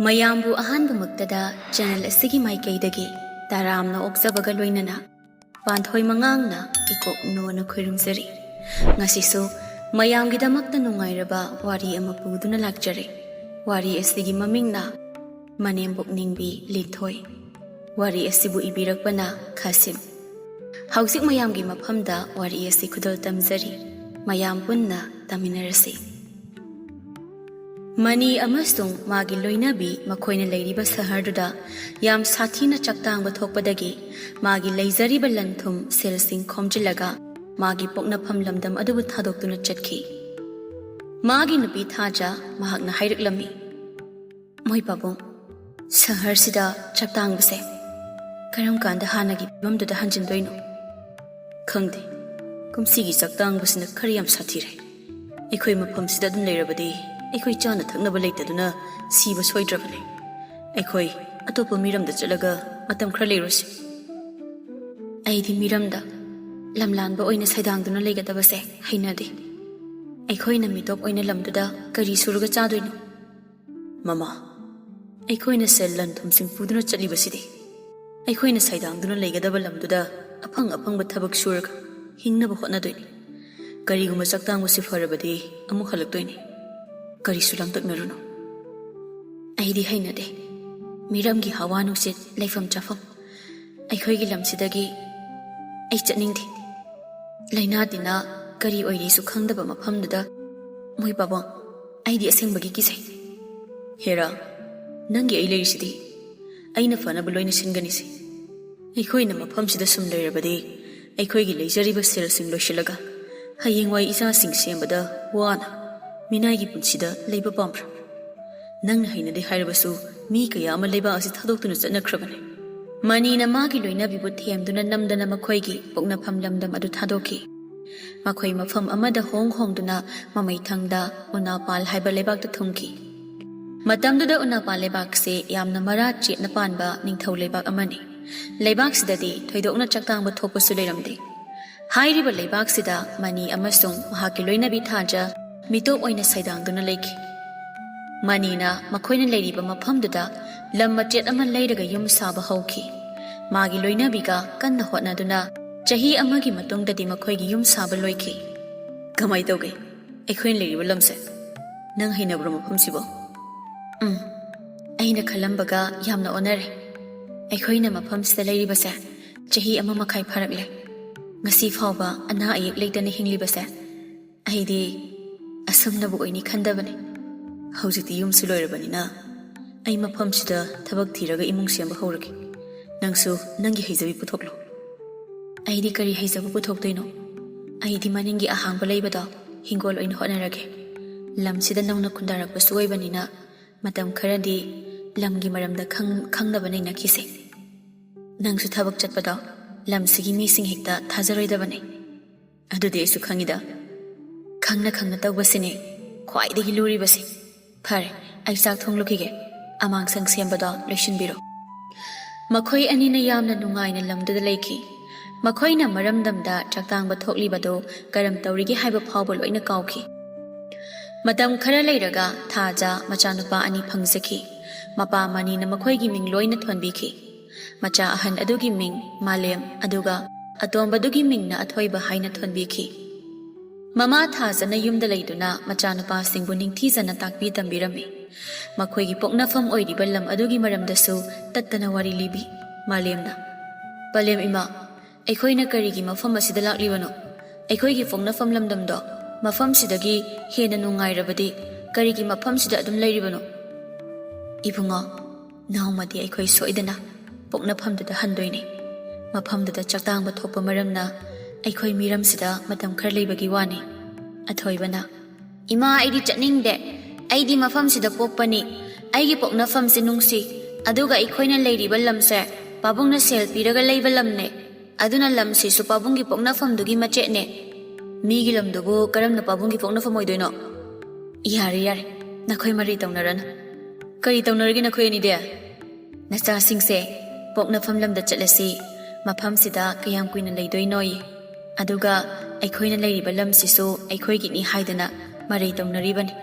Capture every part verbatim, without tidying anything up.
ꯃꯌꯥꯝꯕꯨ ꯑꯍꯥꯟꯕꯃꯛꯇꯗ ꯆꯦꯅꯦꯜ ꯑꯁꯤꯒꯤ ꯃꯥꯏꯀꯩꯗꯒꯤ ꯇꯔꯥꯝꯅ ꯑꯣꯛꯆꯕꯒ ꯂꯣꯏꯅꯅ ꯄꯥꯟꯊꯣꯏ ꯃꯉꯥꯡꯅ ꯏꯀꯣꯛ ꯅꯣꯟꯅ ꯈꯨꯔꯨꯝꯖꯔꯤ꯫ ꯉꯁꯤꯁꯨ ꯃꯌꯥꯝꯒꯤꯗꯃꯛꯇ ꯅꯨꯡꯉꯥꯏꯔꯕ ꯋꯥꯔꯤ ꯑꯃ ꯄꯨꯗꯨꯅ ꯂꯥꯛꯆꯔꯦ꯫ ꯋꯥꯔꯤ ꯑꯁꯤꯒꯤ ꯃꯃꯤꯡꯅ ꯃꯅꯦꯝꯕꯣꯛ ꯅꯤꯡꯕꯤ ꯂꯤꯟꯊꯣꯏ꯫ ꯋꯥꯔꯤ ꯑꯁꯤꯕꯨ ꯏꯕꯤꯔꯛꯄꯅ ꯈꯥꯁꯤꯝ꯫ ꯍꯧꯖꯤꯛ ꯃꯌꯥꯝꯒꯤ ꯃꯐꯝꯗ ꯋꯥꯔꯤ ꯑꯁꯤ ꯈꯨꯗꯣꯜ ꯇꯝꯖꯔꯤ꯫ ꯃꯌꯥꯝ ꯄꯨꯟꯅ ꯇꯥꯃꯤꯟꯅꯔꯁꯤ꯫ ꯃꯅꯤ ꯑꯃꯁꯨꯡ ꯃꯥꯒꯤ ꯂꯣꯏꯅꯕꯤ ꯃꯈꯣꯏꯅ ꯂꯩꯔꯤꯕ ꯁꯍꯔꯗꯨꯗ ꯌꯥꯝ ꯁꯥꯊꯤꯅ ꯆꯥꯛꯇꯥꯡꯕ ꯊꯣꯛꯄꯗꯒꯤ ꯃꯥꯒꯤ ꯂꯩꯖꯔꯤꯕ ꯂꯟ ꯊꯨꯝ ꯁꯦꯜꯁꯤꯡ ꯈꯣꯝꯖꯤꯜꯂꯒ ꯃꯥꯒꯤ ꯄꯣꯛꯅꯐꯝ ꯂꯝꯗꯝ ꯑꯗꯨꯕꯨ ꯊꯥꯗꯣꯛꯇꯨꯅ ꯆꯠꯈꯤ꯫ ꯃꯥꯒꯤ ꯅꯨꯄꯤ ꯊꯥꯖ ꯃꯍꯥꯛꯅ ꯍꯥꯏꯔꯛꯂꯝꯃꯤ, "ꯃꯣꯏ ꯄꯥꯕꯨꯡ, ꯁꯍꯔꯁꯤꯗ ꯆꯥꯛꯇꯥꯡꯕꯁꯦ ꯀꯔꯝ ꯀꯥꯟꯗ ꯍꯥꯟꯅꯒꯤ ꯐꯤꯕꯝꯗꯨꯗ ꯍꯟꯖꯤꯟꯗꯣꯏꯅꯣ? ꯈꯪꯗꯦ, ꯀꯨꯝꯁꯤꯒꯤ ꯆꯥꯛꯇꯥꯡꯕꯁꯤꯅ ꯈꯔ ꯌꯥꯝ ꯁꯥꯊꯤꯔꯦ꯫ ꯑꯩꯈꯣꯏ ꯃꯐꯝꯁꯤꯗ ꯑꯗꯨꯝ ꯂꯩꯔꯕꯗꯤ ꯑꯩꯈꯣꯏ ꯆꯥꯅ ꯊꯛꯅꯕ ꯂꯩꯇꯗꯨꯅ ꯁꯤꯕ ꯁꯣꯏꯗ꯭ꯔꯕꯅꯤ꯫ ꯑꯩꯈꯣꯏ ꯑꯇꯣꯞꯄ ꯃꯤꯔꯝꯗ ꯆꯠꯂꯒ ꯃꯇꯝ ꯈꯔ ꯂꯩꯔꯨꯁꯤ꯫" "ꯑꯩꯗꯤ ꯃꯤꯔꯝꯗ ꯂꯝꯂꯥꯟꯕ ꯑꯣꯏꯅ ꯁꯩꯗꯥꯡꯗꯨꯅ ꯂꯩꯒꯗꯕꯁꯦ ꯍꯩꯅꯗꯦ꯫ ꯑꯩꯈꯣꯏꯅ ꯃꯤꯇꯣꯞ ꯑꯣꯏꯅ ꯂꯝꯗꯨꯗ ꯀꯔꯤ ꯁꯨꯔꯒ ꯆꯥꯗꯣꯏꯅꯣ?" "ꯃꯃꯥ, ꯑꯩꯈꯣꯏꯅ ꯁꯦꯜ ꯂꯟ ꯊꯨꯝꯁꯤꯡ ꯄꯨꯗꯨꯅ ꯆꯠꯂꯤꯕꯁꯤꯗꯤ ꯑꯩꯈꯣꯏꯅ ꯁꯩꯗꯥꯡꯗꯨꯅ ꯂꯩꯒꯗꯕ ꯂꯝꯗꯨꯗ ꯑꯐꯪ ꯑꯐꯪꯕ ꯊꯕꯛ ꯁꯨꯔꯒ ꯍꯤꯡꯅꯕ ꯍꯣꯠꯅꯗꯣꯏꯅꯤ꯫ ꯀꯔꯤꯒꯨꯝꯕ ꯆꯥꯛꯇꯥꯡꯕꯁꯤ ꯐꯔꯕꯗꯤ ꯑꯃꯨꯛ ꯍꯜꯂꯛꯇꯣꯏꯅꯤ꯫ ꯀꯔꯤꯁꯨ ꯂꯥꯡꯇꯛꯅꯔꯨꯅꯨ꯫" "ꯑꯩꯗꯤ ꯍꯩꯅꯗꯦ꯫ ꯃꯤꯔꯝꯒꯤ ꯍꯋꯥ ꯅꯨꯡꯁꯤꯠ, ꯂꯩꯐꯝ ꯆꯥꯐꯝ, ꯑꯩꯈꯣꯏꯒꯤ ꯂꯝꯁꯤꯗꯒꯤ ꯑꯩ ꯆꯠꯅꯤꯡꯗꯦ꯫ ꯂꯥꯏꯅꯥ ꯇꯤꯟꯅꯥ ꯀꯔꯤ ꯑꯣꯏꯔꯤꯁꯨ ꯈꯪꯗꯕ ꯃꯐꯝꯗꯨꯗ ꯃꯣꯏ ꯄꯥꯕꯨꯡ, ꯑꯩꯗꯤ ꯑꯁꯦꯡꯕꯒꯤ ꯀꯤꯖꯩ꯫" "ꯍꯦꯔꯥ, ꯅꯪꯒꯤ ꯑꯩ ꯂꯩꯔꯤꯁꯤꯗꯤ꯫ ꯑꯩꯅ ꯐꯅꯕ ꯂꯣꯏꯅ ꯁꯤꯟꯒꯅꯤꯁꯦ꯫ ꯑꯩꯈꯣꯏꯅ ꯃꯐꯝꯁꯤꯗ ꯁꯨꯝ ꯂꯩꯔꯕꯗꯤ ꯑꯩꯈꯣꯏꯒꯤ ꯂꯩꯖꯔꯤꯕ ꯁꯦꯜꯁꯤꯡ ꯂꯣꯏꯁꯤꯜꯂꯒ ꯍꯌꯦꯡꯋꯥꯏ ꯏꯆꯥꯁꯤꯡ ꯁꯦꯝꯕꯗ ꯋꯥꯅ ꯃꯤꯅꯥꯏꯒꯤ ꯄꯨꯟꯁꯤꯗ ꯂꯩꯕ ꯄꯥꯝꯕ꯭ꯔꯥ? ꯅꯪꯅ ꯍꯩꯅꯗꯦ ꯍꯥꯏꯔꯕꯁꯨ ꯃꯤ ꯀꯌꯥ ꯑꯃ ꯂꯩꯕꯥꯛ ꯑꯁꯤ ꯊꯥꯗꯣꯛꯇꯨꯅ ꯆꯠꯅꯈ꯭ꯔꯕꯅꯤ꯫" ꯃꯅꯤꯅ ꯃꯥꯒꯤ ꯂꯣꯏꯅꯕꯤꯕꯨ ꯊꯦꯝꯗꯨꯅ ꯅꯝꯗꯅ ꯃꯈꯣꯏꯒꯤ ꯄꯣꯛꯅꯐꯝ ꯂꯝꯗꯝ ꯑꯗꯨ ꯊꯥꯗꯣꯛꯈꯤ꯫ ꯃꯈꯣꯏ ꯃꯐꯝ ꯑꯃꯗ ꯍꯣꯡ ꯍꯣꯡꯗꯨꯅ ꯃꯃꯩꯊꯪꯗ ꯎꯅꯥꯄꯥꯜ ꯍꯥꯏꯕ ꯂꯩꯕꯥꯛꯇ ꯊꯨꯡꯈꯤ꯫ ꯃꯇꯝꯗꯨꯗ ꯎꯅꯥꯄꯥꯜ ꯂꯩꯕꯥꯛꯁꯤ ꯌꯥꯝꯅ ꯃꯔꯥ ꯆꯦꯠꯅ ꯄꯥꯟꯕ ꯅꯤꯡꯊꯧ ꯂꯩꯕꯥꯛ ꯑꯃꯅꯤ꯫ ꯂꯩꯕꯥꯛꯁꯤꯗꯗꯤ ꯊꯣꯏꯗꯣꯛꯅ ꯆꯥꯛꯇꯥꯡꯕ ꯊꯣꯛꯄꯁꯨ ꯂꯩꯔꯝꯗꯦ꯫ ꯍꯥꯏꯔꯤꯕ ꯂꯩꯕꯥꯛꯁꯤꯗ ꯃꯅꯤ ꯑꯃꯁꯨꯡ ꯃꯍꯥꯛꯀꯤ ꯂꯣꯏꯅꯕꯤ ꯊꯥꯖ ꯃꯤꯇꯣꯞ ꯑꯣꯏꯅ ꯁꯩꯗꯥꯡꯗꯨꯅ ꯂꯩꯈꯤ꯫ ꯃꯅꯤꯅ ꯃꯈꯣꯏꯅ ꯂꯩꯔꯤꯕ ꯃꯐꯝꯗꯨꯗ ꯂꯝ ꯃꯆꯦꯠ ꯑꯃ ꯂꯩꯔꯒ ꯌꯨꯝ ꯁꯥꯕ ꯍꯧꯈꯤ꯫ ꯃꯥꯒꯤ ꯂꯣꯏꯅꯕꯤꯒ ꯀꯟꯅ ꯍꯣꯠꯅꯗꯨꯅ ꯆꯍꯤ ꯑꯃꯒꯤ ꯃꯇꯨꯡꯗꯗꯤ ꯃꯈꯣꯏꯒꯤ ꯌꯨꯝ ꯁꯥꯕ ꯂꯣꯏꯈꯤ꯫ "ꯀꯃꯥꯏ ꯇꯧꯒꯦ ꯑꯩꯈꯣꯏꯅ ꯂꯩꯔꯤꯕ ꯂꯝꯁꯦ? ꯅꯪ ꯍꯩꯅꯕ꯭ꯔꯣ ꯃꯐꯝꯁꯤꯕꯣ?" "ꯎꯝ, ꯑꯩꯅ ꯈꯜꯂꯝꯕꯒ ꯌꯥꯝꯅ ꯑꯣꯟꯅꯔꯦ꯫ ꯑꯩꯈꯣꯏꯅ ꯃꯐꯝꯁꯤꯗ ꯂꯩꯔꯤꯕꯁꯦ ꯆꯍꯤ ꯑꯃ ꯃꯈꯥꯏ ꯐꯥꯔꯛꯂꯦ꯫ ꯉꯁꯤ ꯐꯥꯎꯕ ꯑꯅꯥ ꯑꯌꯦꯛ ꯂꯩꯇꯅ ꯍꯤꯡꯂꯤꯕꯁꯦ ꯑꯩꯗꯤ ꯑꯁꯨꯝꯅꯕꯨ ꯑꯣꯏꯅꯤ ꯈꯟꯗꯕꯅꯤ꯫ ꯍꯧꯖꯤꯛꯇꯤ ꯌꯨꯝꯁꯨ ꯂꯣꯏꯔꯕꯅꯤꯅ ꯑꯩ ꯃꯐꯝꯁꯤꯗ ꯊꯕꯛ ꯊꯤꯔꯒ ꯏꯃꯨꯡ ꯁꯦꯝꯕ ꯍꯧꯔꯒꯦ꯫ ꯅꯪꯁꯨ ꯅꯪꯒꯤ ꯍꯩꯖꯕꯤ ꯄꯨꯊꯣꯛꯂꯣ꯫" "ꯑꯩꯗꯤ ꯀꯔꯤ ꯍꯩꯖꯕ ꯄꯨꯊꯣꯛꯇꯣꯏꯅꯣ? ꯑꯩꯗꯤ ꯃꯅꯤꯡꯒꯤ ꯑꯍꯥꯡꯕ ꯂꯩꯕꯗꯣ ꯍꯤꯡꯒꯣꯜ ꯑꯣꯏꯅ ꯍꯣꯠꯅꯔꯒꯦ꯫ ꯂꯝꯁꯤꯗ ꯅꯧꯅ ꯈꯨꯟꯗꯥꯔꯛꯄꯁꯨ ꯑꯣꯏꯕꯅꯤꯅ ꯃꯇꯝ ꯈꯔꯗꯤ ꯂꯝꯒꯤ ꯃꯔꯝꯗ ꯈꯪ-, ꯈꯪꯅꯕ ꯅꯩꯅꯈꯤꯁꯦ꯫ ꯅꯪꯁꯨ ꯊꯕꯛ ꯆꯠꯄꯗꯣ ꯂꯝꯁꯤꯒꯤ ꯃꯤꯁꯤꯡ ꯍꯦꯛꯇ ꯊꯥꯖꯔꯣꯏꯗꯕꯅꯤ꯫" "ꯑꯗꯨꯗꯤ ꯑꯩꯁꯨ ꯈꯪꯉꯤꯗ꯫ ꯈꯪꯅ ꯈꯪꯅ ꯇꯧꯕꯁꯤꯅꯦ ꯈ꯭ꯋꯥꯏꯗꯒꯤ ꯂꯨꯔꯤꯕꯁꯦ꯫ ꯐꯔꯦ, ꯑꯩ ꯆꯥꯛ ꯊꯣꯡꯂꯨꯈꯤꯒꯦ꯫ ꯑꯃꯥꯡꯁꯪ ꯁꯦꯝꯕꯗꯣ ꯂꯣꯏꯁꯤꯟꯕꯤꯔꯣ꯫" ꯃꯈꯣꯏ ꯑꯅꯤꯅ ꯌꯥꯝꯅ ꯅꯨꯡꯉꯥꯏꯅ ꯂꯝꯗꯨꯗ ꯂꯩꯈꯤ꯫ ꯃꯈꯣꯏꯅ ꯃꯔꯝꯗꯝꯗ ꯆꯥꯛꯇꯥꯡꯕ ꯊꯣꯛꯂꯤꯕꯗꯨ ꯀꯔꯝ ꯇꯧꯔꯤꯒꯦ ꯍꯥꯏꯕ ꯐꯥꯎꯕ ꯂꯣꯏꯅ ꯀꯥꯎꯈꯤ꯫ ꯃꯇꯝ ꯈꯔ ꯂꯩꯔꯒ ꯊꯥꯖ ꯃꯆꯥꯅꯨꯄꯥ ꯑꯅꯤ ꯐꯪꯖꯈꯤ꯫ ꯃꯄꯥ ꯃꯅꯤꯅ ꯃꯈꯣꯏꯒꯤ ꯃꯤꯡ ꯂꯣꯏꯅ ꯊꯣꯟꯕꯤꯈꯤ꯫ ꯃꯆꯥ ꯑꯍꯟ ꯑꯗꯨꯒꯤ ꯃꯤꯡ ꯃꯥꯂꯦꯝ, ꯑꯗꯨꯒ ꯑꯇꯣꯝꯕꯗꯨꯒꯤ ꯃꯤꯡꯅ ꯑꯊꯣꯏꯕ ꯍꯥꯏꯅ ꯊꯣꯟꯕꯤꯈꯤ꯫ ꯃꯃꯥ ꯊꯥꯖꯅ ꯌꯨꯝꯗ ꯂꯩꯗꯨꯅ ꯃꯆꯥꯅꯨꯄꯥꯁꯤꯡꯕꯨ ꯅꯤꯡꯊꯤꯖꯅ ꯇꯥꯛꯄꯤ ꯇꯝꯕꯤꯔꯝꯃꯤ꯫ ꯃꯈꯣꯏꯒꯤ ꯄꯣꯛꯅꯐꯝ ꯑꯣꯏꯔꯤꯕ ꯂꯝ ꯑꯗꯨꯒꯤ ꯃꯔꯝꯗꯁꯨ ꯇꯠꯇꯅ ꯋꯥꯔꯤ ꯂꯤꯕꯤ꯫ ꯃꯥꯂꯦꯝꯅ, "ꯄꯂꯦꯝ ꯏꯃꯥ, ꯑꯩꯈꯣꯏꯅ ꯀꯔꯤꯒꯤ ꯃꯐꯝ ꯑꯁꯤꯗ ꯂꯥꯛꯂꯤꯕꯅꯣ? ꯑꯩꯈꯣꯏꯒꯤ ꯄꯣꯛꯅꯐꯝ ꯂꯝꯗꯝꯗꯣ ꯃꯐꯝꯁꯤꯗꯒꯤ ꯍꯦꯟꯅ ꯅꯨꯡꯉꯥꯏꯔꯕꯗꯤ ꯀꯔꯤꯒꯤ ꯃꯐꯝꯁꯤꯗ ꯑꯗꯨꯝ ꯂꯩꯔꯤꯕꯅꯣ?" "ꯏꯕꯨꯡꯉꯣ, ꯅꯣꯡꯃꯗꯤ ꯑꯩꯈꯣꯏ ꯁꯣꯏꯗꯅ ꯄꯣꯛꯅꯐꯝꯗꯨꯗ ꯍꯟꯗꯣꯏꯅꯤ꯫ ꯃꯐꯝꯗꯨꯗ ꯆꯥꯛꯇꯥꯡꯕ ꯊꯣꯛꯄ ꯃꯔꯝꯅ ꯑꯩꯈꯣꯏ ꯃꯤꯔꯝꯁꯤꯗ ꯃꯇꯝ ꯈꯔ ꯂꯩꯕꯒꯤ ꯋꯥꯅꯤ꯫" ꯑꯊꯣꯏꯕꯅ, "ꯏꯃꯥ, ꯑꯩꯗꯤ ꯆꯠꯅꯤꯡꯗꯦ꯫ ꯑꯩꯗꯤ ꯃꯐꯝꯁꯤꯗ ꯄꯣꯛꯄꯅꯤ꯫ ꯑꯩꯒꯤ ꯄꯣꯛꯅꯐꯝꯁꯦ ꯅꯨꯡꯁꯤ꯫ ꯑꯗꯨꯒ ꯑꯩꯈꯣꯏꯅ ꯂꯩꯔꯤꯕ ꯂꯝꯁꯦ ꯄꯥꯕꯨꯡꯅ ꯁꯦꯜ ꯄꯤꯔꯒ ꯂꯩꯕ ꯂꯝꯅꯦ꯫ ꯑꯗꯨꯅ ꯂꯝꯁꯤꯁꯨ ꯄꯥꯕꯨꯡꯒꯤ ꯄꯣꯛꯅꯐꯝꯗꯨꯒꯤ ꯃꯆꯦꯠꯅꯦ꯫" "ꯃꯤꯒꯤ ꯂꯝꯗꯨꯕꯨ ꯀꯔꯝꯅ ꯄꯥꯕꯨꯡꯒꯤ ꯄꯣꯛꯅꯐꯝ ꯑꯣꯏꯗꯣꯏꯅꯣ?" "ꯌꯥꯔꯦ, ꯌꯥꯔꯦ, ꯅꯈꯣꯏ ꯃꯔꯩ ꯇꯧꯅꯔꯅꯨ꯫" "ꯀꯔꯤ ꯇꯧꯅꯔꯒꯦ ꯅꯈꯣꯏ ꯑꯅꯤꯗꯤ?" "ꯅꯆꯥꯁꯤꯡꯁꯦ ꯄꯣꯛꯅꯐꯝ ꯂꯝꯗ ꯆꯠꯂꯁꯤ, ꯃꯐꯝꯁꯤꯗ ꯀꯌꯥꯝ ꯀꯨꯏꯅ ꯂꯩꯗꯣꯏꯅꯣꯌꯦ꯫ ꯑꯗꯨꯒ ꯑꯩꯈꯣꯏꯅ ꯂꯩꯔꯤꯕ ꯂꯝꯁꯤꯁꯨ ꯑꯩꯈꯣꯏꯒꯤꯅꯤ ꯍꯥꯏꯗꯅ ꯃꯔꯩ ꯇꯧꯅꯔꯤꯕꯅꯤ꯫"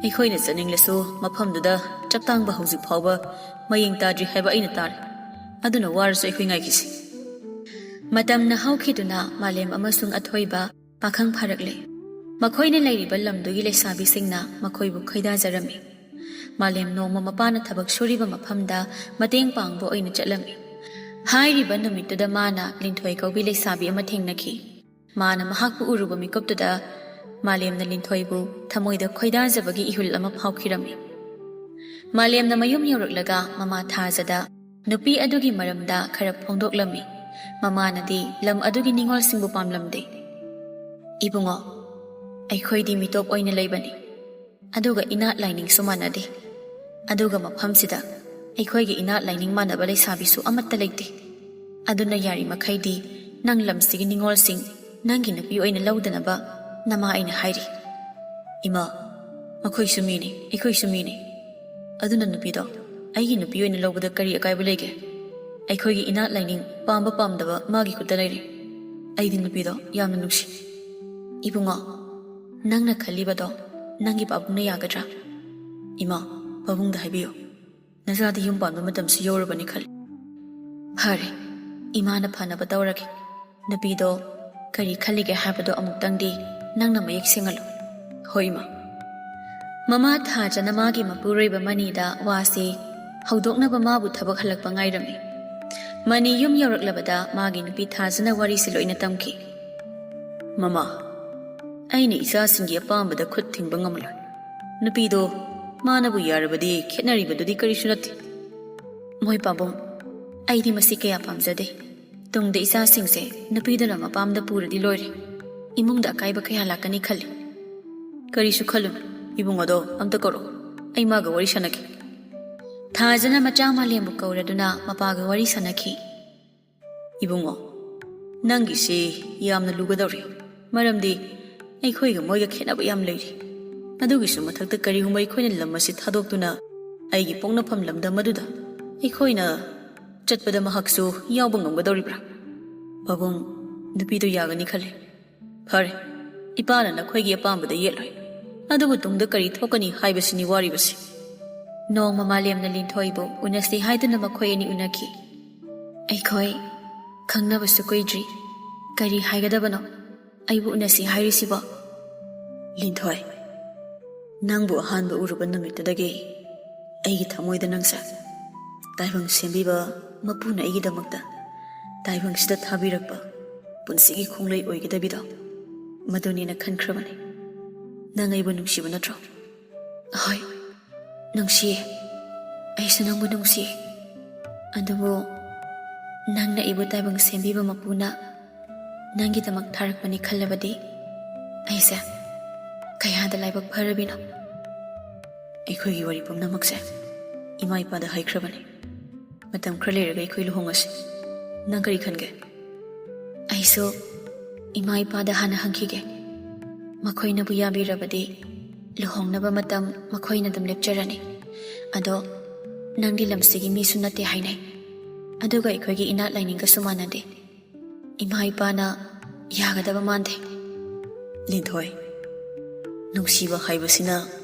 ꯑꯩꯈꯣꯏꯅ ꯆꯠꯅꯤꯡꯂꯁꯨ ꯃꯐꯝꯗꯨꯗ ꯆꯞ ꯇꯥꯡꯕ ꯍꯧꯖꯤꯛ ꯐꯥꯎꯕ ꯃꯌꯦꯡ ꯇꯥꯗ꯭ꯔꯤ ꯍꯥꯏꯕ ꯑꯩꯅ ꯇꯥꯔꯦ꯫ ꯑꯗꯨꯅ ꯋꯥꯔꯁꯨ ꯑꯩꯈꯣꯏ ꯉꯥꯏꯈꯤꯁꯤ꯫ ꯃꯇꯝꯅ ꯍꯧꯈꯤꯗꯨꯅ ꯃꯥꯂꯦꯝ ꯑꯃꯁꯨꯡ ꯑꯊꯣꯏꯕ ꯄꯥꯈꯪ ꯐꯥꯔꯛꯂꯦ꯫ ꯃꯈꯣꯏꯅ ꯂꯩꯔꯤꯕ ꯂꯝꯗꯨꯒꯤ ꯂꯩꯁꯥꯕꯤꯁꯤꯡꯅ ꯃꯈꯣꯏꯕꯨ ꯈꯣꯏꯗꯥꯖꯔꯝꯃꯤ꯫ ꯃꯥꯂꯦꯝ ꯅꯣꯡꯃ ꯃꯄꯥꯅ ꯊꯕꯛ ꯁꯨꯔꯤꯕ ꯃꯐꯝꯗ ꯃꯇꯦꯡ ꯄꯥꯡꯕ ꯑꯣꯏꯅ ꯆꯠꯂꯝꯃꯤ꯫ ꯍꯥꯏꯔꯤꯕ ꯅꯨꯃꯤꯠꯇꯨꯗ ꯃꯥꯅ ꯂꯤꯟꯊꯣꯏ ꯀꯧꯕꯤ ꯂꯩꯁꯥꯕꯤ ꯑꯃ ꯊꯦꯡꯅꯈꯤ꯫ ꯃꯥꯅ ꯃꯍꯥꯛꯄꯨ ꯎꯔꯨꯕ ꯃꯤꯀꯨꯞꯇꯨꯗ ꯃꯥꯂꯦꯝꯅ ꯂꯤꯟꯊꯣꯏꯕꯨ ꯊꯃꯣꯏꯗ ꯈꯣꯏꯗꯥꯖꯕꯒꯤ ꯏꯍꯨꯜ ꯑꯃ ꯐꯥꯎꯈꯤꯔꯝꯃꯤ꯫ ꯃꯥꯂꯦꯝꯅ ꯃꯌꯨꯝ ꯌꯧꯔꯛꯂꯒ ꯃꯃꯥ ꯊꯥꯖꯗ ꯅꯨꯄꯤ ꯑꯗꯨꯒꯤ ꯃꯔꯝꯗ ꯈꯔ ꯐꯣꯡꯗꯣꯛꯂꯝꯃꯤ꯫ ꯃꯃꯥꯅꯗꯤ ꯂꯝ ꯑꯗꯨꯒꯤ ꯅꯤꯉꯣꯜꯁꯤꯡꯕꯨ ꯄꯥꯝꯂꯝꯗꯦ꯫ "ꯏꯕꯨꯡꯉꯣ, ꯑꯩꯈꯣꯏꯗꯤ ꯃꯤꯇꯣꯞ ꯑꯣꯏꯅ ꯂꯩꯕꯅꯤ, ꯑꯗꯨꯒ ꯏꯅꯥꯠ ꯂꯥꯏꯅꯤꯡꯁꯨ ꯃꯥꯟꯅꯗꯦ꯫ ꯑꯗꯨꯒ ꯃꯐꯝꯁꯤꯗ ꯑꯩꯈꯣꯏꯒꯤ ꯏꯅꯥꯠ ꯂꯥꯏꯅꯤꯡ ꯃꯥꯟꯅꯕ ꯂꯩꯁꯥꯕꯤꯁꯨ ꯑꯃꯠꯇ ꯂꯩꯇꯦ꯫ ꯑꯗꯨꯅ ꯌꯥꯔꯤꯃꯈꯩꯗꯤ ꯅꯪ ꯂꯝꯁꯤꯒꯤ ꯅꯤꯉꯣꯜꯁꯤꯡ ꯅꯪꯒꯤ ꯅꯨꯄꯤ ꯑꯣꯏꯅ ꯂꯧꯗꯅꯕ ꯅꯃꯥ ꯑꯩꯅ ꯍꯥꯏꯔꯤ꯫" "ꯏꯃꯥ, ꯑꯩꯈꯣꯏꯁꯨ ꯃꯤꯅꯤ, ꯑꯩꯈꯣꯏꯁꯨ ꯃꯤꯅꯤ꯫ ꯑꯗꯨꯅ ꯅꯨꯄꯤꯗꯣ ꯑꯩꯒꯤ ꯅꯨꯄꯤ ꯑꯣꯏꯅ ꯂꯧꯕꯗ ꯀꯔꯤ ꯑꯀꯥꯏꯕ ꯂꯩꯒꯦ? ꯑꯩꯈꯣꯏꯒꯤ ꯏꯅꯥꯠ ꯂꯥꯏꯅꯤꯡ ꯄꯥꯝꯕ ꯄꯥꯝꯗꯕ ꯃꯥꯒꯤ ꯈꯨꯠꯇ ꯂꯩꯔꯦ꯫ ꯑꯩꯗꯤ ꯅꯨꯄꯤꯗꯣ ꯌꯥꯝꯅ ꯅꯨꯡꯁꯤ꯫" "ꯏꯕꯨꯡꯉꯣ, ꯅꯪꯅ ꯈꯜꯂꯤꯕꯗꯣ ꯅꯪꯒꯤ ꯄꯥꯕꯨꯡꯅ ꯌꯥꯒꯗ꯭ꯔꯥ?" "ꯏꯃꯥ, ꯄꯥꯕꯨꯡꯗ ꯍꯥꯏꯕꯤꯌꯨ꯫ ꯅꯆꯥꯗꯤ ꯌꯨꯝ ꯄꯥꯟꯕ ꯃꯇꯝꯁꯨ ꯌꯧꯔꯕꯅꯤ ꯈꯜꯂꯤ꯫" "ꯐꯔꯦ, ꯏꯃꯥꯅ ꯐꯅꯕ ꯇꯧꯔꯒꯦ꯫ ꯅꯨꯄꯤꯗꯣ ꯀꯔꯤ ꯈꯜꯂꯤꯒꯦ ꯍꯥꯏꯕꯗꯣ ꯑꯃꯨꯛꯇꯪꯗꯤ ꯅꯪꯅ ꯃꯌꯦꯛ ꯁꯦꯡꯍꯜꯂꯨ꯫" "ꯍꯣꯏ, ꯏꯃꯥ꯫" ꯃꯃꯥ ꯊꯥꯖꯅ ꯃꯥꯒꯤ ꯃꯄꯨꯔꯣꯏꯕ ꯃꯅꯤꯗ ꯋꯥꯁꯤ ꯍꯧꯗꯣꯛꯅꯕ ꯃꯥꯕꯨ ꯊꯕꯛ ꯍꯜꯂꯛꯄ ꯉꯥꯏꯔꯝꯃꯤ꯫ ꯃꯅꯤ ꯌꯨꯝ ꯌꯧꯔꯛꯂꯕꯗ ꯃꯥꯒꯤ ꯅꯨꯄꯤ ꯊꯥꯖꯅ ꯋꯥꯔꯤꯁꯤ ꯂꯣꯏꯅ ꯇꯝꯈꯤ꯫ "ꯃꯃꯥ, ꯑꯩꯅ ꯏꯆꯥꯁꯤꯡꯒꯤ ꯑꯄꯥꯝꯕꯗ ꯈꯨꯠ ꯊꯤꯡꯕ ꯉꯝꯂꯣꯏ꯫ ꯅꯨꯄꯤꯗꯣ ꯃꯥꯅꯕꯨ ꯌꯥꯔꯕꯗꯤ ꯈꯦꯠꯅꯔꯤꯕꯗꯨꯗꯤ ꯀꯔꯤꯁꯨ ꯅꯠꯇꯦ꯫ ꯃꯣꯏ ꯄꯥꯕꯨꯡ, ꯑꯩꯗꯤ ꯃꯁꯤ ꯀꯌꯥ ꯄꯥꯝꯖꯗꯦ꯫ ꯇꯨꯡꯗ ꯏꯆꯥꯁꯤꯡꯁꯦ ꯅꯨꯄꯤꯗꯨꯅ ꯃꯄꯥꯝꯗ ꯄꯨꯔꯗꯤ ꯂꯣꯏꯔꯦ꯫ ꯏꯃꯨꯡꯗ ꯑꯀꯥꯏꯕ ꯀꯌꯥ ꯂꯥꯛꯀꯅꯤ ꯈꯜꯂꯤ꯫" "ꯀꯔꯤꯁꯨ ꯈꯜꯂꯨꯅꯨ, ꯏꯕꯨꯡꯉꯣꯗꯣ ꯑꯝꯇ ꯀꯧꯔꯛꯑꯣ꯫ ꯑꯩ ꯃꯥꯒ ꯋꯥꯔꯤ ꯁꯥꯟꯅꯒꯦ꯫" ꯊꯥꯖꯅ ꯃꯆꯥ ꯃꯥꯂꯦꯝꯕꯨ ꯀꯧꯔꯗꯨꯅ ꯃꯄꯥꯒ ꯋꯥꯔꯤ ꯁꯥꯟꯅꯈꯤ꯫ "ꯏꯕꯨꯡꯉꯣ, ꯅꯪꯒꯤꯁꯤ ꯌꯥꯝꯅ ꯂꯨꯒꯗꯧꯔꯤ꯫ ꯃꯔꯝꯗꯤ ꯑꯩꯈꯣꯏꯒ ꯃꯣꯏꯒ ꯈꯦꯠꯅꯕ ꯌꯥꯝ ꯂꯩꯔꯤ꯫ ꯑꯗꯨꯒꯤꯁꯨ ꯃꯊꯛꯇ ꯀꯔꯤꯒꯨꯝꯕ ꯑꯩꯈꯣꯏꯅ ꯂꯝ ꯑꯁꯤ ꯊꯥꯗꯣꯛꯇꯨꯅ ꯑꯩꯒꯤ ꯄꯣꯛꯅꯐꯝ ꯂꯝꯗꯝ ꯑꯗꯨꯗ ꯑꯩꯈꯣꯏꯅ ꯆꯠꯄꯗ ꯃꯍꯥꯛꯁꯨ ꯌꯥꯎꯕ ꯉꯝꯒꯗꯧꯔꯤꯕ꯭ꯔꯥ? ꯄꯥꯕꯨꯡ, ꯅꯨꯄꯤꯗꯨ ꯌꯥꯒꯅꯤ ꯈꯜꯂꯤ꯫ ꯐꯔꯦ, ꯏꯄꯥꯅ ꯅꯈꯣꯏꯒꯤ ꯑꯄꯥꯝꯕꯗ ꯌꯦꯠꯂꯣꯏ꯫ ꯑꯗꯨꯕꯨ ꯇꯨꯡꯗ ꯀꯔꯤ ꯊꯣꯛꯀꯅꯤ ꯍꯥꯏꯕꯁꯤꯅꯤ ꯋꯥꯔꯤꯕꯁꯤ꯫ ꯅꯣꯡꯃ ꯃꯥꯂꯦꯝꯅ ꯂꯤꯟꯊꯣꯏꯕꯨ ꯎꯅꯁꯤ ꯍꯥꯏꯗꯨꯅ ꯃꯈꯣꯏ ꯑꯅꯤ ꯎꯅꯈꯤ꯫ "ꯑꯩꯈꯣꯏ ꯈꯪꯅꯕꯁꯨ ꯀꯨꯏꯗ꯭ꯔꯤ, ꯀꯔꯤ ꯍꯥꯏꯒꯗꯕꯅꯣ ꯑꯩꯕꯨ ꯎꯅꯁꯤ ꯍꯥꯏꯔꯤꯁꯤꯕꯣ?" "ꯂꯤꯟꯊꯣꯏ, ꯅꯪꯕꯨ ꯑꯍꯥꯟꯕ ꯎꯔꯨꯕ ꯅꯨꯃꯤꯠꯇꯨꯗꯒꯤ ꯑꯩꯒꯤ ꯊꯃꯣꯏꯗ ꯅꯪꯁꯦ ꯇꯥꯏꯕꯪ ꯁꯦꯝꯕꯤꯕ ꯃꯄꯨꯅ ꯑꯩꯒꯤꯗꯃꯛꯇ ꯇꯥꯏꯕꯪꯁꯤꯗ ꯊꯥꯕꯤꯔꯛꯄ ꯄꯨꯟꯁꯤꯒꯤ ꯈꯣꯡꯂꯩ ꯑꯣꯏꯒꯗꯕꯤꯗꯣ, ꯃꯗꯨꯅꯦꯅ ꯈꯟꯈ꯭ꯔꯕꯅꯤ꯫ ꯅꯪ ꯑꯩꯕꯨ ꯅꯨꯡꯁꯤꯕ ꯅꯠꯇ꯭ꯔꯣ?" "ꯍꯣꯏ, ꯅꯨꯡꯁꯤꯌꯦ꯫ ꯑꯩꯁꯨ ꯅꯪꯕꯨ ꯅꯨꯡꯁꯤꯌꯦ꯫ ꯑꯗꯨꯕꯨ ꯅꯪꯅ ꯑꯩꯕꯨ ꯇꯥꯏꯕꯪ ꯁꯦꯝꯕꯤꯕ ꯃꯄꯨꯅ ꯅꯪꯒꯤꯗꯃꯛ ꯊꯥꯔꯛꯄꯅꯤ ꯈꯜꯂꯕꯗꯤ ꯑꯩꯁꯦ ꯀꯌꯥꯗ ꯂꯥꯏꯕꯛ ꯐꯔꯕꯤꯅꯣ?" "ꯑꯩꯈꯣꯏꯒꯤ ꯋꯥꯔꯤ ꯄꯨꯝꯅꯃꯛꯁꯦ ꯏꯃꯥ ꯏꯄꯥꯗ ꯍꯥꯏꯈ꯭ꯔꯕꯅꯤ꯫ ꯃꯇꯝ ꯈꯔ ꯂꯩꯔꯒ ꯑꯩꯈꯣꯏ ꯂꯨꯍꯣꯡꯉꯁꯤ꯫ ꯅꯪ ꯀꯔꯤ ꯈꯟꯒꯦ?" "ꯑꯩꯁꯨ ꯏꯃꯥ ꯏꯄꯥꯗ ꯍꯥꯟꯅ ꯍꯪꯈꯤꯒꯦ꯫ ꯃꯈꯣꯏꯅꯕꯨ ꯌꯥꯕꯤꯔꯕꯗꯤ ꯂꯨꯍꯣꯡꯅꯕ ꯃꯇꯝ ꯃꯈꯣꯏꯅ ꯑꯗꯨꯝ ꯂꯦꯞꯆꯔꯅꯤ꯫ ꯑꯗꯣ ꯅꯪꯗꯤ ꯂꯝꯁꯤꯒꯤ ꯃꯤꯁꯨ ꯅꯠꯇꯦ ꯍꯥꯏꯅꯩ, ꯑꯗꯨꯒ ꯑꯩꯈꯣꯏꯒꯤ ꯏꯅꯥꯠ ꯂꯥꯏꯅꯤꯡꯒꯁꯨ ꯃꯥꯟꯅꯗꯦ꯫ ꯏꯃꯥ ꯏꯄꯥꯅ ꯌꯥꯒꯗꯕ ꯃꯥꯟꯗꯦ꯫" "ꯂꯤꯟꯊꯣꯏ, ꯅꯨꯡꯁꯤꯕ ꯍꯥꯏꯕꯁꯤꯅ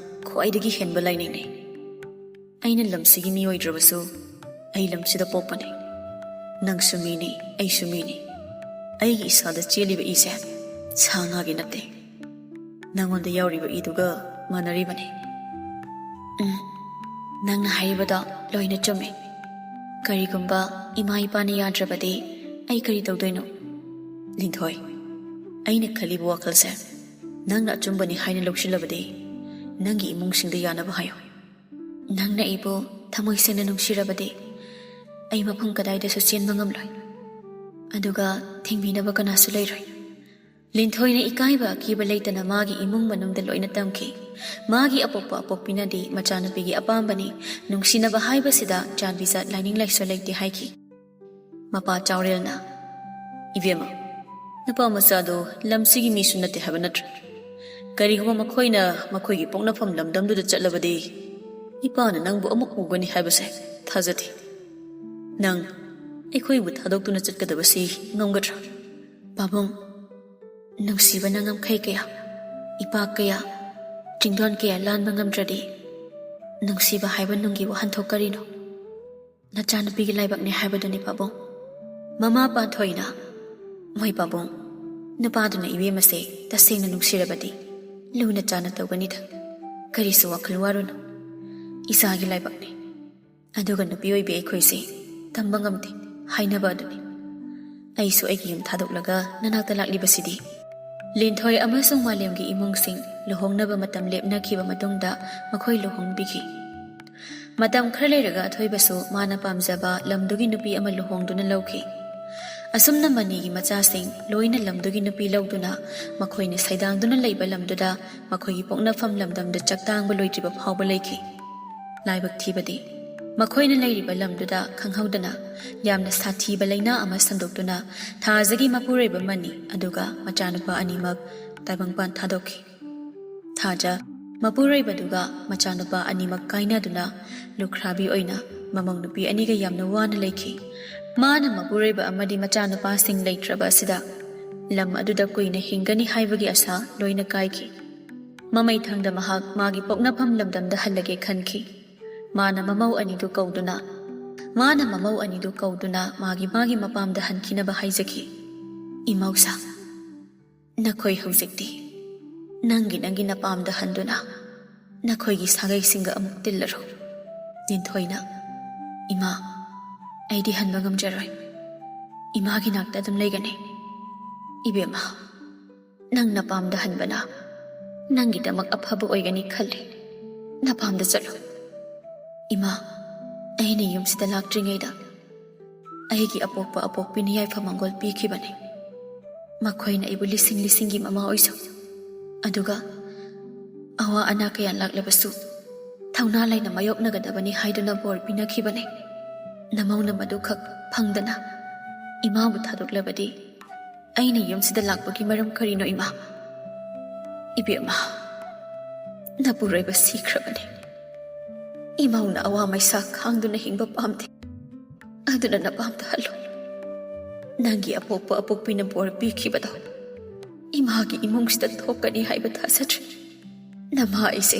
ꯈ꯭ꯋꯥꯏꯗꯒꯤ ꯍꯦꯟꯕ ꯂꯥꯏꯅꯤꯡꯅꯤ꯫ ꯑꯩꯅ ꯂꯝꯁꯤꯒꯤ ꯃꯤ ꯑꯣꯏꯗ꯭ꯔꯕꯁꯨ ꯑꯩ ꯂꯝꯁꯤꯗ ꯄꯣꯛꯄꯅꯤ꯫ ꯅꯪꯁꯨ ꯃꯤꯅꯤ, ꯑꯩꯁꯨ ꯃꯤꯅꯤ꯫ ꯑꯩꯒꯤ ꯏꯁꯥꯗ ꯆꯦꯜꯂꯤꯕ ꯏꯁꯦ ꯁꯥ ꯉꯥꯒꯤ ꯅꯠꯇꯦ꯫ ꯅꯪꯉꯣꯟꯗ ꯌꯥꯎꯔꯤꯕ ꯏꯗꯨꯒ ꯃꯥꯟꯅꯔꯤꯕꯅꯤ꯫" "ꯎꯝ, ꯅꯪꯅ ꯍꯥꯏꯔꯤꯕꯗꯣ ꯂꯣꯏꯅ ꯆꯨꯝꯃꯤ꯫ ꯀꯔꯤꯒꯨꯝꯕ ꯏꯃꯥ ꯏꯄꯥꯅ ꯌꯥꯗ꯭ꯔꯕꯗꯤ ꯑꯩ ꯀꯔꯤ ꯇꯧꯗꯣꯏꯅꯣ?" "ꯂꯤꯟꯊꯣꯏ, ꯑꯩꯅ ꯈꯜꯂꯤꯕ ꯋꯥꯈꯜꯁꯦ ꯅꯪꯅ ꯑꯆꯨꯝꯕꯅꯤ ꯍꯥꯏꯅ ꯂꯧꯁꯤꯜꯂꯕꯗꯤ ꯅꯪꯒꯤ ꯏꯃꯨꯡꯁꯤꯡꯗ ꯌꯥꯅꯕ ꯍꯥꯏꯌꯨ꯫ ꯅꯪꯅ ꯑꯩꯕꯨ ꯊꯃꯣꯏ ꯁꯦꯡꯅ ꯅꯨꯡꯁꯤꯔꯕꯗꯤ ꯑꯩ ꯃꯐꯝ ꯀꯗꯥꯏꯗꯁꯨ ꯆꯦꯟꯕ ꯉꯝꯂꯣꯏ꯫ ꯑꯗꯨꯒ ꯊꯤꯡꯕꯤꯅꯕ ꯀꯅꯥꯁꯨ ꯂꯩꯔꯣꯏ꯫" ꯂꯤꯟꯊꯣꯏꯅ ꯏꯀꯥꯏꯕ ꯑꯀꯤꯕ ꯂꯩꯇꯅ ꯃꯥꯒꯤ ꯏꯃꯨꯡ ꯃꯅꯨꯡꯗ ꯂꯣꯏꯅ ꯇꯝꯈꯤ꯫ ꯃꯥꯒꯤ ꯑꯄꯣꯛꯄ ꯑꯄꯣꯛꯄꯤꯅꯗꯤ ꯃꯆꯥꯅꯨꯄꯤꯒꯤ ꯑꯄꯥꯝꯕꯅꯤ, ꯅꯨꯡꯁꯤꯅꯕ ꯍꯥꯏꯕꯁꯤꯗ ꯆꯥꯟꯕꯤꯖ ꯂꯥꯏꯅꯤꯡ ꯂꯥꯏꯁꯣꯟ ꯂꯩꯇꯦ ꯍꯥꯏꯈꯤ꯫ ꯃꯄꯥ ꯆꯥꯎꯔꯦꯜꯅ, "ꯏꯕꯦꯝꯃ, ꯅꯨꯄꯥ ꯃꯆꯥꯗꯣ ꯂꯝꯁꯤꯒꯤ ꯃꯤꯁꯨ ꯅꯠꯇꯦ ꯍꯥꯏꯕ ꯅꯠꯇ꯭ꯔꯥ? ꯀꯔꯤꯒꯨꯝꯕ ꯃꯈꯣꯏꯅ ꯃꯈꯣꯏꯒꯤ ꯄꯣꯛꯅꯐꯝ ꯂꯝꯗꯝꯗꯨꯗ ꯆꯠꯂꯕꯗꯤ ꯏꯄꯥꯅ ꯅꯪꯕꯨ ꯑꯃꯨꯛ ꯎꯒꯅꯤ ꯍꯥꯏꯕꯁꯦ ꯊꯥꯖꯗꯦ꯫ ꯅꯪ ꯑꯩꯈꯣꯏꯕꯨ ꯊꯥꯗꯣꯛꯇꯨꯅ ꯆꯠꯀꯗꯕꯁꯤ ꯉꯝꯒꯗ꯭ꯔꯥ?" "ꯄꯥꯕꯨꯡ, ꯅꯨꯡꯁꯤꯕꯅ ꯉꯝꯈꯩ ꯀꯌꯥ, ꯏꯄꯥꯛ ꯀꯌꯥ, ꯆꯤꯡꯗꯣꯟ ꯀꯌꯥ ꯂꯥꯟꯕ ꯉꯝꯗ꯭ꯔꯗꯤ ꯅꯨꯡꯁꯤꯕ ꯍꯥꯏꯕ ꯅꯨꯡꯒꯤ ꯋꯥꯍꯟꯊꯣꯛ ꯀꯔꯤꯅꯣ? ꯅꯆꯥꯅꯨꯄꯤꯒꯤ ꯂꯥꯏꯕꯛꯅꯦ ꯍꯥꯏꯕꯗꯨꯅꯤ ꯄꯥꯕꯨꯡ꯫ ꯃꯃꯥ ꯄꯥꯟꯊꯣꯏꯅ, ꯃꯣꯏ ꯄꯥꯕꯨꯡ, ꯅꯨꯄꯥꯗꯨꯅ ꯏꯕꯦꯝꯃꯁꯦ ꯇꯁꯦꯡꯅ ꯅꯨꯡꯁꯤꯔꯕꯗꯤ ꯂꯨꯅ ꯆꯥꯟꯅ ꯇꯧꯒꯅꯤꯗ꯫ ꯀꯔꯤꯁꯨ ꯋꯥꯈꯜ ꯋꯥꯔꯨꯅꯨ꯫ ꯏꯆꯥꯒꯤ ꯂꯥꯏꯕꯛꯅꯤ꯫ ꯑꯗꯨꯒ ꯅꯨꯄꯤ ꯑꯣꯏꯕꯤ ꯑꯩꯈꯣꯏꯁꯦ ꯇꯝꯕ ꯉꯝꯗꯦ ꯍꯥꯏꯅꯕ ꯑꯗꯨꯅꯤ꯫ ꯑꯩꯁꯨ ꯑꯩꯒꯤ ꯌꯨꯝ ꯊꯥꯗꯣꯛꯂꯒ ꯅꯅꯥꯛꯇ ꯂꯥꯛꯂꯤꯕꯁꯤꯗꯤ꯫ ꯂꯤꯟꯊꯣꯏ ꯑꯃꯁꯨꯡ ꯃꯥꯂꯦꯝꯒꯤ ꯏꯃꯨꯡꯁꯤꯡ ꯂꯨꯍꯣꯡꯅꯕ ꯃꯇꯝ ꯂꯦꯞꯅꯈꯤꯕ ꯃꯇꯨꯡꯗ ꯃꯈꯣꯏ ꯂꯨꯍꯣꯡꯕꯤꯈꯤ꯫ ꯃꯇꯝ ꯈꯔ ꯂꯩꯔꯒ ꯑꯊꯣꯏꯕꯁꯨ ꯃꯥꯅ ꯄꯥꯝꯖꯕ ꯂꯝꯗꯨꯒꯤ ꯅꯨꯄꯤ ꯑꯃ ꯂꯨꯍꯣꯡꯗꯨꯅ ꯂꯧꯈꯤ꯫ ꯑꯁꯨꯝꯅ ꯃꯅꯤꯒꯤ ꯃꯆꯥꯁꯤꯡ ꯂꯣꯏꯅ ꯂꯝꯗꯨꯒꯤ ꯅꯨꯄꯤ ꯂꯧꯗꯨꯅ ꯃꯈꯣꯏꯅ ꯁꯩꯗꯥꯡꯗꯨꯅ ꯂꯩꯕ ꯂꯝꯗꯨꯗ ꯃꯈꯣꯏꯒꯤ ꯄꯣꯛꯅꯐꯝ ꯂꯝꯗꯝꯗ ꯆꯥꯛꯇꯥꯡꯕ ꯂꯣꯏꯗ꯭ꯔꯤꯕ ꯐꯥꯎꯕ ꯂꯩꯈꯤ꯫ ꯂꯥꯏꯕꯛ ꯊꯤꯕꯗꯤ, ꯃꯈꯣꯏꯅ ꯂꯩꯔꯤꯕ ꯂꯝꯗꯨꯗ ꯈꯪꯍꯧꯗꯅ ꯌꯥꯝꯅ ꯁꯥꯊꯤꯕ ꯂꯩꯅꯥ ꯑꯃ ꯁꯟꯗꯣꯛꯇꯨꯅ ꯊꯥꯖꯒꯤ ꯃꯄꯨꯔꯣꯏꯕ ꯃꯅꯤ ꯑꯗꯨꯒ ꯃꯆꯥꯅꯨꯄꯥ ꯑꯅꯤꯃꯛ ꯇꯥꯏꯕꯪꯄꯥꯟ ꯊꯥꯗꯣꯛꯈꯤ꯫ ꯊꯥꯖ ꯃꯄꯨꯔꯣꯏꯕꯗꯨꯒ ꯃꯆꯥꯅꯨꯄꯥ ꯑꯅꯤꯃꯛ ꯀꯥꯏꯅꯗꯨꯅ ꯂꯨꯈ꯭ꯔꯥꯕꯤ ꯑꯣꯏꯅ ꯃꯃꯧ ꯅꯨꯄꯤ ꯑꯅꯤꯒ ꯌꯥꯝꯅ ꯋꯥꯅ ꯂꯩꯈꯤ꯫ ꯃꯥꯅ ꯃꯄꯨꯔꯣꯏꯕ ꯑꯃꯗꯤ ꯃꯆꯥꯅꯨꯄꯥꯁꯤꯡ ꯂꯩꯇ꯭ꯔꯕ ꯑꯁꯤꯗ ꯂꯝ ꯑꯗꯨꯗ ꯀꯨꯏꯅ ꯍꯤꯡꯒꯅꯤ ꯍꯥꯏꯕꯒꯤ ꯑꯁꯥ ꯂꯣꯏꯅ ꯀꯥꯏꯈꯤ꯫ ꯃꯃꯩꯊꯪꯗ ꯃꯍꯥꯛ ꯃꯥꯒꯤ ꯄꯣꯛꯅꯐꯝ ꯂꯝꯗꯝꯗ ꯍꯜꯂꯒꯦ ꯈꯟꯈꯤ꯫ ꯃꯥꯅ ꯃꯃꯧ ꯑꯅꯤꯗꯨ ꯀꯧꯗꯨꯅ, ꯃꯥꯅ ꯃꯃꯧ ꯑꯅꯤꯗꯨ ꯀꯧꯗꯨꯅ ꯃꯥꯒꯤ ꯃꯥꯒꯤ ꯃꯄꯥꯝꯗ ꯍꯟꯈꯤꯅꯕ ꯍꯥꯏꯖꯈꯤ꯫ "ꯏꯃꯧꯁꯥ, ꯅꯈꯣꯏ ꯍꯧꯖꯤꯛꯇꯤ ꯅꯪꯒꯤ ꯅꯪꯒꯤ ꯅꯄꯥꯝꯗ ꯍꯟꯗꯨꯅ ꯅꯈꯣꯏꯒꯤ ꯁꯥꯒꯩꯁꯤꯡꯒ ꯑꯃꯨꯛ ꯇꯤꯜꯂꯔꯣ꯫" ꯂꯤꯟꯊꯣꯏꯅ, "ꯏꯃꯥ, ꯑꯩꯗꯤ ꯍꯟꯕ ꯉꯝꯖꯔꯣꯏ꯫ ꯏꯃꯥꯒꯤ ꯅꯥꯛꯇ ꯑꯗꯨꯝ ꯂꯩꯒꯅꯤ꯫ ꯏꯕꯦꯝꯃ, ꯅꯪ ꯅꯄꯥꯝꯗ ꯍꯟꯕꯅ ꯅꯪꯒꯤꯗꯃꯛ ꯑꯐꯕ ꯑꯣꯏꯒꯅꯤ ꯈꯜꯂꯤ꯫ ꯅꯄꯥꯝꯗ ꯆꯠꯂꯨ꯫" "ꯏꯃꯥ, ꯑꯩꯅ ꯌꯨꯝꯁꯤꯗ ꯂꯥꯛꯇ꯭ꯔꯤꯉꯩꯗ ꯑꯩꯒꯤ ꯑꯄꯣꯛꯄ ꯑꯄꯣꯛꯄꯤꯅ ꯌꯥꯏꯐ ꯃꯪꯒꯣꯜ ꯄꯤꯈꯤꯕꯅꯤ꯫ ꯃꯈꯣꯏꯅ ꯑꯩꯕꯨ ꯂꯤꯁꯤꯡ ꯂꯤꯁꯤꯡꯒꯤ ꯃꯃꯥ ꯑꯣꯏꯖꯧ, ꯑꯗꯨꯒ ꯑꯋꯥ ꯑꯅꯥ ꯀꯌꯥ ꯂꯥꯛꯂꯕꯁꯨ ꯊꯧꯅꯥ ꯂꯩꯅ ꯃꯥꯌꯣꯛꯅꯒꯗꯕꯅꯤ ꯍꯥꯏꯗꯨꯅ ꯕꯣꯔ ꯄꯤꯅꯈꯤꯕꯅꯤ꯫ ꯅꯃꯧꯅ ꯃꯗꯨꯈꯛ ꯐꯪꯗꯅ ꯏꯃꯥꯕꯨ ꯊꯥꯗꯣꯛꯂꯕꯗꯤ ꯑꯩꯅ ꯌꯨꯝꯁꯤꯗ ꯂꯥꯛꯄꯒꯤ ꯃꯔꯝ ꯀꯔꯤꯅꯣ, ꯏꯃꯥ?" "ꯏꯕꯦꯝꯃ, ꯅꯄꯨꯔꯣꯏꯕ ꯁꯤꯈ꯭ꯔꯕꯅꯤ꯫ ꯏꯃꯧꯅ ꯑꯋꯥ ꯃꯩꯁꯥ ꯈꯥꯡꯗꯨꯅ ꯍꯤꯡꯕ ꯄꯥꯝꯗꯦ꯫ ꯑꯗꯨꯅ ꯅꯄꯥꯝꯗ ꯍꯜꯂꯣ꯫ ꯅꯪꯒꯤ ꯑꯄꯣꯛꯄ ꯑꯄꯣꯛꯄꯤꯅ ꯕꯣꯔ ꯄꯤꯈꯤꯕꯗꯣ ꯏꯃꯥꯒꯤ ꯏꯃꯨꯡꯁꯤꯗ ꯊꯣꯛꯀꯅꯤ ꯍꯥꯏꯕ ꯊꯥꯖꯗ꯭ꯔꯦ꯫ ꯅꯃꯥ ꯑꯩꯁꯦ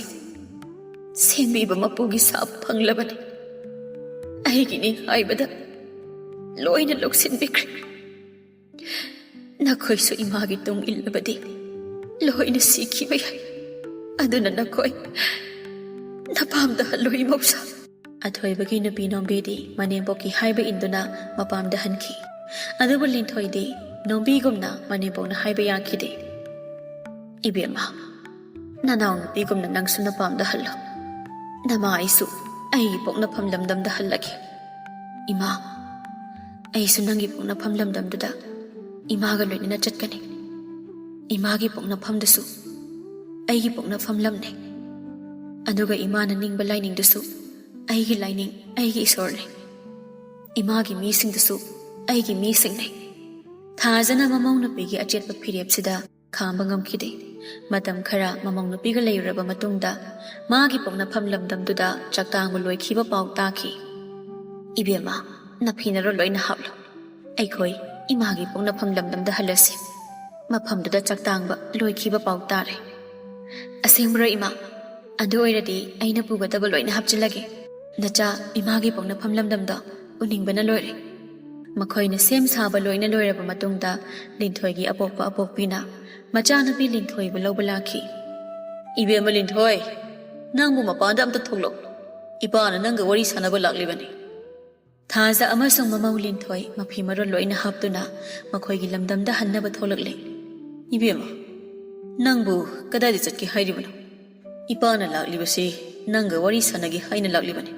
ꯁꯦꯝꯕꯤꯕ ꯃꯄꯨꯒꯤ ꯁꯥꯞ ꯐꯪꯂꯕꯅꯤ꯫ ꯑꯩꯒꯤꯅꯤ ꯍꯥꯏꯕꯗ ꯂꯣꯏꯅ ꯂꯧꯁꯤꯟꯕꯤꯈ꯭ꯔꯦ꯫ ꯅꯈꯣꯏꯁꯨ ꯏꯃꯥꯒꯤ ꯇꯨꯡ ꯏꯜꯂꯕꯗꯤ ꯂꯣꯏꯅ ꯁꯤꯈꯤꯕ ꯌꯥꯏ꯫ ꯑꯗꯨꯅ ꯅꯈꯣꯏ ꯅꯄꯥꯝꯗ ꯍꯜꯂꯨ, ꯏꯃꯧꯁꯥ꯫ ꯑꯊꯣꯏꯕꯒꯤ ꯅꯨꯄꯤ ꯅꯣꯝꯕꯤꯗꯤ ꯃꯅꯦꯝꯕꯣꯛꯀꯤ ꯍꯥꯏꯕ ꯏꯟꯗꯨꯅ ꯃꯄꯥꯝꯗ ꯍꯟꯈꯤ꯫ ꯑꯗꯨꯕꯨ ꯂꯤꯟꯊꯣꯏꯗꯤ ꯅꯣꯝꯕꯤꯒꯨꯝꯅ ꯃꯅꯦꯝꯕꯣꯛꯅ ꯍꯥꯏꯕ ꯌꯥꯈꯤꯗꯦ꯫ "ꯏꯕꯦꯝꯃ, ꯅꯅꯥꯎ ꯅꯨꯄꯤꯒꯨꯝꯅ ꯅꯪꯁꯨ ꯅꯄꯥꯝꯗ ꯍꯜꯂꯣ꯫ ꯅꯃꯥ ꯑꯩꯁꯨ ꯑꯩꯒꯤ ꯄꯣꯛꯅꯐꯝ ꯂꯝꯗꯝꯗ ꯍꯜꯂꯒꯦ꯫ ꯏꯃꯥ, ꯑꯩꯁꯨ ꯅꯪꯒꯤ ꯄꯣꯛꯅꯐꯝ ꯂꯝꯗꯝꯗꯨꯗ ꯏꯃꯥꯒ ꯂꯣꯏꯅꯅ ꯆꯠꯀꯅꯤ꯫ ꯏꯃꯥꯒꯤ ꯄꯣꯛꯅꯐꯝꯗꯨꯁꯨ ꯑꯩꯒꯤ ꯄꯣꯛꯅꯐꯝ ꯂꯝꯅꯤ꯫ ꯑꯗꯨꯒ ꯏꯃꯥꯅ ꯅꯤꯡꯕ ꯂꯥꯏꯅꯤꯡꯗꯨꯁꯨ ꯑꯩꯒꯤ ꯂꯥꯏꯅꯤꯡ, ꯑꯩꯒꯤ ꯏꯁꯣꯔꯅꯤ꯫ ꯏꯃꯥꯒꯤ ꯃꯤꯁꯤꯡꯗꯨꯁꯨ ꯑꯩꯒꯤ ꯃꯤꯁꯤꯡꯅꯤ꯫" ꯊꯥꯖꯅ ꯃꯃꯧ ꯅꯨꯄꯤꯒꯤ ꯑꯆꯦꯠꯄ ꯐꯤꯔꯦꯞꯁꯤꯗ ꯈꯥꯡꯕ ꯉꯝꯈꯤꯗꯦ꯫ ꯃꯇꯝ ꯈꯔ ꯃꯃꯧ ꯅꯨꯄꯤꯒ ꯂꯩꯔꯨꯔꯕ ꯃꯇꯨꯡꯗ ꯃꯥꯒꯤ ꯄꯣꯛꯅꯐꯝ ꯂꯝꯗꯝꯗꯨꯗ ꯆꯥꯛꯇꯥꯡꯕ ꯂꯣꯏꯈꯤꯕ ꯄꯥꯎ ꯇꯥꯈꯤ꯫ "ꯏꯕꯦꯝꯃ, ꯅꯐꯤꯅꯔꯣ ꯂꯣꯏꯅ ꯍꯥꯞꯂꯣ꯫ ꯑꯩꯈꯣꯏ ꯏꯃꯥꯒꯤ ꯄꯣꯛꯅꯐꯝ ꯂꯝꯗꯝꯗ ꯍꯜꯂꯁꯤ꯫ ꯃꯐꯝꯗꯨꯗ ꯆꯥꯛꯇꯥꯡꯕ ꯂꯣꯏꯈꯤꯕ ꯄꯥꯎ ꯇꯥꯔꯦ꯫" "ꯑꯁꯦꯡꯕꯔꯣ ꯏꯃꯥ? ꯑꯗꯨ ꯑꯣꯏꯔꯗꯤ ꯑꯩꯅ ꯄꯨꯒꯗꯕ ꯂꯣꯏꯅ ꯍꯥꯞꯆꯤꯜꯂꯒꯦ꯫ ꯅꯆꯥ ꯏꯃꯥꯒꯤ ꯄꯣꯛꯅꯐꯝ ꯂꯝꯗꯝꯗꯣ ꯎꯅꯤꯡꯕꯅ ꯂꯣꯏꯔꯦ꯫" ꯃꯈꯣꯏꯅ ꯁꯦꯝ ꯁꯥꯕ ꯂꯣꯏꯅ ꯂꯣꯏꯔꯕ ꯃꯇꯨꯡꯗ ꯂꯤꯟꯊꯣꯏꯒꯤ ꯑꯄꯣꯛꯄ ꯑꯄꯣꯛꯄꯤꯅ ꯃꯆꯥꯅꯨꯄꯤ ꯂꯤꯟꯊꯣꯏꯕꯨ ꯂꯧꯕ ꯂꯥꯛꯈꯤ꯫ "ꯏꯕꯦꯝꯃ ꯂꯤꯟꯊꯣꯏ, ꯅꯪꯕꯨ ꯃꯄꯥꯟꯗ ꯑꯝꯇ ꯊꯣꯛꯂꯛꯎ꯫ ꯏꯄꯥꯅ ꯅꯪꯒ ꯋꯥꯔꯤ ꯁꯥꯟꯅꯕ ꯂꯥꯛꯂꯤꯕꯅꯤ꯫" ꯊꯥꯖ ꯑꯃꯁꯨꯡ ꯃꯃꯧ ꯂꯤꯟꯊꯣꯏ ꯃꯐꯤ ꯃꯔꯣꯜ ꯂꯣꯏꯅ ꯍꯥꯞꯇꯨꯅ ꯃꯈꯣꯏꯒꯤ ꯂꯝꯗꯝꯗ ꯍꯟꯅꯕ ꯊꯣꯛꯂꯛꯂꯦ꯫ "ꯏꯕꯦꯝꯃ, ꯅꯪꯕꯨ ꯀꯗꯥꯏꯗ ꯆꯠꯀꯦ ꯍꯥꯏꯔꯤꯕꯅꯣ? ꯏꯄꯥꯅ ꯂꯥꯛꯂꯤꯕꯁꯤ ꯅꯪꯒ ꯋꯥꯔꯤ ꯁꯥꯟꯅꯒꯦ ꯍꯥꯏꯅ ꯂꯥꯛꯂꯤꯕꯅꯤ꯫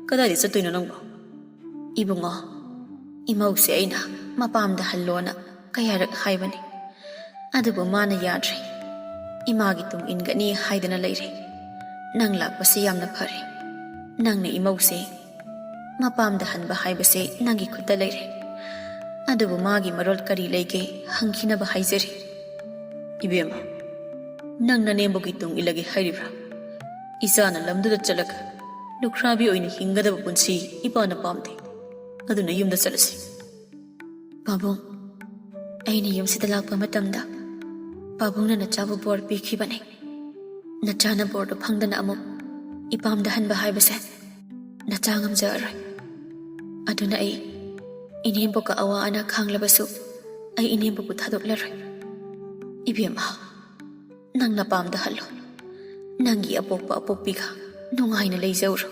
ꯀꯗꯥꯏꯗ ꯆꯠꯇꯣꯏꯅꯣ ꯅꯪꯕꯨ?" "ꯏꯕꯨꯡꯉꯣ, ꯏꯃꯧꯁꯦ ꯑꯩꯅ ꯃꯄꯥꯝꯗ ꯍꯜꯂꯣꯅ ꯀꯌꯥꯔꯛ ꯍꯥꯏꯕꯅꯤ꯫ ꯑꯗꯨꯕꯨ ꯃꯥꯅ ꯌꯥꯗ꯭ꯔꯦ꯫ ꯏꯃꯥꯒꯤ ꯇꯨꯡ ꯏꯟꯒꯅꯤ ꯍꯥꯏꯗꯅ ꯂꯩꯔꯦ꯫ ꯅꯪ ꯂꯥꯛꯄꯁꯤ ꯌꯥꯝꯅ ꯐꯔꯦ꯫ ꯅꯪꯅ ꯏꯃꯧꯁꯦ ꯃꯄꯥꯝꯗ ꯍꯟꯕ ꯍꯥꯏꯕꯁꯦ ꯅꯪꯒꯤ ꯈꯨꯠꯇ ꯂꯩꯔꯦ꯫ ꯑꯗꯨꯕꯨ ꯃꯥꯒꯤ ꯃꯔꯣꯜ ꯀꯔꯤ ꯂꯩꯒꯦ ꯍꯪꯈꯤꯅꯕ ꯍꯥꯏꯖꯔꯤ꯫" "ꯏꯕꯦꯝꯃ, ꯅꯪ ꯅꯅꯦꯝꯕꯣꯛꯀꯤ ꯇꯨꯡ ꯏꯜꯂꯒꯦ ꯍꯥꯏꯔꯤꯕ꯭ꯔꯥ? ꯏꯆꯥꯅ ꯂꯝꯗꯨꯗ ꯆꯠꯂꯒ ꯂꯨꯈ꯭ꯔꯥꯕꯤ ꯑꯣꯏꯅ ꯍꯤꯡꯒꯗꯕ ꯄꯨꯟꯁꯤ ꯏꯄꯥꯅ ꯄꯥꯝꯗꯦ꯫ ꯑꯗꯨꯅ ꯌꯨꯝꯗ ꯆꯠꯂꯁꯤ꯫" "ꯄꯥꯕꯨꯡ, ꯑꯩꯅ ꯌꯨꯝꯁꯤꯗ ꯂꯥꯛꯄ ꯃꯇꯝꯗ ꯄꯥꯕꯨꯡꯅ ꯅꯆꯥꯕꯨ ꯕꯣꯔ ꯄꯤꯈꯤꯕꯅꯤ꯫ ꯅꯆꯥꯅ ꯕꯣꯔꯗꯨ ꯐꯪꯗꯅ ꯑꯃꯨꯛ ꯏꯄꯥꯝꯗ ꯍꯟꯕ ꯍꯥꯏꯕꯁꯦ ꯅꯆꯥ ꯉꯝꯖꯔꯔꯣꯏ꯫ ꯑꯗꯨꯅ ꯑꯩ ꯏꯅꯦꯝꯕꯣꯛꯀ ꯑꯋꯥ ꯑꯅꯥ ꯈꯥꯡꯂꯕꯁꯨ ꯑꯩ ꯏꯅꯦꯝꯕꯣꯛꯄꯨ ꯊꯥꯗꯣꯛꯂꯔꯣꯏ꯫ ꯏꯕꯦꯝꯃ, ꯅꯪ ꯅꯄꯥꯝꯗ ꯍꯜꯂꯣ꯫ ꯅꯪꯒꯤ ꯑꯄꯣꯛꯄ ꯑꯄꯣꯛꯄꯤꯒ ꯅꯨꯡꯉꯥꯏꯅ ꯂꯩꯖꯧꯔꯣ꯫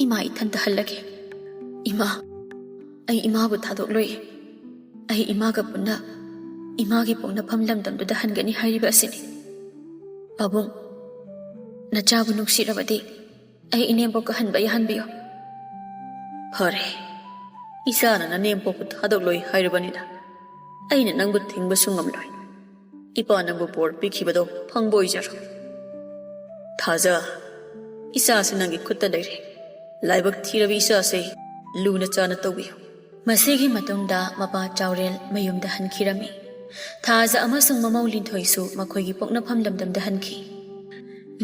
ꯏꯃꯥ ꯏꯊꯟꯇ ꯍꯜꯂꯒꯦ꯫ ꯏꯃꯥ, ꯑꯩ ꯏꯃꯥꯕꯨ ꯊꯥꯗꯣꯛꯂꯣꯏ꯫ ꯑꯩ ꯏꯃꯥꯒ ꯄꯨꯟꯅ ꯏꯃꯥꯒꯤ ꯄꯣꯛꯅꯐꯝ ꯂꯝꯗꯝꯗꯨꯗ ꯍꯟꯒꯅꯤ ꯍꯥꯏꯔꯤꯕ ꯑꯁꯤꯅꯤ꯫ ꯄꯥꯕꯨꯡ, ꯅꯆꯥꯕꯨ ꯅꯨꯡꯁꯤꯔꯕꯗꯤ ꯑꯩ ꯏꯅꯦꯝꯕꯣꯛꯀ ꯍꯟꯕ ꯌꯥꯍꯟꯕꯤꯌꯨ꯫ ꯐꯔꯦ, ꯏꯆꯥꯅ ꯅꯅꯦꯝꯕꯣꯛꯄꯨ ꯊꯥꯗꯣꯛꯂꯣꯏ ꯍꯥꯏꯔꯕꯅꯤꯅ ꯑꯩꯅ ꯅꯪꯕꯨ ꯊꯤꯡꯕꯁꯨ ꯉꯝꯂꯣꯏ꯫ ꯏꯄꯥ ꯅꯪꯕꯨ ꯕꯣꯔ ꯄꯤꯈꯤꯕꯗꯣ ꯐꯪꯕ ꯑꯣꯏꯖꯔꯣ꯫ ꯊꯥꯖ, ꯏꯆꯥꯁꯤ ꯅꯪꯒꯤ ꯈꯨꯠꯇ ꯂꯩꯔꯦ꯫ ꯂꯥꯏꯕꯛ ꯊꯤꯔꯕ ꯏꯆꯥꯁꯦ ꯂꯨꯅ ꯆꯥꯅ ꯇꯧꯕꯤꯌꯨ꯫ ꯃꯁꯤꯒꯤ ꯃꯇꯨꯡꯗ ꯃꯄꯥ ꯆꯥꯎꯔꯦꯜ ꯃꯌꯨꯝꯗ ꯍꯟꯈꯤꯔꯝꯃꯤ꯫ ꯊꯥꯖ ꯑꯃꯁꯨꯡ ꯃꯃꯧ ꯂꯤꯟꯊꯣꯏꯁꯨ ꯃꯈꯣꯏꯒꯤ ꯄꯣꯛꯅꯐꯝ ꯂꯝꯗꯝꯗ ꯍꯟꯈꯤ꯫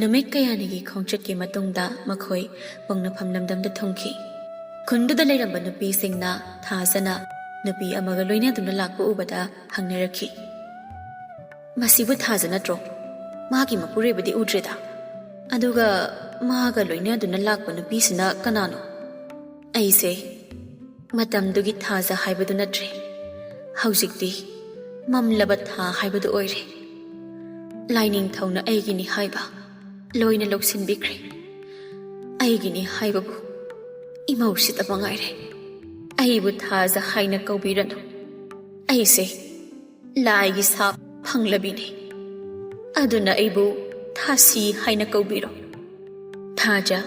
ꯅꯨꯃꯤꯠ ꯀꯌꯥꯅꯤꯒꯤ ꯈꯣꯡꯆꯠꯀꯤ ꯃꯇꯨꯡꯗ ꯃꯈꯣꯏ ꯄꯣꯛꯅꯐꯝ ꯂꯝꯗꯝꯗ ꯊꯨꯡꯈꯤ꯫ ꯈꯨꯟꯗꯨꯗ ꯂꯩꯔꯝꯕ ꯅꯨꯄꯤꯁꯤꯡꯅ ꯊꯥꯖꯅ ꯅꯨꯄꯤ ꯑꯃꯒ ꯂꯣꯏꯅꯗꯨꯅ ꯂꯥꯛꯄ ꯎꯕꯗ ꯍꯪꯅꯔꯛꯈꯤ꯫ "ꯃꯁꯤꯕꯨ ꯊꯥꯖ ꯅꯠꯇ꯭ꯔꯣ? ꯃꯥꯒꯤ ꯃꯄꯨꯔꯣꯏꯕꯗꯤ ꯎꯗ꯭ꯔꯦꯗ꯫ ꯑꯗꯨꯒ ꯃꯥꯒ ꯂꯣꯏꯅꯗꯨꯅ ꯂꯥꯛꯄ ꯅꯨꯄꯤꯁꯤꯅ ꯀꯅꯥꯅꯣ?" ꯑꯩꯁꯦ ꯃꯇꯝꯗꯨꯒꯤ ꯊꯥꯖ ꯍꯥꯏꯕꯗꯨ ꯅꯠꯇ꯭ꯔꯦ꯫ ꯍꯧꯖꯤꯛꯇꯤ ꯃꯝꯂꯕ ꯊꯥ ꯍꯥꯏꯕꯗꯨ ꯑꯣꯏꯔꯦ꯫ ꯂꯥꯏꯅꯤꯡꯊꯧꯅ ꯑꯩꯒꯤꯅꯤ ꯍꯥꯏꯕ ꯂꯣꯏꯅ ꯂꯧꯁꯤꯟꯕꯤꯈ꯭ꯔꯦ꯫ ꯑꯩꯒꯤꯅꯤ ꯍꯥꯏꯕꯕꯨ ꯏꯃꯧꯁꯤꯗ ꯃꯉꯥꯏꯔꯦ꯫ ꯑꯩꯕꯨ ꯊꯥꯖ ꯍꯥꯏꯅ ꯀꯧꯕꯤꯔꯅꯨ꯫ ꯑꯩꯁꯦ ꯂꯥꯏꯒꯤ ꯁꯥꯞ ꯐꯪꯂꯕꯤꯅꯤ꯫ ꯑꯗꯨꯅ ꯑꯩꯕꯨ ꯊꯥꯁꯤ ꯍꯥꯏꯅ ꯀꯧꯕꯤꯔꯣ꯫ ꯊꯥꯖ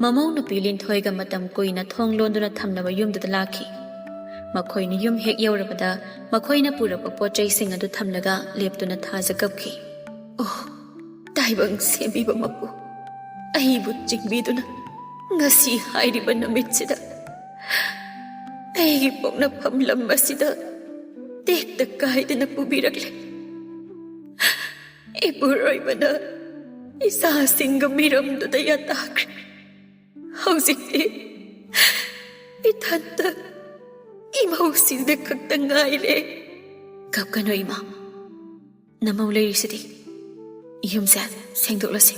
ꯃꯃꯧ ꯅꯨꯄꯤ ꯂꯤꯟꯊꯣꯏꯒ ꯃꯇꯝ ꯀꯨꯏꯅ ꯊꯣꯡ ꯂꯣꯟꯗꯨꯅ ꯊꯝꯂꯕ ꯌꯨꯝꯗꯨꯗ ꯂꯥꯛꯈꯤ꯫ ꯃꯈꯣꯏꯅ ꯌꯨꯝ ꯍꯦꯛ ꯌꯧꯔꯕꯗ ꯃꯈꯣꯏꯅ ꯄꯨꯔꯛꯄ ꯄꯣꯠ ꯆꯩꯁꯤꯡ ꯑꯗꯨ ꯊꯝꯂꯒ ꯂꯦꯞꯇꯨꯅ ꯊꯥꯖ ꯀꯞꯈꯤ꯫ "ꯑꯣ, ꯇꯥꯏꯕꯪ ꯁꯦꯝꯕꯤꯕ ꯃꯄꯨ, ꯑꯩꯕꯨ ꯆꯤꯡꯕꯤꯗꯨꯅ ꯉꯁꯤ ꯍꯥꯏꯔꯤꯕ ꯅꯨꯃꯤꯠꯁꯤꯗ ꯑꯩꯒꯤ ꯄꯣꯛꯅꯐꯝ ꯂꯝ ꯑꯁꯤꯗ ꯇꯦꯛꯇ ꯀꯥꯏꯗꯅ ꯄꯨꯕꯤꯔꯛꯂꯦ꯫ ꯏꯄꯨꯔꯣꯏꯕꯅ ꯏꯆꯥꯁꯤꯡꯒ ꯃꯤꯔꯝꯗꯨꯗ ꯌꯥꯇꯥꯈ꯭ꯔꯦ꯫ ꯍꯧꯖꯤꯛꯇꯤ ꯏꯊꯟꯇ ꯏꯃꯧꯁꯤꯗ ꯈꯛꯇ ꯉꯥꯏꯔꯦ꯫" "ꯀꯞꯀꯅꯨ ꯏꯃꯥ, ꯅꯃꯧ ꯂꯩꯔꯤꯁꯤꯗꯤ꯫ "ꯌꯨꯝꯁꯦ ꯁꯦꯡꯗꯣꯛꯂꯁꯤ꯫"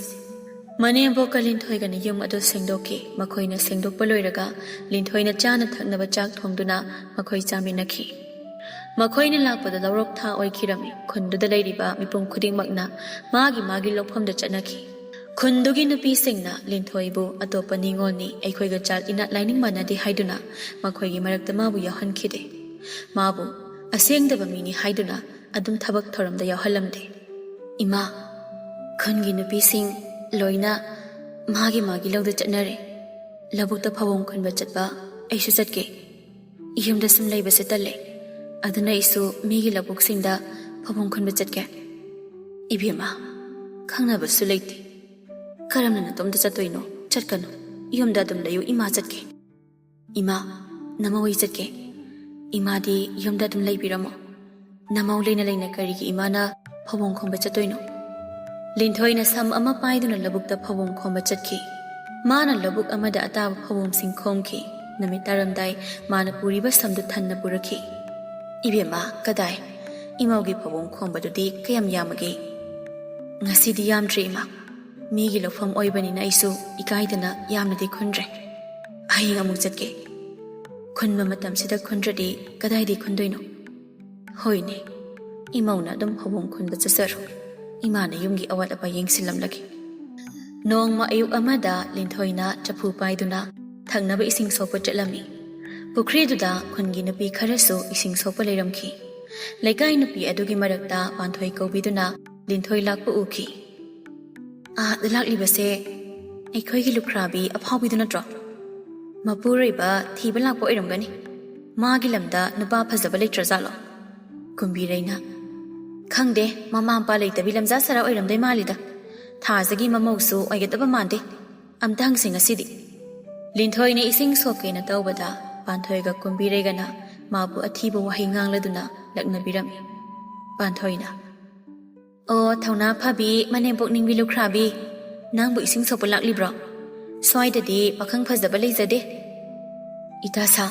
ꯃꯅꯦꯝꯕꯣꯛꯀ ꯂꯤꯟꯊꯣꯏꯒꯅ ꯌꯨꯝ ꯑꯗꯨ ꯁꯦꯡꯗꯣꯛꯈꯤ꯫ ꯃꯈꯣꯏꯅ ꯁꯦꯡꯗꯣꯛꯄ ꯂꯣꯏꯔꯒ ꯂꯤꯟꯊꯣꯏꯅ ꯆꯥꯅ ꯊꯛꯅꯕ ꯆꯥꯛ ꯊꯣꯡꯗꯨꯅ ꯃꯈꯣꯏ ꯆꯥꯃꯤꯟꯅꯈꯤ꯫ ꯃꯈꯣꯏꯅ ꯂꯥꯛꯄꯗ ꯂꯧꯔꯣꯛ ꯊꯥ ꯑꯣꯏꯈꯤꯔꯝꯃꯤ꯫ ꯈꯨꯟꯗꯨꯗ ꯂꯩꯔꯤꯕ ꯃꯤꯄꯨꯝ ꯈꯨꯗꯤꯡꯃꯛꯅ ꯃꯥꯒꯤ ꯃꯥꯒꯤ ꯂꯧꯐꯝꯗ ꯆꯠꯅꯈꯤ꯫ ꯈꯨꯟꯗꯨꯒꯤ ꯅꯨꯄꯤꯁꯤꯡꯅ ꯂꯤꯟꯊꯣꯏꯕꯨ "ꯑꯇꯣꯞꯄ ꯅꯤꯉꯣꯜꯅꯤ, ꯑꯩꯈꯣꯏꯒ ꯖꯥꯠ ꯏꯅꯥꯠ ꯂꯥꯏꯅꯤꯡ ꯃꯥꯟꯅꯗꯦ" ꯍꯥꯏꯗꯨꯅ ꯃꯈꯣꯏꯒꯤ ꯃꯔꯛꯇ ꯃꯥꯕꯨ ꯌꯥꯎꯍꯟꯈꯤꯗꯦ꯫ ꯃꯥꯕꯨ ꯑꯁꯦꯡꯗꯕ ꯃꯤꯅꯤ ꯍꯥꯏꯗꯨꯅ ꯑꯗꯨꯝ ꯊꯕꯛ ꯊꯧꯔꯝꯗ ꯌꯥꯎꯍꯜꯂꯝꯗꯦ꯫ "ꯏꯃꯥ, ꯈꯨꯟꯒꯤ ꯅꯨꯄꯤꯁꯤꯡ ꯂꯣꯏꯅ ꯃꯥꯒꯤ ꯃꯥꯒꯤ ꯂꯧꯗ ꯆꯠꯅꯔꯦ꯫ ꯂꯧꯕꯨꯛꯇ ꯐꯧꯕꯣꯝ ꯈꯨꯟꯕ ꯆꯠꯄ ꯑꯩꯁꯨ ꯆꯠꯀꯦ꯫ ꯌꯨꯝꯗ ꯁꯨꯝ ꯂꯩꯕꯁꯦ ꯇꯜꯂꯦ꯫ ꯑꯗꯨꯅ ꯑꯩꯁꯨ ꯃꯤꯒꯤ ꯂꯧꯕꯨꯛꯁꯤꯡꯗ ꯐꯧꯕꯣꯝ ꯈꯨꯟꯕ ꯆꯠꯀꯦ꯫" "ꯏꯕꯦꯝꯃ, ꯈꯪꯅꯕꯁꯨ ꯂꯩꯇꯦ꯫ ꯀꯔꯝꯅ ꯅꯇꯣꯝꯇ ꯆꯠꯇꯣꯏꯅꯣ? ꯆꯠꯀꯅꯨ꯫ ꯌꯨꯝꯗ ꯑꯗꯨꯝ ꯂꯩꯌꯨ, ꯏꯃꯥ ꯆꯠꯀꯦ꯫" "ꯏꯃꯥ, ꯅꯃꯧ ꯑꯩ ꯆꯠꯀꯦ꯫ ꯏꯃꯥꯗꯤ ꯌꯨꯝꯗ ꯑꯗꯨꯝ ꯂꯩꯕꯤꯔꯝꯃꯣ꯫ ꯅꯃꯧ ꯂꯩꯅ ꯂꯩꯅ ꯀꯔꯤꯒꯤ ꯏꯃꯥꯅ ꯐꯧꯕꯣꯝ ꯈꯣꯝꯕ ꯆꯠꯇꯣꯏꯅꯣ?" ꯂꯤꯟꯊꯣꯏꯅ ꯁꯝ ꯑꯃ ꯄꯥꯏꯗꯨꯅ ꯂꯧꯕꯨꯛꯇ ꯐꯧꯕꯣꯝ ꯈꯣꯝꯕ ꯆꯠꯈꯤ꯫ ꯃꯥꯅ ꯂꯧꯕꯨꯛ ꯑꯃꯗ ꯑꯇꯥꯕ ꯐꯧꯕꯣꯝꯁꯤꯡ ꯈꯣꯝꯈꯤ꯫ ꯅꯨꯃꯤꯠ ꯇꯥꯔꯝꯗꯥꯏ ꯃꯥꯅ ꯄꯨꯔꯤꯕ ꯁꯝꯗꯨ ꯊꯟꯅ ꯄꯨꯔꯛꯈꯤ꯫ "ꯏꯕꯦꯝꯃ, ꯀꯗꯥꯏ? ꯏꯃꯧꯒꯤ ꯐꯧꯕꯣꯝ ꯈꯣꯝꯕꯗꯨꯗꯤ ꯀꯌꯥꯝ ꯌꯥꯝꯃꯒꯦ?" "ꯉꯁꯤꯗꯤ ꯌꯥꯝꯗ꯭ꯔꯦ, ꯏꯃꯥ꯫ ꯃꯤꯒꯤ ꯂꯧꯐꯝ ꯑꯣꯏꯕꯅꯤꯅ ꯑꯩꯁꯨ ꯏꯀꯥꯏꯗꯅ ꯌꯥꯝꯅꯗꯤ ꯈꯨꯟꯗ꯭ꯔꯦ꯫ ꯍꯌꯦꯡ ꯑꯃꯨꯛ ꯆꯠꯀꯦ꯫ ꯈꯨꯟꯕ ꯃꯇꯝꯁꯤꯗ ꯈꯨꯟꯗ꯭ꯔꯗꯤ ꯀꯗꯥꯏꯗꯩ ꯈꯨꯟꯗꯣꯏꯅꯣ? ꯍꯣꯏꯅꯦ, ꯏꯃꯧꯅ ꯑꯗꯨꯝ ꯐꯧꯕꯣꯝ ꯈꯨꯟꯕ ꯆꯠꯆꯔꯣ꯫ ꯏꯃꯥꯅ ꯌꯨꯝꯒꯤ ꯑꯋꯥꯠ ꯑꯄꯥ ꯌꯦꯡꯁꯤꯜꯂꯝꯂꯒꯦ꯫" ꯅꯣꯡꯃ ꯑꯌꯨꯛ ꯑꯃꯗ ꯂꯤꯟꯊꯣꯏꯅ ꯆꯐꯨ ꯄꯥꯏꯗꯨꯅ ꯊꯛꯅꯕ ꯏꯁꯤꯡ ꯁꯣꯛꯄ ꯆꯠꯂꯝꯃꯤ꯫ ꯄꯨꯈ꯭ꯔꯤꯗꯨꯗ ꯈꯨꯟꯒꯤ ꯅꯨꯄꯤ ꯈꯔꯁꯨ ꯏꯁꯤꯡ ꯁꯣꯛꯄ ꯂꯩꯔꯝꯈꯤ꯫ ꯂꯩꯀꯥꯏ ꯅꯨꯄꯤ ꯑꯗꯨꯒꯤ ꯃꯔꯛꯇ ꯄꯥꯟꯊꯣꯏ ꯀꯧꯕꯤꯗꯨꯅ ꯂꯤꯟꯊꯣꯏ ꯂꯥꯛꯄ ꯎꯈꯤ꯫ "ꯑꯥꯗ ꯂꯥꯛꯂꯤꯕꯁꯦ ꯑꯩꯈꯣꯏꯒꯤ ꯂꯨꯈ꯭ꯔꯥꯕꯤ ꯑꯐꯥꯎꯕꯤꯗꯨ ꯅꯠꯇ꯭ꯔꯣ? ꯃꯄꯨꯔꯣꯏꯕ ꯊꯤꯕ ꯂꯥꯛꯄ ꯑꯣꯏꯔꯝꯒꯅꯤ꯫ ꯃꯥꯒꯤ ꯂꯝꯗ ꯅꯨꯄꯥ ꯐꯖꯕ ꯂꯩꯇ꯭ꯔꯖꯥꯠꯂꯣ?" ꯀꯨꯝꯕꯤꯔꯩꯅ, "ꯈꯪꯗꯦ, ꯃꯃꯥ ꯃꯄꯥ ꯂꯩꯇꯕꯤ ꯂꯝꯖꯥ ꯁꯔꯥ ꯑꯣꯏꯔꯝꯗꯣꯏ ꯃꯥꯜꯂꯤꯗ꯫ ꯊꯥꯖꯒꯤ ꯃꯃꯧꯁꯨ ꯑꯣꯏꯒꯗꯕ ꯃꯥꯟꯗꯦ꯫ ꯑꯝꯇ ꯍꯪꯁꯤ ꯉꯁꯤꯗꯤ꯫" ꯂꯤꯟꯊꯣꯏꯅ ꯏꯁꯤꯡ ꯁꯣꯛꯀꯦꯅ ꯇꯧꯕꯗ ꯄꯥꯟꯊꯣꯏꯒ ꯀꯨꯝꯕꯤꯔꯩꯒꯅ ꯃꯥꯕꯨ ꯑꯊꯤꯕ ꯋꯥꯍꯩ ꯉꯥꯡꯂꯗꯨꯅ ꯂꯛꯅꯕꯤꯔꯝꯃꯤ꯫ ꯄꯥꯟꯊꯣꯏꯅ, "ꯑꯣ, ꯊꯧꯅꯥ ꯐꯕꯤ, ꯃꯅꯦꯝꯄꯣꯛ ꯅꯤꯡꯕꯤ ꯂꯨꯈ꯭ꯔꯥꯕꯤ, ꯅꯪꯕꯨ ꯏꯁꯤꯡ ꯁꯣꯛꯄ ꯂꯥꯛꯂꯤꯕ꯭ꯔꯣ? ꯁ꯭ꯋꯥꯏꯗꯗꯤ ꯄꯥꯈꯪ ꯐꯖꯕ ꯂꯩꯖꯗꯦ꯫" "ꯏꯇꯥ ꯁꯥ,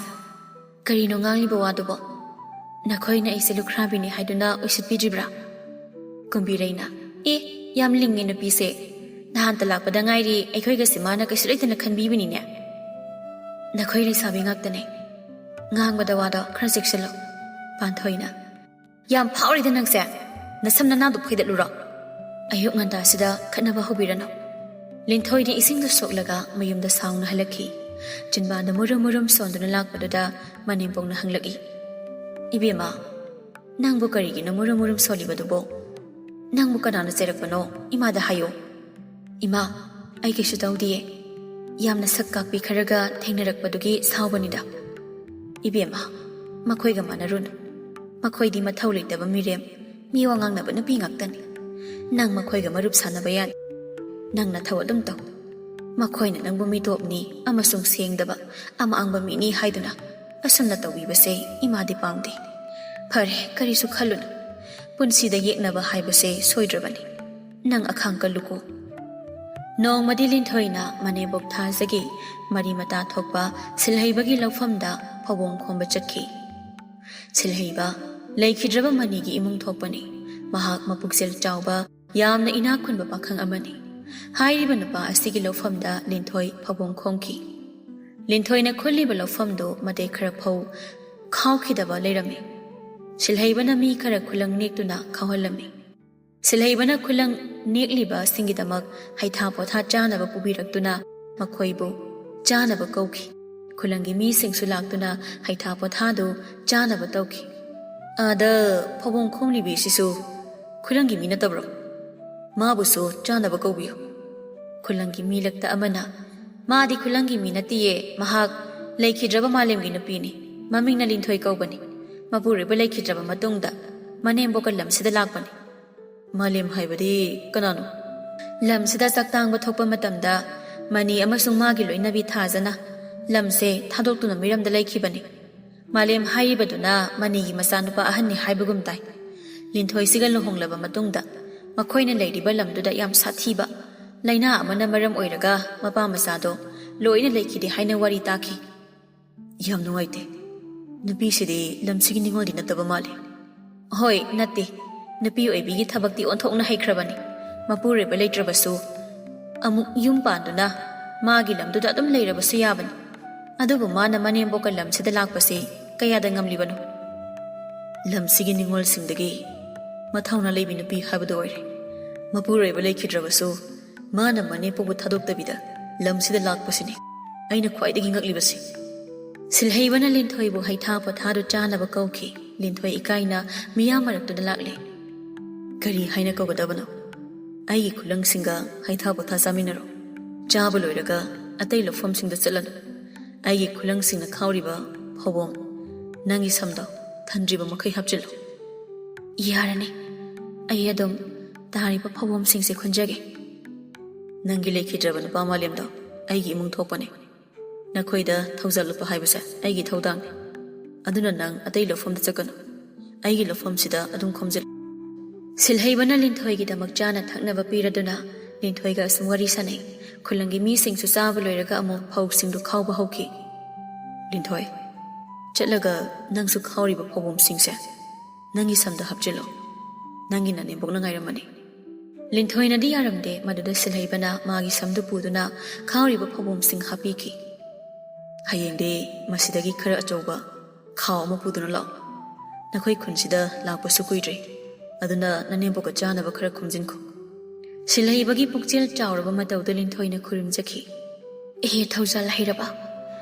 ꯀꯔꯤꯅꯣ ꯉꯥꯡꯂꯤꯕ ꯋꯥꯗꯨꯕꯣ? ꯅꯈꯣꯏꯅ ꯑꯩꯁꯦ ꯂꯨꯈ꯭ꯔꯥꯕꯤꯅꯤ ꯍꯥꯏꯗꯨꯅ ꯎꯁꯤꯠꯄꯤꯗ꯭ꯔꯤꯕ꯭ꯔꯥ?" ꯀꯨꯝꯕꯤꯔꯩꯅ, ꯑꯦ, ꯌꯥꯝ ꯂꯤꯡꯉꯦ ꯅꯨꯄꯤꯁꯦ꯫ ꯅꯍꯥꯟꯇ ꯂꯥꯛꯄꯗ ꯉꯥꯏꯔꯤ, ꯑꯩꯈꯣꯏꯒꯁꯦ ꯃꯥꯅ ꯀꯩꯁꯨ ꯂꯩꯇꯅ ꯈꯟꯕꯤꯕꯅꯤꯅꯦ꯫ ꯅꯈꯣꯏ ꯂꯩꯁꯥꯕꯤ ꯉꯥꯛꯇꯅꯦ꯫ ꯉꯥꯡꯕꯗ ꯋꯥꯗꯣ ꯈꯔ ꯆꯦꯛꯁꯤꯜꯂꯣ꯫ ꯄꯥꯟꯊꯣꯏꯅ, ꯌꯥꯝ ꯐꯥꯎꯔꯤꯗ ꯅꯪꯁꯦ꯫ ꯅꯁꯝ ꯅꯅꯥꯗꯨ ꯐꯣꯏꯗꯠꯂꯨꯔꯣ꯫ ꯑꯌꯨꯛ ꯉꯟꯇꯥꯁꯤꯗ ꯈꯠꯅꯕ ꯍꯧꯕꯤꯔꯅꯨ꯫ ꯂꯤꯟꯊꯣꯏꯅ ꯏꯁꯤꯡꯗꯨ ꯁꯣꯛꯂꯒ ꯃꯌꯨꯝꯗ ꯁꯥꯎꯅ ꯍꯜꯂꯛꯈꯤ꯫ ꯆꯤꯟꯕꯥꯟꯗ ꯃꯨꯔꯨꯝ ꯃꯨꯔꯨꯝ ꯁꯣꯟꯗꯨꯅ ꯂꯥꯛꯄꯗꯨꯗ ꯃꯅꯦꯝꯕꯣꯛꯅ ꯍꯪꯂꯛꯏ, "ꯏꯕꯦꯝꯃ, ꯅꯪꯕꯨ ꯀꯔꯤꯒꯤꯅꯣ ꯃꯨꯔꯨꯝ ꯃꯨꯔꯨꯝ ꯁꯣꯜꯂꯤꯕꯗꯨꯕꯣ? ꯅꯪꯕꯨ ꯀꯅꯥꯅ ꯆꯩꯔꯛꯄꯅꯣ? ꯏꯃꯥꯗ ꯍꯥꯏꯌꯣ꯫" "ꯏꯃꯥ, ꯑꯩ ꯀꯩꯁꯨ ꯇꯧꯗꯤꯌꯦ꯫ ꯌꯥꯝꯅ ꯁꯛ ꯀꯥꯛꯄꯤ ꯈꯔꯒ ꯊꯦꯡꯅꯔꯛꯄꯗꯨꯒꯤ ꯁꯥꯎꯕꯅꯤꯗ꯫" "ꯏꯕꯦꯝꯃ, ꯃꯈꯣꯏꯒ ꯃꯥꯟꯅꯔꯨꯅꯨ꯫ ꯃꯈꯣꯏꯗꯤ ꯃꯊꯧ ꯂꯩꯇꯕ ꯃꯤꯔꯦꯝ, ꯃꯤ ꯋꯥ ꯉꯥꯡꯅꯕ ꯅꯨꯄꯤ ꯉꯥꯛꯇꯅꯤ꯫ ꯅꯪ ꯃꯈꯣꯏꯒ ꯃꯔꯨꯞ ꯁꯥꯟꯅꯕ ꯌꯥꯗꯦ꯫ ꯅꯪ ꯅꯊꯧ ꯑꯗꯨꯝ ꯇꯧ꯫ ꯃꯈꯣꯏꯅ ꯅꯪꯕꯨ ꯃꯤꯇꯣꯞꯅꯤ ꯑꯃꯁꯨꯡ ꯁꯦꯡꯗꯕ, ꯑꯃꯥꯡꯕ ꯃꯤꯅꯤ ꯍꯥꯏꯗꯨꯅ ꯑꯁꯨꯝꯅ ꯇꯧꯕꯤꯕꯁꯦ ꯏꯃꯥꯗꯤ ꯄꯥꯝꯗꯦ꯫ ꯐꯔꯦ, ꯀꯔꯤꯁꯨ ꯈꯜꯂꯨꯅꯨ꯫ ꯄꯨꯟꯁꯤꯗ ꯌꯦꯛꯅꯕ ꯍꯥꯏꯕꯁꯦ ꯁꯣꯏꯗ꯭ꯔꯕꯅꯤ꯫ ꯅꯪ ꯑꯈꯥꯡ ꯀꯜꯂꯨꯀꯣ꯫" ꯅꯣꯡꯃꯗꯤ ꯂꯤꯟꯊꯣꯏꯅ ꯃꯅꯦꯝꯕꯣꯛ ꯊꯥꯖꯒꯤ ꯃꯔꯤ ꯃꯇꯥ ꯊꯣꯛꯄ ꯁꯤꯜꯍꯩꯕꯒꯤ ꯂꯧꯐꯝꯗ ꯐꯧꯕꯣꯡ ꯈꯣꯝꯕ ꯆꯠꯈꯤ꯫ ꯁꯤꯜꯍꯩꯕ ꯂꯩꯈꯤꯗ꯭ꯔꯕ ꯃꯅꯤꯒꯤ ꯏꯃꯨꯡ ꯊꯣꯛꯄꯅꯤ꯫ ꯃꯍꯥꯛ ꯃꯄꯨꯛꯆꯦꯜ ꯆꯥꯎꯕ, ꯌꯥꯝꯅ ꯏꯅꯥꯛ ꯈꯨꯟꯕ ꯄꯥꯈꯪ ꯑꯃꯅꯤ꯫ ꯍꯥꯏꯔꯤꯕ ꯅꯨꯄꯥ ꯑꯁꯤꯒꯤ ꯂꯧꯐꯝꯗ ꯂꯤꯟꯊꯣꯏ ꯐꯧꯕꯣꯡ ꯈꯣꯝꯈꯤ꯫ ꯂꯤꯟꯊꯣꯏꯅ ꯈꯨꯜꯂꯤꯕ ꯂꯧꯐꯝꯗꯨ ꯃꯇꯦꯛ ꯈꯔ ꯐꯧ ꯈꯥꯎꯈꯤꯗꯕ ꯂꯩꯔꯝꯃꯤ꯫ ꯁꯤꯜꯍꯩꯕꯅ ꯃꯤ ꯈꯔ ꯈꯨꯂꯪ ꯅꯦꯛꯇꯨꯅ ꯈꯥꯎꯍꯜꯂꯝꯃꯤ꯫ ꯁꯤꯜꯍꯩꯕꯅ ꯈꯨꯂꯪ ꯅꯦꯛꯂꯤꯕꯁꯤꯡꯒꯤꯗꯃꯛ ꯍꯩꯊꯥ ꯄꯣꯊꯥ ꯆꯥꯅꯕ ꯄꯨꯕꯤꯔꯛꯇꯨꯅ ꯃꯈꯣꯏꯕꯨ ꯆꯥꯅꯕ ꯀꯧꯈꯤ꯫ ꯈꯨꯂꯪꯒꯤ ꯃꯤꯁꯤꯡꯁꯨ ꯂꯥꯛꯇꯨꯅ ꯍꯩꯊꯥ ꯄꯣꯊꯥꯗꯨ ꯆꯥꯅꯕ ꯇꯧꯈꯤ꯫ "ꯑꯥꯗ ꯐꯧꯕꯣꯡ ꯈꯣꯝꯂꯤꯕꯤꯁꯤꯁꯨ ꯈꯨꯂꯪꯒꯤ ꯃꯤ ꯅꯠꯇꯕ꯭ꯔꯣ? ꯃꯥꯕꯨꯁꯨ ꯆꯥꯅꯕ ꯀꯧꯕꯤꯌꯨ꯫" ꯈꯨꯂꯪꯒꯤ ꯃꯤ ꯂꯛꯇ ꯑꯃꯅ, "ꯃꯥꯗꯤ ꯈꯨꯂꯪꯒꯤ ꯃꯤ ꯅꯠꯇꯤꯌꯦ, ꯃꯍꯥꯛ ꯂꯩꯈꯤꯗ꯭ꯔꯕ ꯃꯥꯂꯦꯝꯒꯤ ꯅꯨꯄꯤꯅꯤ꯫ ꯃꯃꯤꯡꯅ ꯂꯤꯟꯊꯣꯏ ꯀꯧꯕꯅꯤ꯫ ꯃꯄꯨꯔꯣꯏꯕ ꯂꯩꯈꯤꯗ꯭ꯔꯕ ꯃꯇꯨꯡꯗ ꯃꯅꯦꯝꯕꯣꯛꯀ ꯂꯝꯁꯤꯗ ꯂꯥꯛꯄꯅꯤ꯫" "ꯃꯥꯂꯦꯝ ꯍꯥꯏꯕꯗꯤ ꯀꯅꯥꯅꯣ?" "ꯂꯝꯁꯤꯗ ꯆꯥꯛꯇꯥꯡꯕ ꯊꯣꯛꯄ ꯃꯇꯝꯗ ꯃꯅꯤ ꯑꯃꯁꯨꯡ ꯃꯥꯒꯤ ꯂꯣꯏꯅꯕꯤ ꯊꯥꯖꯅ ꯂꯝꯁꯦ ꯊꯥꯗꯣꯛꯇꯨꯅ ꯃꯤꯔꯝꯗ ꯂꯩꯈꯤꯕꯅꯤ꯫ ꯃꯥꯂꯦꯝ ꯍꯥꯏꯔꯤꯕꯗꯨꯅ ꯃꯅꯤꯒꯤ ꯃꯆꯥꯅꯨꯄꯥ ꯑꯍꯟꯅꯤ ꯍꯥꯏꯕꯒꯨꯝ ꯇꯥꯏ꯫ ꯂꯤꯟꯊꯣꯏꯁꯤꯒ ꯂꯨꯍꯣꯡꯂꯕ ꯃꯇꯨꯡꯗ ꯃꯈꯣꯏꯅ ꯂꯩꯔꯤꯕ ꯂꯝꯗꯨꯗ ꯌꯥꯝ ꯁꯥꯊꯤꯕ ꯂꯥꯏꯅꯥ ꯑꯃꯅ ꯃꯔꯝ ꯑꯣꯏꯔꯒ ꯃꯄꯥ ꯃꯆꯥꯗꯣ ꯂꯣꯏꯅ ꯂꯩꯈꯤꯗꯦ ꯍꯥꯏꯅ ꯋꯥꯔꯤ ꯇꯥꯈꯤ꯫" "ꯌꯥꯝ ꯅꯨꯡꯉꯥꯏꯇꯦ꯫ ꯅꯨꯄꯤꯁꯤꯗꯤ ꯂꯝꯁꯤꯒꯤ ꯅꯤꯉꯣꯜꯗꯤ ꯅꯠꯇꯕ ꯃꯥꯜꯂꯤ꯫" "ꯍꯣꯏ, ꯅꯠꯇꯦ꯫ ꯅꯨꯄꯤ ꯑꯣꯏꯕꯤꯒꯤ ꯊꯕꯛꯇꯤ ꯑꯣꯟꯊꯣꯛꯅ ꯍꯩꯈ꯭ꯔꯕꯅꯤ꯫ ꯃꯄꯨꯔꯣꯏꯕ ꯂꯩꯇ꯭ꯔꯕꯁꯨ ꯑꯃꯨꯛ ꯌꯨꯝ ꯄꯥꯟꯗꯨꯅ ꯃꯥꯒꯤ ꯂꯝꯗꯨꯗ ꯑꯗꯨꯝ ꯂꯩꯔꯕꯁꯨ ꯌꯥꯕꯅꯤ꯫ ꯑꯗꯨꯕꯨ ꯃꯥꯅ ꯃꯅꯦꯝꯕꯣꯛꯀ ꯂꯝꯁꯤꯗ ꯂꯥꯛꯄꯁꯤ ꯀꯌꯥꯗ ꯉꯝꯂꯤꯕꯅꯣ? ꯂꯝꯁꯤꯒꯤ ꯅꯤꯉꯣꯜꯁꯤꯡꯗꯒꯤ ꯃꯊꯧꯅꯥ ꯂꯩꯕꯤ ꯅꯨꯄꯤ ꯍꯥꯏꯕꯗꯨ ꯑꯣꯏꯔꯦ꯫ ꯃꯄꯨꯔꯣꯏꯕ ꯂꯩꯈꯤꯗ꯭ꯔꯕꯁꯨ ꯃꯥꯅ ꯃꯅꯦꯝꯄꯣꯛꯄꯨ ꯊꯥꯗꯣꯛꯇꯕꯤꯗ ꯂꯝꯁꯤꯗ ꯂꯥꯛꯄꯁꯤꯅꯤ ꯑꯩꯅ ꯈ꯭ꯋꯥꯏꯗꯒꯤ ꯉꯛꯂꯤꯕꯁꯤ꯫ ꯁꯤꯜꯍꯩꯕꯅ ꯂꯤꯟꯊꯣꯏꯕꯨ ꯍꯩꯊꯥ ꯄꯣꯊꯥꯗꯨ ꯆꯥꯅꯕ ꯀꯧꯈꯤ꯫ ꯂꯤꯟꯊꯣꯏ ꯏꯀꯥꯏꯅ ꯃꯤꯌꯥꯝ ꯃꯔꯛꯇꯨꯗ ꯂꯥꯛꯂꯦ꯫ "ꯀꯔꯤ ꯍꯥꯏꯅ ꯀꯧꯒꯗꯕꯅꯣ? ꯑꯩꯒꯤ ꯈꯨꯂꯪꯁꯤꯡꯒ ꯍꯩꯊꯥ ꯄꯣꯊꯥ ꯆꯥꯃꯤꯟꯅꯔꯣ꯫ ꯆꯥꯕ ꯂꯣꯏꯔꯒ ꯑꯇꯩ ꯂꯧꯐꯝꯁꯤꯡꯗ ꯆꯠꯂꯅꯨ꯫ ꯑꯩꯒꯤ ꯈꯨꯂꯪꯁꯤꯡꯅ ꯈꯥꯎꯔꯤꯕ ꯐꯧꯕꯣꯝ, ꯅꯪꯒꯤ ꯁꯝꯗꯣ ꯊꯟꯗ꯭ꯔꯤꯕ ꯃꯈꯩ ꯍꯥꯞꯆꯤꯜꯂꯨ꯫" "ꯌꯥꯔꯅꯤ, ꯑꯩ ꯑꯗꯨꯝ ꯇꯥꯔꯤꯕ ꯐꯧꯕꯣꯝꯁꯤꯡꯁꯦ ꯈꯨꯟꯖꯒꯦ꯫" "ꯅꯪꯒꯤ ꯂꯩꯈꯤꯗ꯭ꯔꯕ ꯅꯨꯄꯥ ꯃꯥꯂꯦꯝꯗꯣ ꯑꯩꯒꯤ ꯏꯃꯨꯡ ꯊꯣꯛꯄꯅꯦ꯫ ꯅꯈꯣꯏꯗ ꯊꯧꯖꯥꯜ ꯂꯨꯞꯄ ꯍꯥꯏꯕꯁꯦ ꯑꯩꯒꯤ ꯊꯧꯗꯥꯡꯅꯤ꯫ ꯑꯗꯨꯅ ꯅꯪ ꯑꯇꯩ ꯂꯧꯐꯝꯗ ꯆꯠꯀꯅꯨ꯫ ꯑꯩꯒꯤ ꯂꯧꯐꯝꯁꯤꯗ ꯑꯗꯨꯝ ꯈꯣꯝꯖꯤꯜ꯫" ꯁꯤꯜꯍꯩꯕꯅ ꯂꯤꯟꯊꯣꯏꯒꯤꯗꯃꯛ ꯆꯥꯅ ꯊꯛꯅꯕ ꯄꯤꯔꯗꯨꯅ ꯂꯤꯟꯊꯣꯏꯒ ꯑꯁꯨꯝ ꯋꯥꯔꯤ ꯁꯥꯟꯅꯩ꯫ ꯈꯨꯂꯪꯒꯤ ꯃꯤꯁꯤꯡꯁꯨ ꯆꯥꯕ ꯂꯣꯏꯔꯒ ꯑꯃꯨꯛ ꯐꯧꯁꯤꯡꯗꯨ ꯈꯥꯎꯕ ꯍꯧꯈꯤ꯫ "ꯂꯤꯟꯊꯣꯏ, ꯆꯠꯂꯒ ꯅꯪꯁꯨ ꯈꯥꯎꯔꯤꯕ ꯐꯧꯕꯣꯝꯁꯤꯡꯁꯦ ꯅꯪꯒꯤ ꯁꯝꯗ ꯍꯥꯞꯆꯤꯜꯂꯣ꯫ ꯅꯪꯒꯤ ꯅꯅꯦꯝꯕꯣꯛꯅ ꯉꯥꯏꯔꯝꯃꯅꯤ꯫" ꯂꯤꯟꯊꯣꯏꯅꯗꯤ ꯌꯥꯔꯝꯗꯦ꯫ ꯃꯗꯨꯗ ꯁꯤꯜꯍꯩꯕꯅ ꯃꯥꯒꯤ ꯁꯝꯗꯨ ꯄꯨꯗꯨꯅ ꯈꯥꯎꯔꯤꯕ ꯐꯧꯕꯣꯝꯁꯤꯡ ꯍꯥꯞꯄꯤꯈꯤ꯫ "ꯍꯌꯦꯡꯗꯤ ꯃꯁꯤꯗꯒꯤ ꯈꯔ ꯑꯆꯧꯕ ꯈꯥꯎ ꯑꯃ ꯄꯨꯗꯨꯅ ꯂꯥꯛꯑꯣ꯫ ꯅꯈꯣꯏ ꯈꯨꯟꯁꯤꯗ ꯂꯥꯛꯄꯁꯨ ꯀꯨꯏꯗ꯭ꯔꯤ, ꯑꯗꯨꯅ ꯅꯅꯦꯝꯕꯣꯛꯀ ꯆꯥꯅꯕ ꯈꯔ ꯈꯣꯝꯖꯤꯟꯈꯣ꯫" ꯁꯤꯜꯍꯩꯕꯒꯤ ꯄꯨꯛꯆꯦꯜ ꯆꯥꯎꯔꯕ ꯃꯇꯧꯗꯨ ꯂꯤꯟꯊꯣꯏꯅ ꯈꯨꯔꯨꯝꯖꯈꯤ꯫ "ꯑꯦꯍꯦ, ꯊꯧꯖꯥꯜ ꯍꯩꯔꯕ,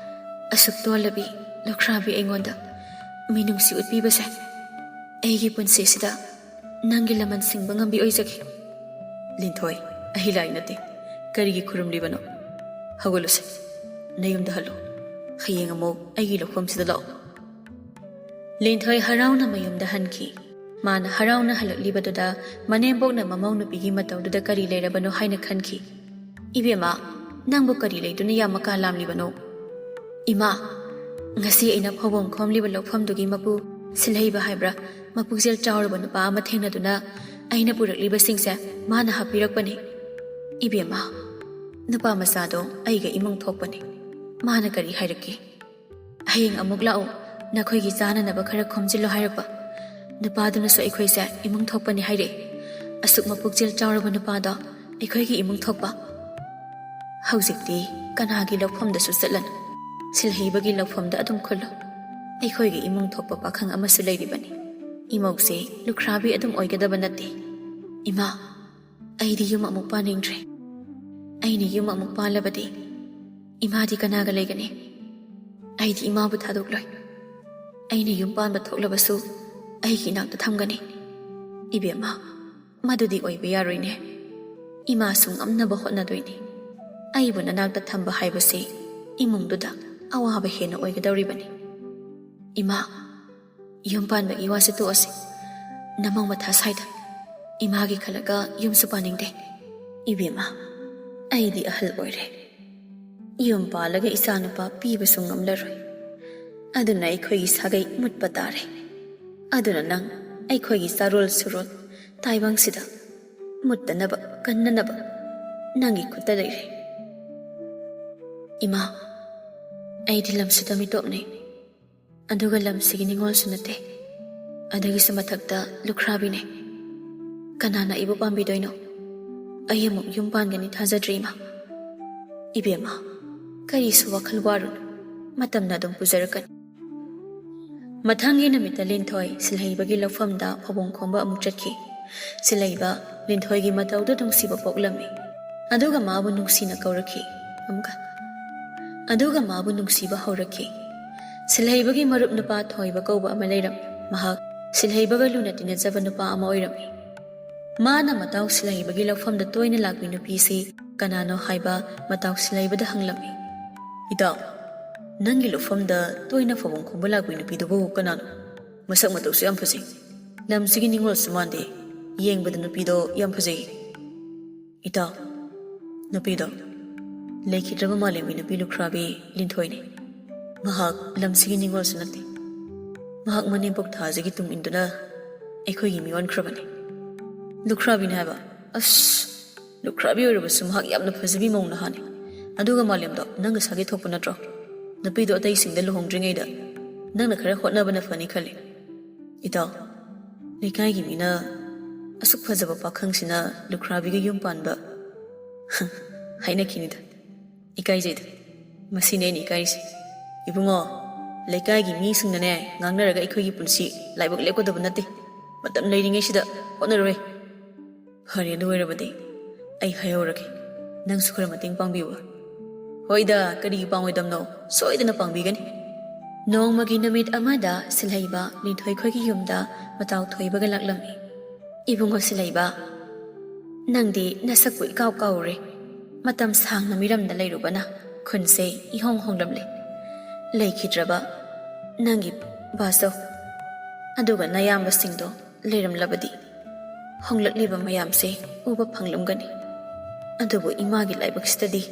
ꯑꯁꯨꯛ ꯇꯣꯜꯂꯕꯤ ꯂꯨꯈ꯭ꯔꯥꯕꯤ ꯑꯩꯉꯣꯟꯗ ꯃꯤꯅꯨꯡꯁꯤ ꯎꯠꯄꯤꯕꯁꯦ, ꯑꯩꯒꯤ ꯄꯨꯟꯁꯤꯁꯤꯗ ꯅꯪꯒꯤ ꯂꯃꯟ ꯁꯤꯡꯕ ꯉꯝꯕꯤ ꯑꯣꯏꯖꯒꯦ꯫" "ꯂꯤꯟꯊꯣꯏ, ꯑꯍꯤꯂꯥꯏ ꯅꯠꯇꯦ꯫ ꯀꯔꯤꯒꯤ ꯈꯨꯔꯨꯝꯂꯤꯕꯅꯣ? ꯍꯧꯒꯠꯂꯨꯁꯦ, ꯅꯌꯨꯝꯗ ꯍꯜꯂꯣ꯫ ꯍꯌꯦꯡ ꯑꯃꯨꯛ ꯑꯩꯒꯤ ꯂꯧꯐꯝꯁꯤꯗ ꯂꯥꯛꯑꯣ꯫" ꯂꯤꯟꯊꯣꯏ ꯍꯔꯥꯎꯅ ꯃꯌꯨꯝꯗ ꯍꯟꯈꯤ꯫ ꯃꯥꯅ ꯍꯔꯥꯎꯅ ꯍꯜꯂꯛꯂꯤꯕꯗꯨꯗ ꯃꯅꯦꯝꯕꯣꯛꯅ ꯃꯃꯧ ꯅꯨꯄꯤꯒꯤ ꯃꯇꯧꯗꯨꯗ ꯀꯔꯤ ꯂꯩꯔꯕꯅꯣ ꯍꯥꯏꯅ ꯈꯟꯈꯤ꯫ "ꯏꯕꯦꯝꯃ, ꯅꯪꯕꯨ ꯀꯔꯤ ꯂꯩꯗꯨꯅ ꯌꯥꯝ ꯃꯀꯥ ꯂꯥꯝꯂꯤꯕꯅꯣ?" "ꯏꯃꯥ, ꯉꯁꯤ ꯑꯩꯅ ꯐꯧꯕꯣꯝ ꯈꯣꯝꯂꯤꯕ ꯂꯧꯐꯝꯗꯨꯒꯤ ꯃꯄꯨ ꯁꯤꯜꯍꯩꯕ ꯍꯥꯏꯕ꯭ꯔꯥ, ꯃꯄꯨꯛꯆꯦꯜ ꯆꯥꯎꯔꯕ ꯅꯨꯄꯥ ꯑꯃ ꯊꯦꯡꯅꯗꯨꯅ ꯑꯩꯅ ꯄꯨꯔꯛꯂꯤꯕꯁꯤꯡꯁꯦ ꯃꯥꯅ ꯍꯥꯞꯄꯤꯔꯛꯄꯅꯤ꯫" "ꯏꯕꯦꯝꯃ, ꯅꯨꯄꯥ ꯃꯆꯥꯗꯣ ꯑꯩꯒ ꯏꯃꯨꯡ ꯊꯣꯛꯄꯅꯤ꯫ ꯃꯥꯅ ꯀꯔꯤ ꯍꯥꯏꯔꯛꯀꯦ?" "ꯍꯌꯦꯡ ꯑꯃꯨꯛ ꯂꯥꯛꯎ, ꯅꯈꯣꯏꯒꯤ ꯆꯥꯅꯅꯕ ꯈꯔ ꯈꯣꯝꯖꯤꯜꯂꯨ ꯍꯥꯏꯔꯛꯄ꯫ ꯅꯨꯄꯥꯗꯨꯅꯁꯨ ꯑꯩꯈꯣꯏꯁꯦ ꯏꯃꯨꯡ ꯊꯣꯛꯄꯅꯤ ꯍꯥꯏꯔꯛꯏ꯫ ꯑꯁꯨꯛ ꯃꯄꯨꯛꯆꯦꯜ ꯆꯥꯎꯔꯕ ꯅꯨꯄꯥꯗꯣ ꯑꯩꯈꯣꯏꯒꯤ ꯏꯃꯨꯡ ꯊꯣꯛꯄ꯫ ꯍꯧꯖꯤꯛꯇꯤ ꯀꯅꯥꯒꯤ ꯂꯧꯐꯝꯗꯁꯨ ꯆꯠꯂꯅꯨ꯫ ꯁꯤꯜꯍꯩꯕꯒꯤ ꯂꯧꯐꯝꯗ ꯑꯗꯨꯝ ꯈꯨꯜꯂꯨ꯫ ꯑꯩꯈꯣꯏꯒꯤ ꯏꯃꯨꯡ ꯊꯣꯛꯄ ꯄꯥꯈꯪ ꯑꯃꯁꯨ ꯂꯩꯔꯤꯕꯅꯤ꯫ ꯏꯃꯧꯁꯦ ꯂꯨꯈ꯭ꯔꯥꯕꯤ ꯑꯗꯨꯝ ꯑꯣꯏꯒꯗꯕ ꯅꯠꯇꯦ꯫ ꯏꯃꯥ, ꯑꯩꯗꯤ ꯌꯨꯝ ꯑꯃꯨꯛ ꯄꯥꯅꯤꯡꯗ꯭ꯔꯦ꯫ ꯑꯩꯅ ꯌꯨꯝ ꯑꯃꯨꯛ ꯄꯥꯜꯂꯕꯗꯤ ꯏꯃꯥꯗꯤ ꯀꯅꯥꯒ ꯂꯩꯒꯅꯤ? ꯑꯩꯗꯤ ꯏꯃꯥꯕꯨ ꯊꯥꯗꯣꯛꯂꯣꯏ꯫ ꯑꯩꯅ ꯌꯨꯝ ꯄꯥꯟꯕ ꯊꯣꯛꯂꯕꯁꯨ ꯑꯩꯒꯤ ꯏꯅꯥꯛꯇ ꯊꯝꯒꯅꯤ꯫ ꯏꯕꯦꯝꯃ, ꯃꯗꯨꯗꯤ ꯑꯣꯏꯕ ꯌꯥꯔꯣꯏꯅꯦ꯫ ꯏꯃꯥꯁꯨ ꯉꯝꯅꯕ ꯍꯣꯠꯅꯗꯣꯏꯅꯤ꯫ ꯑꯩꯕꯨ ꯅꯅꯥꯛꯇ ꯊꯝꯕ ꯍꯥꯏꯕꯁꯤ ꯏꯃꯨꯡꯗꯨꯗ ꯑꯋꯥꯕ ꯍꯦꯟꯅ ꯑꯣꯏꯒꯗꯧꯔꯤꯕꯅꯤ꯫ ꯏꯃꯥ, ꯌꯨꯝ ꯄꯥꯟꯕꯒꯤ ꯋꯥꯁꯦ ꯇꯣꯛꯑꯁꯤ꯫ ꯅꯃꯧ ꯃꯊꯥ ꯁꯥꯏꯗ꯫ ꯏꯃꯥꯒꯤ ꯈꯜꯂꯒ ꯌꯨꯝꯁꯨ ꯄꯥꯅꯤꯡꯗꯦ꯫ ꯏꯕꯦꯝꯃ, ꯑꯩꯗꯤ ꯑꯍꯜ ꯑꯣꯏꯔꯦ꯫ ꯌꯨꯝ ꯄꯥꯜꯂꯒ ꯏꯆꯥꯅꯨꯄꯥ ꯄꯤꯕꯁꯨ ꯉꯝꯂꯔꯣꯏ꯫ ꯑꯗꯨꯅ ꯑꯩꯈꯣꯏꯒꯤ ꯁꯥꯒꯩ ꯃꯨꯠꯄ ꯇꯥꯔꯦ꯫ ꯑꯗꯨꯅ ꯅꯪ ꯑꯩꯈꯣꯏꯒꯤ ꯆꯥꯔꯣꯜ ꯁꯨꯔꯣꯜ ꯇꯥꯏꯕꯪꯁꯤꯗ ꯃꯨꯠꯇꯅꯕ ꯀꯟꯅꯅꯕ ꯅꯪꯒꯤ ꯈꯨꯠꯇ ꯂꯩꯔꯦ꯫ ꯏꯃꯥ, ꯑꯩꯗꯤ ꯂꯝꯁꯤꯗ ꯃꯤꯇꯣꯞꯅꯤ꯫ ꯑꯗꯨꯒ ꯂꯝꯁꯤꯒꯤ ꯅꯤꯉꯣꯜꯁꯨ ꯅꯠꯇꯦ꯫ ꯑꯗꯨꯒꯤꯁꯨ ꯃꯊꯛꯇ ꯂꯨꯈ꯭ꯔꯥꯕꯤꯅꯦ꯫ ꯀꯅꯥꯅ ꯑꯩꯕꯨ ꯄꯥꯝꯕꯤꯗꯣꯏꯅꯣ? ꯑꯩ ꯑꯃꯨꯛ ꯌꯨꯝ ꯄꯥꯟꯒꯅꯤ ꯊꯥꯖꯗ꯭ꯔꯦ, ꯏꯃꯥ꯫ ꯏꯕꯦꯝꯃ, ꯀꯔꯤꯁꯨ ꯋꯥꯈꯜ ꯋꯥꯔꯨꯅꯨ꯫ ꯃꯇꯝꯅ ꯑꯗꯨꯝ ꯄꯨꯖꯔꯛꯀꯅꯤ꯫ ꯃꯊꯪꯒꯤ ꯅꯨꯃꯤꯠꯇ ꯂꯤꯟꯊꯣꯏ ꯁꯤꯜꯍꯩꯕꯒꯤ ꯂꯧꯐꯝꯗ ꯐꯧꯕꯣꯡ ꯈꯣꯝꯕ ꯑꯃꯨꯛ ꯆꯠꯈꯤ꯫ ꯁꯤꯜꯍꯩꯕ ꯂꯤꯟꯊꯣꯏꯒꯤ ꯃꯇꯧꯗ ꯅꯨꯡꯁꯤꯕ ꯄꯣꯛꯂꯝꯃꯤ꯫ ꯑꯗꯨꯒ ꯃꯥꯕꯨ ꯅꯨꯡꯁꯤꯅ ꯀꯧꯔꯛꯈꯤ꯫ ꯑꯃꯨꯛꯀ꯫ ꯑꯗꯨꯒ ꯃꯥꯕꯨ ꯅꯨꯡꯁꯤꯕ ꯍꯧꯔꯛꯈꯤ꯫ ꯁꯤꯜꯍꯩꯕꯒꯤ ꯃꯔꯨꯞ ꯅꯨꯄꯥ ꯊꯣꯏꯕ ꯀꯧꯕ ꯑꯃ ꯂꯩꯔꯝꯃꯤ꯫ ꯃꯍꯥꯛ ꯁꯤꯜꯍꯩꯕꯒ ꯂꯨꯅ ꯇꯤꯟꯅꯖꯕ ꯅꯨꯄꯥ ꯑꯃ ꯑꯣꯏꯔꯝꯃꯤ꯫ ꯃꯥꯅ ꯃꯇꯥꯎ ꯁꯤꯜꯍꯩꯕꯒꯤ ꯂꯧꯐꯝꯗ ꯇꯣꯏꯅ ꯂꯥꯛꯄꯤ ꯅꯨꯄꯤꯁꯤ ꯀꯅꯥꯅꯣ ꯍꯥꯏꯕ ꯃꯇꯥꯎ ꯁꯤꯜꯍꯩꯕꯗ ꯍꯪꯂꯝꯃꯤ꯫ "ꯏꯇꯥꯎ, ꯅꯪꯒꯤ ꯂꯧꯐꯝꯗ ꯇꯣꯏꯅ ꯐꯧꯕꯣꯡ ꯈꯣꯝꯕ ꯂꯥꯛꯄꯤ ꯅꯨꯄꯤꯗꯨꯕꯨ ꯀꯅꯥꯅꯣ? ꯃꯁꯛ ꯃꯇꯧꯁꯨ ꯌꯥꯝ ꯐꯖꯩ꯫ ꯂꯝꯁꯤꯒꯤ ꯅꯤꯉꯣꯜꯁꯨ ꯃꯥꯟꯗꯦ꯫ ꯌꯦꯡꯕꯗ ꯅꯨꯄꯤꯗꯣ ꯌꯥꯝ ꯐꯖꯩ꯫" "ꯏꯇꯥꯎ, ꯅꯨꯄꯤꯗꯣ ꯂꯩꯈꯤꯗ꯭ꯔꯕ ꯃꯥꯂꯦꯝꯒꯤ ꯅꯨꯄꯤ ꯂꯨꯈ꯭ꯔꯥꯕꯤ ꯂꯤꯟꯊꯣꯏꯅꯤ꯫ ꯃꯍꯥꯛ ꯂꯝꯁꯤꯒꯤ ꯅꯤꯉꯣꯜꯁꯨ ꯅꯠꯇꯦ꯫ ꯃꯍꯥꯛ ꯃꯅꯦꯝꯄꯣꯛ ꯊꯥꯖꯒꯤ ꯇꯨꯡ ꯏꯟꯗꯨꯅ ꯑꯩꯈꯣꯏꯒꯤ ꯃꯤ ꯑꯣꯟꯈ꯭ꯔꯕꯅꯤ꯫" "ꯂꯨꯈ꯭ꯔꯥꯕꯤꯅꯤ ꯍꯥꯏꯕ? ꯑꯁ, ꯂꯨꯈ꯭ꯔꯥꯕꯤ ꯑꯣꯏꯔꯕꯁꯨ ꯃꯍꯥꯛ ꯌꯥꯝꯅ ꯐꯖꯕꯤ ꯃꯧ ꯅꯍꯥꯅꯤ꯫ ꯑꯗꯨꯒ ꯃꯥꯂꯦꯝꯗꯣ ꯅꯪꯒ ꯁꯥꯒꯩ ꯊꯣꯛꯄ ꯅꯠꯇ꯭ꯔꯣ? ꯅꯨꯄꯤꯗꯣ ꯑꯇꯩꯁꯤꯡꯗ ꯂꯨꯍꯣꯡꯗ꯭ꯔꯤꯉꯩꯗ ꯅꯪꯅ ꯈꯔ ꯍꯣꯠꯅꯕꯅ ꯐꯅꯤ ꯈꯜꯂꯤ꯫ ꯏꯇꯥꯎ, ꯂꯩꯀꯥꯏꯒꯤ ꯃꯤꯅ ꯑꯁꯨꯛ ꯐꯖꯕ ꯄꯥꯈꯪꯁꯤꯅ ꯂꯨꯈ꯭ꯔꯥꯕꯤꯒ ꯌꯨꯝ ꯄꯥꯟꯕ ꯍꯥꯏꯅꯈꯤꯅꯤꯗ꯫ ꯏꯀꯥꯏꯖꯩꯗ꯫ ꯃꯁꯤꯅꯦ ꯑꯩꯅ ꯏꯀꯥꯏꯔꯤꯁꯦ꯫ ꯏꯕꯨꯡꯉꯣ, ꯂꯩꯀꯥꯏꯒꯤ ꯃꯤꯁꯤꯡꯅꯅꯦ ꯉꯥꯡꯅꯔꯒ ꯑꯩꯈꯣꯏꯒꯤ ꯄꯨꯟꯁꯤ ꯂꯥꯏꯕꯛ ꯂꯦꯞꯀꯗꯕ ꯅꯠꯇꯦ꯫ ꯃꯇꯝ ꯂꯩꯔꯤꯉꯩꯁꯤꯗ ꯍꯣꯠꯅꯔꯣꯏ꯫ ꯐꯔꯦ, ꯑꯗꯨ ꯑꯣꯏꯔꯕꯗꯤ ꯑꯩ ꯍꯥꯏꯍꯧꯔꯒꯦ꯫ ꯅꯪꯁꯨ ꯈꯔ ꯃꯇꯦꯡ ꯄꯥꯡꯕꯤꯌꯨ꯫ ꯍꯣꯏꯗ, ꯀꯔꯤꯒꯤ ꯄꯥꯡꯉꯣꯏꯗꯕꯅꯣ? ꯁꯣꯏꯗꯅ ꯄꯥꯡꯕꯤꯒꯅꯤ꯫ ꯅꯣꯡꯃꯒꯤ ꯅꯨꯃꯤꯠ ꯑꯃꯗ ꯁꯤꯜꯍꯩꯕ ꯂꯤꯟꯊꯣꯏ ꯈꯣꯏꯒꯤ ꯌꯨꯝꯗ ꯃꯇꯥꯎ ꯊꯣꯏꯕꯒ ꯂꯥꯛꯂꯝꯃꯤ꯫ "ꯏꯕꯨꯡꯉꯣ ꯁꯤꯜꯍꯩꯕ, ꯅꯪꯗꯤ ꯅꯁꯛꯄꯨ ꯏꯀꯥꯎ ꯀꯥꯎꯔꯦ꯫ ꯃꯇꯝ ꯁꯥꯡꯅ ꯃꯤꯔꯝꯗ ꯂꯩꯔꯨꯕꯅ ꯈꯨꯟꯁꯦ ꯏꯍꯣꯡ ꯍꯣꯡꯂꯝꯂꯦ꯫ ꯂꯩꯈꯤꯗ꯭ꯔꯕ ꯅꯪꯒꯤ ꯕꯥꯆꯧ ꯑꯗꯨꯒ ꯅꯌꯥꯝꯕꯁꯤꯡꯗꯣ ꯂꯩꯔꯝꯂꯕꯗꯤ ꯍꯣꯡꯂꯛꯂꯤꯕ ꯃꯌꯥꯝꯁꯦ ꯎꯕ ꯐꯪꯂꯝꯒꯅꯤ꯫ ꯑꯗꯨꯕꯨ ꯏꯃꯥꯒꯤ ꯂꯥꯏꯕꯛꯁꯤꯗꯗꯤ"꯫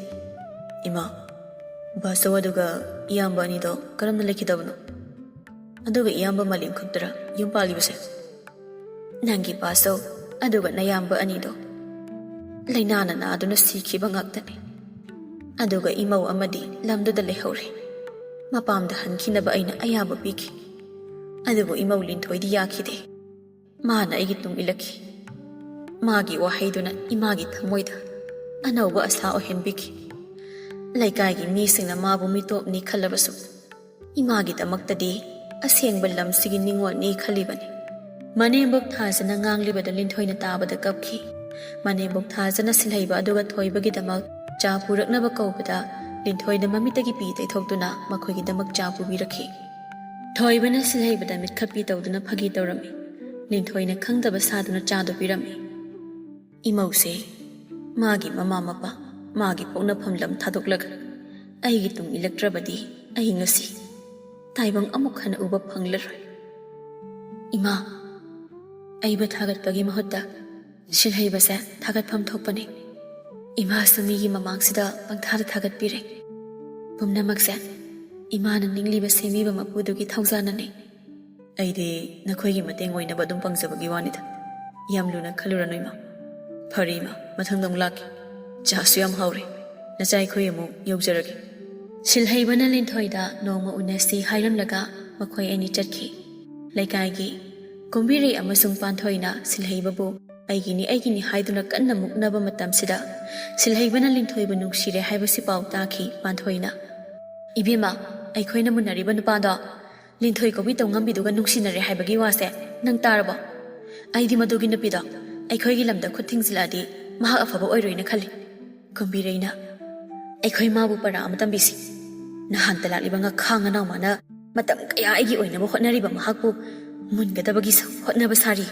"ꯏꯃꯥ, ꯕꯥꯆꯧ ꯑꯗꯨꯒ ꯏꯌꯥꯝꯕ ꯑꯅꯤꯗꯣ ꯀꯔꯝꯅ ꯂꯩꯈꯤꯗꯕꯅꯣ? ꯑꯗꯨꯒ ꯏꯌꯥꯝꯕ ꯃꯥꯂꯦꯝ ꯈꯛꯇꯔ ꯌꯨꯝ ꯄꯥꯜꯂꯤꯕꯁꯦ?" "ꯅꯪꯒꯤ ꯕꯥꯆꯧ ꯑꯗꯨꯒ ꯅꯌꯥꯝꯕ ꯑꯅꯤꯗꯣ ꯂꯥꯏꯅꯥꯅ ꯅꯥꯗꯨꯅ ꯁꯤꯈꯤꯕ ꯉꯥꯛꯇꯅꯤ꯫ ꯑꯗꯨꯒ ꯏꯃꯧ ꯑꯃꯗꯤ ꯂꯝꯗꯨꯗ ꯂꯩꯍꯧꯔꯦ꯫ ꯃꯄꯥꯝꯗ ꯍꯟꯈꯤꯅꯕ ꯑꯩꯅ ꯑꯌꯥꯕ ꯄꯤꯈꯤ꯫ ꯑꯗꯨꯕꯨ ꯏꯃꯧ ꯂꯤꯟꯊꯣꯏꯗꯤ ꯌꯥꯈꯤꯗꯦ꯫ ꯃꯥꯅ ꯑꯩꯒꯤ ꯇꯨꯡ ꯏꯜꯂꯛꯈꯤ꯫ ꯃꯥꯒꯤ ꯋꯥꯍꯩꯗꯨꯅ ꯏꯃꯥꯒꯤ ꯊꯃꯣꯏꯗ ꯑꯅꯧꯕ ꯑꯁꯥ ꯑꯣꯏꯍꯟꯕꯤꯈꯤ꯫ ꯂꯩꯀꯥꯏꯒꯤ ꯃꯤꯁꯤꯡꯅ ꯃꯥꯕꯨ ꯃꯤꯇꯣꯞꯅꯤ ꯈꯜꯂꯕꯁꯨ, ꯏꯃꯥꯒꯤꯗꯃꯛꯇꯗꯤ ꯑꯁꯦꯡꯕ ꯂꯝꯁꯤꯒꯤ ꯅꯤꯡꯉꯣꯜꯅꯤ ꯈꯜꯂꯤꯕꯅꯤ"꯫ ꯃꯅꯦꯝꯕꯣꯛ ꯊꯥꯖꯅ ꯉꯥꯡꯂꯤꯕꯗꯨ ꯂꯤꯟꯊꯣꯏꯅ ꯇꯥꯕꯗ ꯀꯞꯈꯤ꯫ ꯃꯅꯦꯝꯕꯣꯛ ꯊꯥꯖꯅ ꯁꯤꯜꯍꯩꯕ ꯑꯗꯨꯒ ꯊꯣꯏꯕꯒꯤꯗꯃꯛ ꯆꯥ ꯄꯨꯔꯛꯅꯕ ꯀꯧꯕꯗ, ꯂꯤꯟꯊꯣꯏꯅ ꯃꯃꯤꯠꯇꯒꯤ ꯄꯤ ꯇꯩꯊꯣꯛꯇꯨꯅ ꯃꯈꯣꯏꯒꯤꯗꯃꯛ ꯆꯥ ꯄꯨꯕꯤꯔꯛꯈꯤ꯫ ꯊꯣꯏꯕꯅ ꯁꯤꯜꯍꯩꯕꯗ ꯃꯤꯠꯈꯠꯄꯤ ꯇꯧꯗꯨꯅ ꯐꯥꯒꯤ ꯇꯧꯔꯝꯃꯤ꯫ ꯂꯤꯟꯊꯣꯏꯅ ꯈꯪꯗꯕ ꯁꯥꯗꯨꯅ ꯆꯥꯗꯨ ꯄꯤꯔꯝꯃꯤ꯫ "ꯏꯃꯧꯁꯦ ꯃꯥꯒꯤ ꯃꯃꯥ ꯃꯄꯥ, ꯃꯥꯒꯤ ꯄꯣꯛꯅꯐꯝ ꯂꯝ ꯊꯥꯗꯣꯛꯂꯒ ꯑꯩꯒꯤ ꯇꯨꯡ ꯏꯜꯂꯛꯇ꯭ꯔꯕꯗꯤ ꯑꯩ ꯉꯁꯤ ꯇꯥꯏꯕꯪ ꯑꯃꯨꯛ ꯍꯟꯅ ꯎꯕ ꯐꯪꯂꯔꯣꯏ꯫ ꯏꯃꯥ, ꯑꯩꯕꯨ ꯊꯥꯒꯠꯄꯒꯤ ꯃꯍꯨꯠꯇ ꯁꯤꯜꯍꯩꯕꯁꯦ ꯊꯥꯒꯠꯐꯝ ꯊꯣꯛꯄꯅꯤ꯫ ꯏꯃꯥꯁꯨ ꯃꯤꯒꯤ ꯃꯃꯥꯡꯁꯤꯗ ꯄꯪꯊꯥꯗ ꯊꯥꯒꯠꯄꯤꯔꯦ꯫ ꯄꯨꯝꯅꯃꯛꯁꯦ ꯏꯃꯥꯅ ꯅꯤꯡꯂꯤꯕ ꯁꯦꯝꯕꯤꯕ ꯃꯄꯨꯗꯨꯒꯤ ꯊꯧꯖꯥꯅꯅꯤ꯫ ꯑꯩꯗꯤ ꯅꯈꯣꯏꯒꯤ ꯃꯇꯦꯡ ꯑꯣꯏꯅꯕ ꯑꯗꯨꯝ ꯄꯥꯡꯖꯕꯒꯤ ꯋꯥꯅꯤꯗ꯫ ꯌꯥꯝ ꯂꯨꯅ ꯈꯜꯂꯨꯔꯅꯨ, ꯏꯃꯥ꯫ ꯐꯔꯦ, ꯏꯃꯥ, ꯃꯊꯪꯗ ꯑꯃꯨꯛ ꯂꯥꯛꯀꯦ꯫ ꯆꯥꯁꯨ ꯌꯥꯝ ꯍꯥꯎꯔꯦ꯫ ꯅꯆꯥ ꯑꯩꯈꯣꯏ ꯑꯃꯨꯛ ꯌꯧꯖꯔꯒꯦ"꯫ ꯁꯤꯜꯍꯩꯕꯅ ꯂꯤꯟꯊꯣꯏꯗ ꯅꯣꯡꯃ ꯎꯅꯁꯤ ꯍꯥꯏꯔꯝꯂꯒ ꯃꯈꯣꯏ ꯑꯅꯤ ꯆꯠꯈꯤ꯫ ꯂꯩꯀꯥꯏꯒꯤ ꯀꯨꯝꯕꯤꯔꯩ ꯑꯃꯁꯨꯡ ꯄꯥꯟꯊꯣꯏꯅ ꯁꯤꯜꯍꯩꯕꯕꯨ "ꯑꯩꯒꯤꯅꯤ, ꯑꯩꯒꯤꯅꯤ" ꯍꯥꯏꯗꯨꯅ ꯀꯟꯅ ꯃꯨꯛꯅꯕ ꯃꯇꯝꯁꯤꯗ, ꯁꯤꯜꯍꯩꯕꯅ ꯂꯤꯟꯊꯣꯏꯕꯨ ꯅꯨꯡꯁꯤꯔꯦ ꯍꯥꯏꯕꯁꯤ ꯄꯥꯎ ꯇꯥꯈꯤ ꯄꯥꯟꯊꯣꯏꯅ꯫ "ꯏꯕꯦꯝꯃ, ꯑꯩꯈꯣꯏꯅ ꯃꯨꯟꯅꯔꯤꯕ ꯅꯨꯄꯥꯗꯣ ꯂꯤꯟꯊꯣꯏ ꯀꯧꯕꯤ ꯇꯧꯉꯝꯕꯤꯗꯨꯒ ꯅꯨꯡꯁꯤꯅꯔꯦ ꯍꯥꯏꯕꯒꯤ ꯋꯥꯁꯦ ꯅꯪ ꯇꯥꯔꯕꯣ? ꯑꯩꯗꯤ ꯃꯗꯨꯒꯤ ꯅꯨꯄꯤꯗꯣ ꯑꯩꯈꯣꯏꯒꯤ ꯂꯝꯗ ꯈꯨꯠ ꯊꯤꯡꯖꯤꯜꯂꯛꯑꯗꯤ ꯃꯍꯥꯛ ꯑꯐꯕ ꯑꯣꯏꯔꯣꯏꯅ ꯈꯜꯂꯤ꯫" ꯀꯨꯝꯕꯤꯔꯩꯅ, "ꯑꯩꯈꯣꯏ ꯃꯥꯕꯨ ꯄꯔꯥ ꯑꯃ ꯇꯝꯕꯤꯁꯤ꯫ ꯅꯍꯥꯟꯇ ꯂꯥꯛꯂꯤꯕ ꯉꯈꯥ ꯉꯅꯥꯎ ꯃꯥꯅ ꯃꯇꯝ ꯀꯌꯥ ꯑꯩꯒꯤ ꯑꯣꯏꯅꯕ ꯍꯣꯠꯅꯔꯤꯕ ꯃꯍꯥꯛꯄꯨ ꯃꯨꯟꯒꯗꯕꯒꯤ ꯁ-, ꯍꯣꯠꯅꯕ ꯁꯥꯔꯤ꯫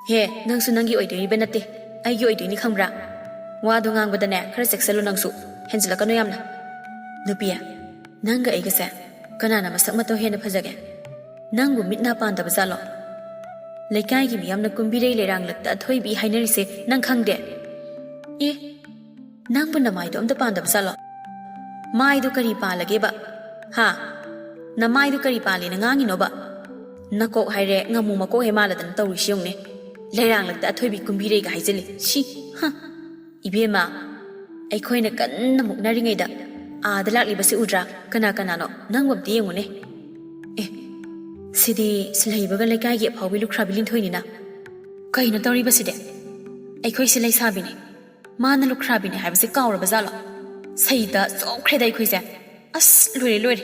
ꯍꯦ, ꯅꯪꯁꯨ ꯅꯪꯒꯤ ꯑꯣꯏꯗꯣꯔꯤꯕ ꯅꯠꯇꯦ, ꯑꯩꯒꯤ ꯑꯣꯏꯗꯣꯏꯅꯤ ꯈꯪꯕ꯭ꯔꯥ? ꯋꯥꯗꯣ ꯉꯥꯡꯕꯗꯅꯦ ꯈꯔ ꯆꯦꯛꯁꯜꯂꯨ ꯅꯪꯁꯨ, ꯍꯦꯟꯖꯤꯜꯂꯛꯀꯅꯨ ꯌꯥꯝꯅ꯫ ꯅꯨꯄꯤ, ꯅꯪꯒ ꯑꯩꯒꯁꯦ ꯀꯅꯥꯅ ꯃꯁꯛ ꯃꯇꯧ ꯍꯦꯟꯅ ꯐꯖꯒꯦ? ꯅꯪꯕꯨ ꯃꯤꯠ ꯅꯥ ꯄꯥꯟꯗꯕ ꯖꯥꯠꯂꯣ? ꯂꯩꯀꯥꯏꯒꯤ ꯃꯤꯌꯥꯝꯅ ꯀꯨꯝꯕꯤꯔꯩ ꯂꯩꯔꯥꯡꯂꯛꯇ ꯑꯊꯣꯏꯕꯤ ꯍꯥꯏꯅꯔꯤꯁꯦ ꯅꯪ ꯈꯪꯗꯦ? ꯑꯦ, ꯅꯪꯕꯨ ꯅꯃꯥꯏꯗꯣ ꯑꯝꯇ ꯄꯥꯟꯗꯕ ꯖꯥꯠꯂꯣ? ꯃꯥꯏꯗꯣ ꯀꯔꯤ ꯄꯥꯜꯂꯒꯦꯕ? ꯍꯥ? ꯅꯃꯥꯏꯗꯣ ꯀꯔꯤ ꯄꯥꯜꯂꯦꯅ ꯉꯥꯡꯉꯤꯅꯣꯕ? ꯅꯀꯣꯛ ꯍꯥꯏꯔꯦ ꯉꯥꯃꯨ ꯃꯀꯣꯛ ꯍꯦꯛ ꯃꯥꯜꯂꯗꯅ ꯇꯧꯔꯤꯁꯤ ꯌꯦꯡꯉꯨꯅꯦ꯫ ꯂꯩꯔꯥꯡꯂꯛꯇ ꯑꯊꯣꯏꯕꯤ ꯀꯨꯝꯕꯤꯔꯩꯒ ꯍꯥꯏꯖꯤꯜꯂꯤ꯫ ꯁꯤ, ꯍ꯫ ꯏꯕꯦꯝꯃ, ꯑꯩꯈꯣꯏꯅ ꯀꯟꯅ ꯃꯨꯛꯅꯔꯤꯉꯩꯗ ꯑꯥꯗ ꯂꯥꯛꯂꯤꯕꯁꯤ ꯎꯗ꯭ꯔꯥ? ꯀꯅꯥ ꯀꯅꯥꯅꯣ? ꯅꯪꯕꯨ ꯑꯝꯇ ꯌꯦꯡꯉꯨꯅꯦ꯫ ꯑꯦ, ꯁꯤꯗꯤ ꯁꯤꯜꯍꯩꯕꯒ ꯂꯩꯀꯥꯏꯒꯤ ꯑꯐꯥꯎꯕꯤ ꯂꯨꯈ꯭ꯔꯥꯕꯤ ꯂꯤꯟꯊꯣꯏꯅꯤꯅ꯫ ꯀꯩꯅꯣ ꯇꯧꯔꯤꯕꯁꯤꯗꯤ? ꯑꯩꯈꯣꯏꯁꯤ ꯂꯩꯁꯥꯕꯤꯅꯤ꯫ ꯃꯥꯅ ꯂꯨꯈ꯭ꯔꯥꯕꯤꯅꯤ ꯍꯥꯏꯕꯁꯦ ꯀꯥꯎꯔꯕ ꯖꯥꯠꯂꯣ? ꯁꯩꯇ ꯆꯣꯞꯈ꯭ꯔꯦꯗ ꯑꯩꯈꯣꯏꯁꯦ꯫ ꯑꯁ, ꯂꯣꯏꯔꯦ, ꯂꯣꯏꯔꯦ꯫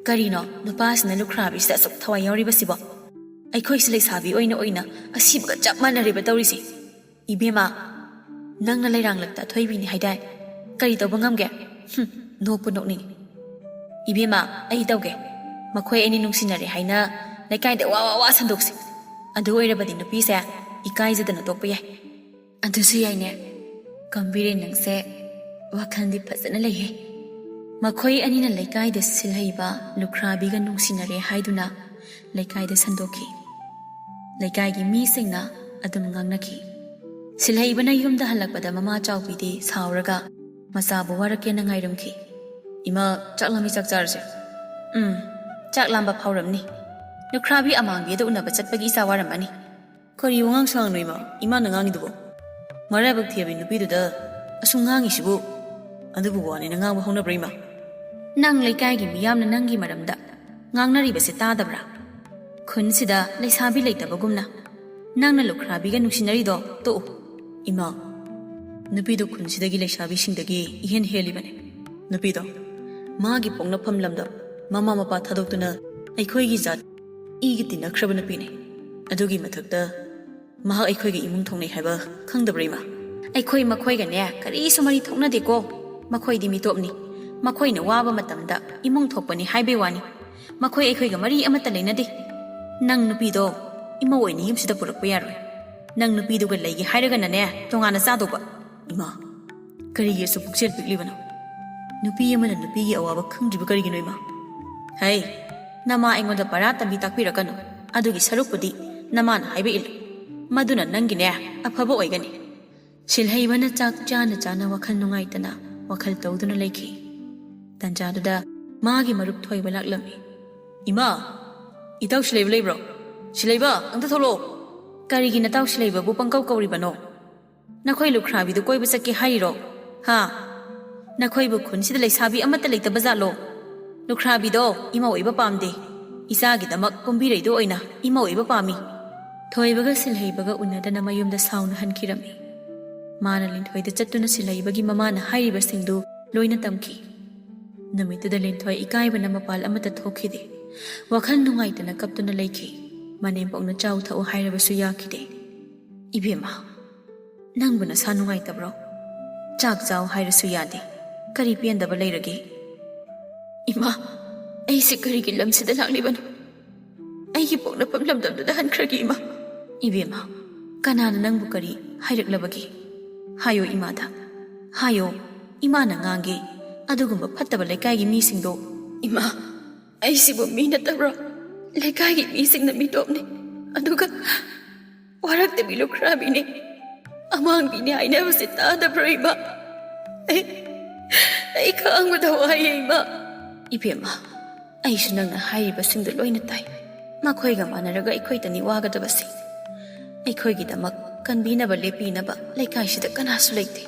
ꯀꯔꯤꯅꯣ ꯅꯨꯄꯥꯁꯤꯅ ꯂꯨꯈ꯭ꯔꯥꯕꯤꯁꯤꯗ ꯑꯁꯨꯛ ꯊꯋꯥꯏ ꯌꯥꯎꯔꯤꯕꯁꯤꯕꯣ? ꯑꯩꯈꯣꯏꯁꯤ ꯂꯩꯁꯥꯕꯤ ꯑꯣꯏꯅ ꯑꯣꯏꯅ ꯑꯁꯤꯕꯒ ꯆꯞ ꯃꯥꯟꯅꯔꯦꯕ ꯇꯧꯔꯤꯁꯦ꯫ ꯏꯕꯦꯝꯃ, ꯅꯪꯅ ꯂꯩꯔꯥꯡꯂꯛꯇ ꯑꯊꯣꯏꯕꯤꯅꯤ ꯍꯥꯏꯗꯥꯏ? ꯀꯔꯤ ꯇꯧꯕ ꯉꯝꯒꯦ? ꯍꯨꯝ, ꯅꯣꯛꯄꯨ ꯅꯣꯛꯅꯤꯡꯉꯤ꯫ ꯏꯕꯦꯝꯃ, ꯑꯩ ꯇꯧꯒꯦ꯫ ꯃꯈꯣꯏ ꯑꯅꯤ ꯅꯨꯡꯁꯤꯅꯔꯦ ꯍꯥꯏꯅ ꯂꯩꯀꯥꯏꯗ ꯋꯥ ꯋꯥ ꯋꯥ ꯁꯟꯗꯣꯛꯁꯤ꯫ ꯑꯗꯨ ꯑꯣꯏꯔꯕꯗꯤ ꯅꯨꯄꯤꯁꯦ ꯏꯀꯥꯏꯖꯗꯅ ꯇꯣꯛꯄ ꯌꯥꯏ꯫ ꯑꯗꯨꯁꯨ ꯌꯥꯏꯅꯦ꯫ ꯀꯝꯕꯤꯔꯦ ꯅꯪꯁꯦ ꯋꯥꯈꯜꯗꯤ ꯐꯖꯅ ꯂꯩꯍꯦ꯫ ꯃꯈꯣꯏ ꯑꯅꯤꯅ ꯂꯩꯀꯥꯏꯗ ꯁꯤꯜꯍꯩꯕ ꯂꯨꯈ꯭ꯔꯥꯕꯤꯒ ꯅꯨꯡꯁꯤꯅꯔꯦ ꯍꯥꯏꯗꯨꯅ ꯂꯩꯀꯥꯏꯗ ꯁꯟꯗꯣꯛꯈꯤ꯫ ꯂꯩꯀꯥꯏꯒꯤ ꯃꯤꯁꯤꯡꯅ ꯑꯗꯨꯝ ꯉꯥꯡꯅꯈꯤ꯫ ꯁꯤꯜꯍꯩꯕꯅ ꯌꯨꯝꯗ ꯍꯜꯂꯛꯄꯗ ꯃꯃꯥ ꯆꯥꯎꯕꯤꯗꯤ ꯁꯥꯎꯔꯒ ꯃꯆꯥꯕꯨ ꯋꯥꯔꯛꯀꯦꯅ ꯉꯥꯏꯔꯝꯈꯤ꯫ "ꯏꯃꯥ, ꯆꯥꯛ ꯂꯥꯝꯃꯤ, ꯆꯥꯛ ꯆꯥꯔꯁꯦ꯫" "ꯎꯝ, ꯆꯥꯛ ꯂꯥꯝꯕ ꯐꯥꯎꯔꯝꯅꯤ꯫ ꯂꯨꯈ꯭ꯔꯥꯕꯤ ꯑꯃꯥꯡꯕꯤꯗ ꯎꯅꯕ ꯆꯠꯄꯒꯤ ꯏꯆꯥ ꯋꯥꯔꯝꯃꯅꯤ꯫" "ꯀꯔꯤ ꯋꯥꯉꯥꯡ ꯁꯉꯥꯡꯅꯣ ꯏꯃꯥ, ꯏꯃꯥꯅ ꯉꯥꯡꯉꯤꯗꯨꯕꯣ? ꯃꯔꯥꯏꯕꯛ ꯊꯤꯕꯤ ꯅꯨꯄꯤꯗꯨꯗ ꯑꯁꯨꯝ ꯉꯥꯡꯉꯤꯁꯤꯕꯨ? ꯑꯗꯨꯕꯨ ꯋꯥꯅꯦꯅ ꯉꯥꯡꯕ ꯍꯧꯅꯕ꯭ꯔꯥ ꯏꯃꯥ?" "ꯅꯪ ꯂꯩꯀꯥꯏꯒꯤ ꯃꯤꯌꯥꯝꯅ ꯅꯪꯒꯤ ꯃꯔꯝꯗ ꯉꯥꯡꯅꯔꯤꯕꯁꯦ ꯇꯥꯗꯕ꯭ꯔꯥ?" ꯈꯨꯟꯁꯤꯗ ꯂꯩꯁꯥꯕꯤ ꯂꯩꯇꯕꯒꯨꯝꯅ ꯅꯪꯅ ꯂꯨꯈ꯭ꯔꯥꯕꯤꯒ ꯅꯨꯡꯁꯤꯅꯔꯤꯗꯣ ꯇꯣꯛꯎ꯫ ꯏꯃꯥ, ꯅꯨꯄꯤꯗꯨ ꯈꯨꯟꯁꯤꯗꯒꯤ ꯂꯩꯁꯥꯕꯤꯁꯤꯡꯗꯒꯤ ꯏꯍꯦꯟ ꯍꯦꯜꯂꯤꯕꯅꯤ꯫ ꯅꯨꯄꯤꯗꯣ ꯃꯥꯒꯤ ꯄꯣꯛꯅꯐꯝ ꯂꯝꯗ ꯃꯃꯥ ꯃꯄꯥ ꯊꯥꯗꯣꯛꯇꯨꯅ ꯑꯩꯈꯣꯏꯒꯤ ꯖꯥꯠ ꯏꯒ ꯇꯤꯟꯅꯈ꯭ꯔꯕ ꯅꯨꯄꯤꯅꯤ꯫ ꯑꯗꯨꯒꯤ ꯃꯊꯛꯇ ꯃꯍꯥꯛ ꯑꯩꯈꯣꯏꯒꯤ ꯏꯃꯨꯡ ꯊꯣꯡꯅꯩ ꯍꯥꯏꯕ ꯈꯪꯗꯕ꯭ꯔꯥ, ꯏꯃꯥ? ꯑꯩꯈꯣꯏ ꯃꯈꯣꯏꯒꯅꯦ ꯀꯔꯤꯁꯨ ꯃꯔꯤ ꯊꯣꯛꯅꯗꯦꯀꯣ꯫ ꯃꯈꯣꯏꯗꯤ ꯃꯤꯇꯣꯞꯅꯤ꯫ ꯃꯈꯣꯏꯅ ꯋꯥꯕ ꯃꯇꯝꯗ ꯏꯃꯨꯡ ꯊꯣꯛꯄꯅꯤ ꯍꯥꯏꯕꯩ ꯋꯥꯅꯤ꯫ ꯃꯈꯣꯏ ꯑꯩꯈꯣꯏꯒ ꯃꯔꯤ ꯑꯃꯠꯇ ꯂꯩꯅꯗꯦ꯫ ꯅꯪ ꯅꯨꯄꯤꯗꯣ ꯏꯃꯧ ꯑꯣꯏꯅ ꯌꯨꯝꯁꯤꯗ ꯄꯨꯔꯛꯄ ꯌꯥꯔꯣꯏ꯫ ꯅꯪ ꯅꯨꯄꯤꯗꯨꯒ ꯂꯩꯒꯦ ꯍꯥꯏꯔꯒꯅꯅꯦ ꯇꯣꯉꯥꯟꯅ ꯆꯥꯗꯧꯕ꯫ ꯏꯃꯥ, ꯀꯔꯤꯒꯤ ꯑꯁꯨꯛ ꯄꯨꯛꯆꯦꯜ ꯄꯤꯛꯂꯤꯕꯅꯣ? ꯅꯨꯄꯤ ꯑꯃꯅ ꯅꯨꯄꯤꯒꯤ ꯑꯋꯥꯕ ꯈꯪꯗ꯭ꯔꯤꯕ ꯀꯔꯤꯒꯤꯅꯣ, ꯏꯃꯥ? ꯍꯩ, ꯅꯃꯥ ꯑꯩꯉꯣꯟꯗ ꯄꯔꯥ ꯇꯝꯕꯤ ꯇꯥꯛꯄꯤꯔꯛꯀꯅꯨ꯫ ꯑꯗꯨꯒꯤ ꯁꯔꯨꯛꯄꯨꯗꯤ ꯅꯃꯥꯅ ꯍꯥꯏꯕ ꯏꯜꯂꯨ꯫ ꯃꯗꯨꯅ ꯅꯪꯒꯤꯅꯦ ꯑꯐꯕ ꯑꯣꯏꯒꯅꯤ꯫ ꯁꯤꯜꯍꯩꯕꯅ ꯆꯥꯛ ꯆꯥꯅ ꯆꯥꯅ ꯋꯥꯈꯜ ꯅꯨꯡꯉꯥꯏꯇꯅ ꯋꯥꯈꯜ ꯇꯧꯗꯨꯅ ꯂꯩꯈꯤ꯫ ꯇꯟꯖꯥꯗꯨꯗ ꯃꯥꯒꯤ ꯃꯔꯨꯞ ꯊꯣꯏꯕ ꯂꯥꯛꯂꯝꯃꯤ꯫ "ꯏꯃꯥ, ꯏꯇꯥꯎ ꯁꯤꯜꯍꯩꯕ ꯂꯩꯕ꯭ꯔꯣ? ꯁꯤꯜꯍꯩꯕ, ꯑꯝꯇ ꯊꯣꯛꯂꯛꯑꯣ!" "ꯀꯔꯤꯒꯤ ꯅꯇꯥꯎ ꯁꯤꯜꯍꯩꯕꯕꯨ ꯄꯪꯀꯧ ꯀꯧꯔꯤꯕꯅꯣ? ꯅꯈꯣꯏ ꯂꯨꯈ꯭ꯔꯥꯕꯤꯗꯨ ꯀꯣꯏꯕ ꯆꯠꯀꯦ ꯍꯥꯏꯔꯤꯔꯣ? ꯍꯥ? ꯅꯈꯣꯏꯕꯨ ꯈꯨꯟꯁꯤꯗ ꯂꯩꯁꯥꯕꯤ ꯑꯃꯠꯇ ꯂꯩꯇꯕ ꯖꯥꯠꯂꯣ? ꯂꯨꯈ꯭ꯔꯥꯕꯤꯗꯣ ꯏꯃꯧ ꯑꯣꯏꯕ ꯄꯥꯝꯗꯦ꯫ ꯏꯆꯥꯒꯤꯗꯃꯛ ꯀꯨꯝꯕꯤꯔꯩꯗꯣ ꯑꯣꯏꯅ ꯏꯃꯧ ꯑꯣꯏꯕ ꯄꯥꯝꯃꯤ꯫" ꯊꯣꯏꯕꯒ ꯁꯤꯜꯍꯩꯕꯒ ꯎꯅꯗꯅ ꯃꯌꯨꯝꯗ ꯁꯥꯎꯅ ꯍꯟꯈꯤꯔꯝꯃꯤ꯫ ꯃꯥꯅ ꯂꯤꯟꯊꯣꯏꯗ ꯆꯠꯇꯨꯅ ꯁꯤꯜꯍꯩꯕꯒꯤ ꯃꯃꯥꯅ ꯍꯥꯏꯔꯤꯕꯁꯤꯡꯗꯨ ꯂꯣꯏꯅ ꯇꯝꯈꯤ꯫ ꯅꯨꯃꯤꯠꯇꯨꯗ ꯂꯤꯟꯊꯣꯏ ꯏꯀꯥꯏꯕꯅ ꯃꯄꯥꯜ ꯑꯃꯠꯇ ꯊꯣꯛꯈꯤꯗꯦ꯫ ꯋꯥꯈꯜ ꯅꯨꯡꯉꯥꯏꯇꯅ ꯀꯞꯇꯨꯅ ꯂꯩꯈꯤ꯫ ꯃꯅꯦꯝꯄꯣꯛꯅ "ꯆꯥꯎ ꯊꯛꯎ" ꯍꯥꯏꯔꯕꯁꯨ ꯌꯥꯈꯤꯗꯦ꯫ "ꯏꯕꯦꯝꯃ, ꯅꯪꯕꯨ ꯅꯁꯥ ꯅꯨꯡꯉꯥꯏꯇꯕ꯭ꯔꯣ? ꯆꯥꯛ ꯆꯥꯎ ꯍꯥꯏꯔꯁꯨ ꯌꯥꯗꯦ꯫ ꯀꯔꯤ ꯄꯦꯟꯗꯕ ꯂꯩꯔꯒꯦ?" "ꯏꯃꯥ, ꯑꯩꯁꯦ ꯀꯔꯤꯒꯤ ꯂꯝꯁꯤꯗ ꯂꯥꯛꯂꯤꯕꯅꯣ? ꯑꯩꯒꯤ ꯄꯣꯛꯅꯐꯝ ꯂꯝꯗꯝꯗꯨꯗ ꯍꯟꯈ꯭ꯔꯒꯦ, ꯏꯃꯥ꯫" "ꯏꯕꯦꯝꯃ, ꯀꯅꯥꯅ ꯅꯪꯕꯨ ꯀꯔꯤ ꯍꯥꯏꯔꯛꯂꯕꯒꯦ? ꯍꯥꯏꯌꯣ ꯏꯃꯥꯗ, ꯍꯥꯏꯌꯣ꯫ ꯏꯃꯥꯅ ꯉꯥꯡꯒꯦ꯫ ꯑꯗꯨꯒꯨꯝꯕ ꯐꯠꯇꯕ ꯂꯩꯀꯥꯏꯒꯤ ꯃꯤꯁꯤꯡꯗꯣ꯫" "ꯏꯃꯥ, ꯑꯩꯁꯤꯕꯨ ꯃꯤ ꯅꯠꯇꯕ꯭ꯔꯣ? ꯂꯩꯀꯥꯏꯒꯤ ꯃꯤꯁꯤꯡꯅ ꯃꯤꯇꯣꯞꯅꯤ, ꯑꯗꯨꯒ ꯋꯥꯔꯛꯇꯕꯤ ꯂꯨꯈ꯭ꯔꯥꯕꯤꯅꯤ, ꯑꯃꯥꯡꯕꯤꯅꯤ ꯍꯥꯏꯅꯕꯁꯦ ꯇꯥꯗꯕ꯭ꯔꯣ, ꯏꯃꯥ? ꯑꯩ, ꯑꯩ ꯈꯥꯡꯕꯗ ꯋꯥꯏꯌꯦ, ꯏꯃꯥ꯫" "ꯏꯕꯦꯝꯃ, ꯑꯩꯁꯨ ꯅꯪꯅ ꯍꯥꯏꯔꯤꯕꯁꯤꯡꯗꯣ ꯂꯣꯏꯅ ꯇꯥꯏ꯫ ꯃꯈꯣꯏꯒ ꯃꯥꯟꯅꯔꯒ ꯑꯩꯈꯣꯏꯗꯅꯤ ꯋꯥꯒꯗꯕꯁꯤ꯫ ꯑꯩꯈꯣꯏꯒꯤꯗꯃꯛ ꯀꯟꯕꯤꯅꯕ ꯂꯦꯞꯄꯤꯅꯕ ꯂꯩꯀꯥꯏꯁꯤꯗ ꯀꯅꯥꯁꯨ ꯂꯩꯇꯦ꯫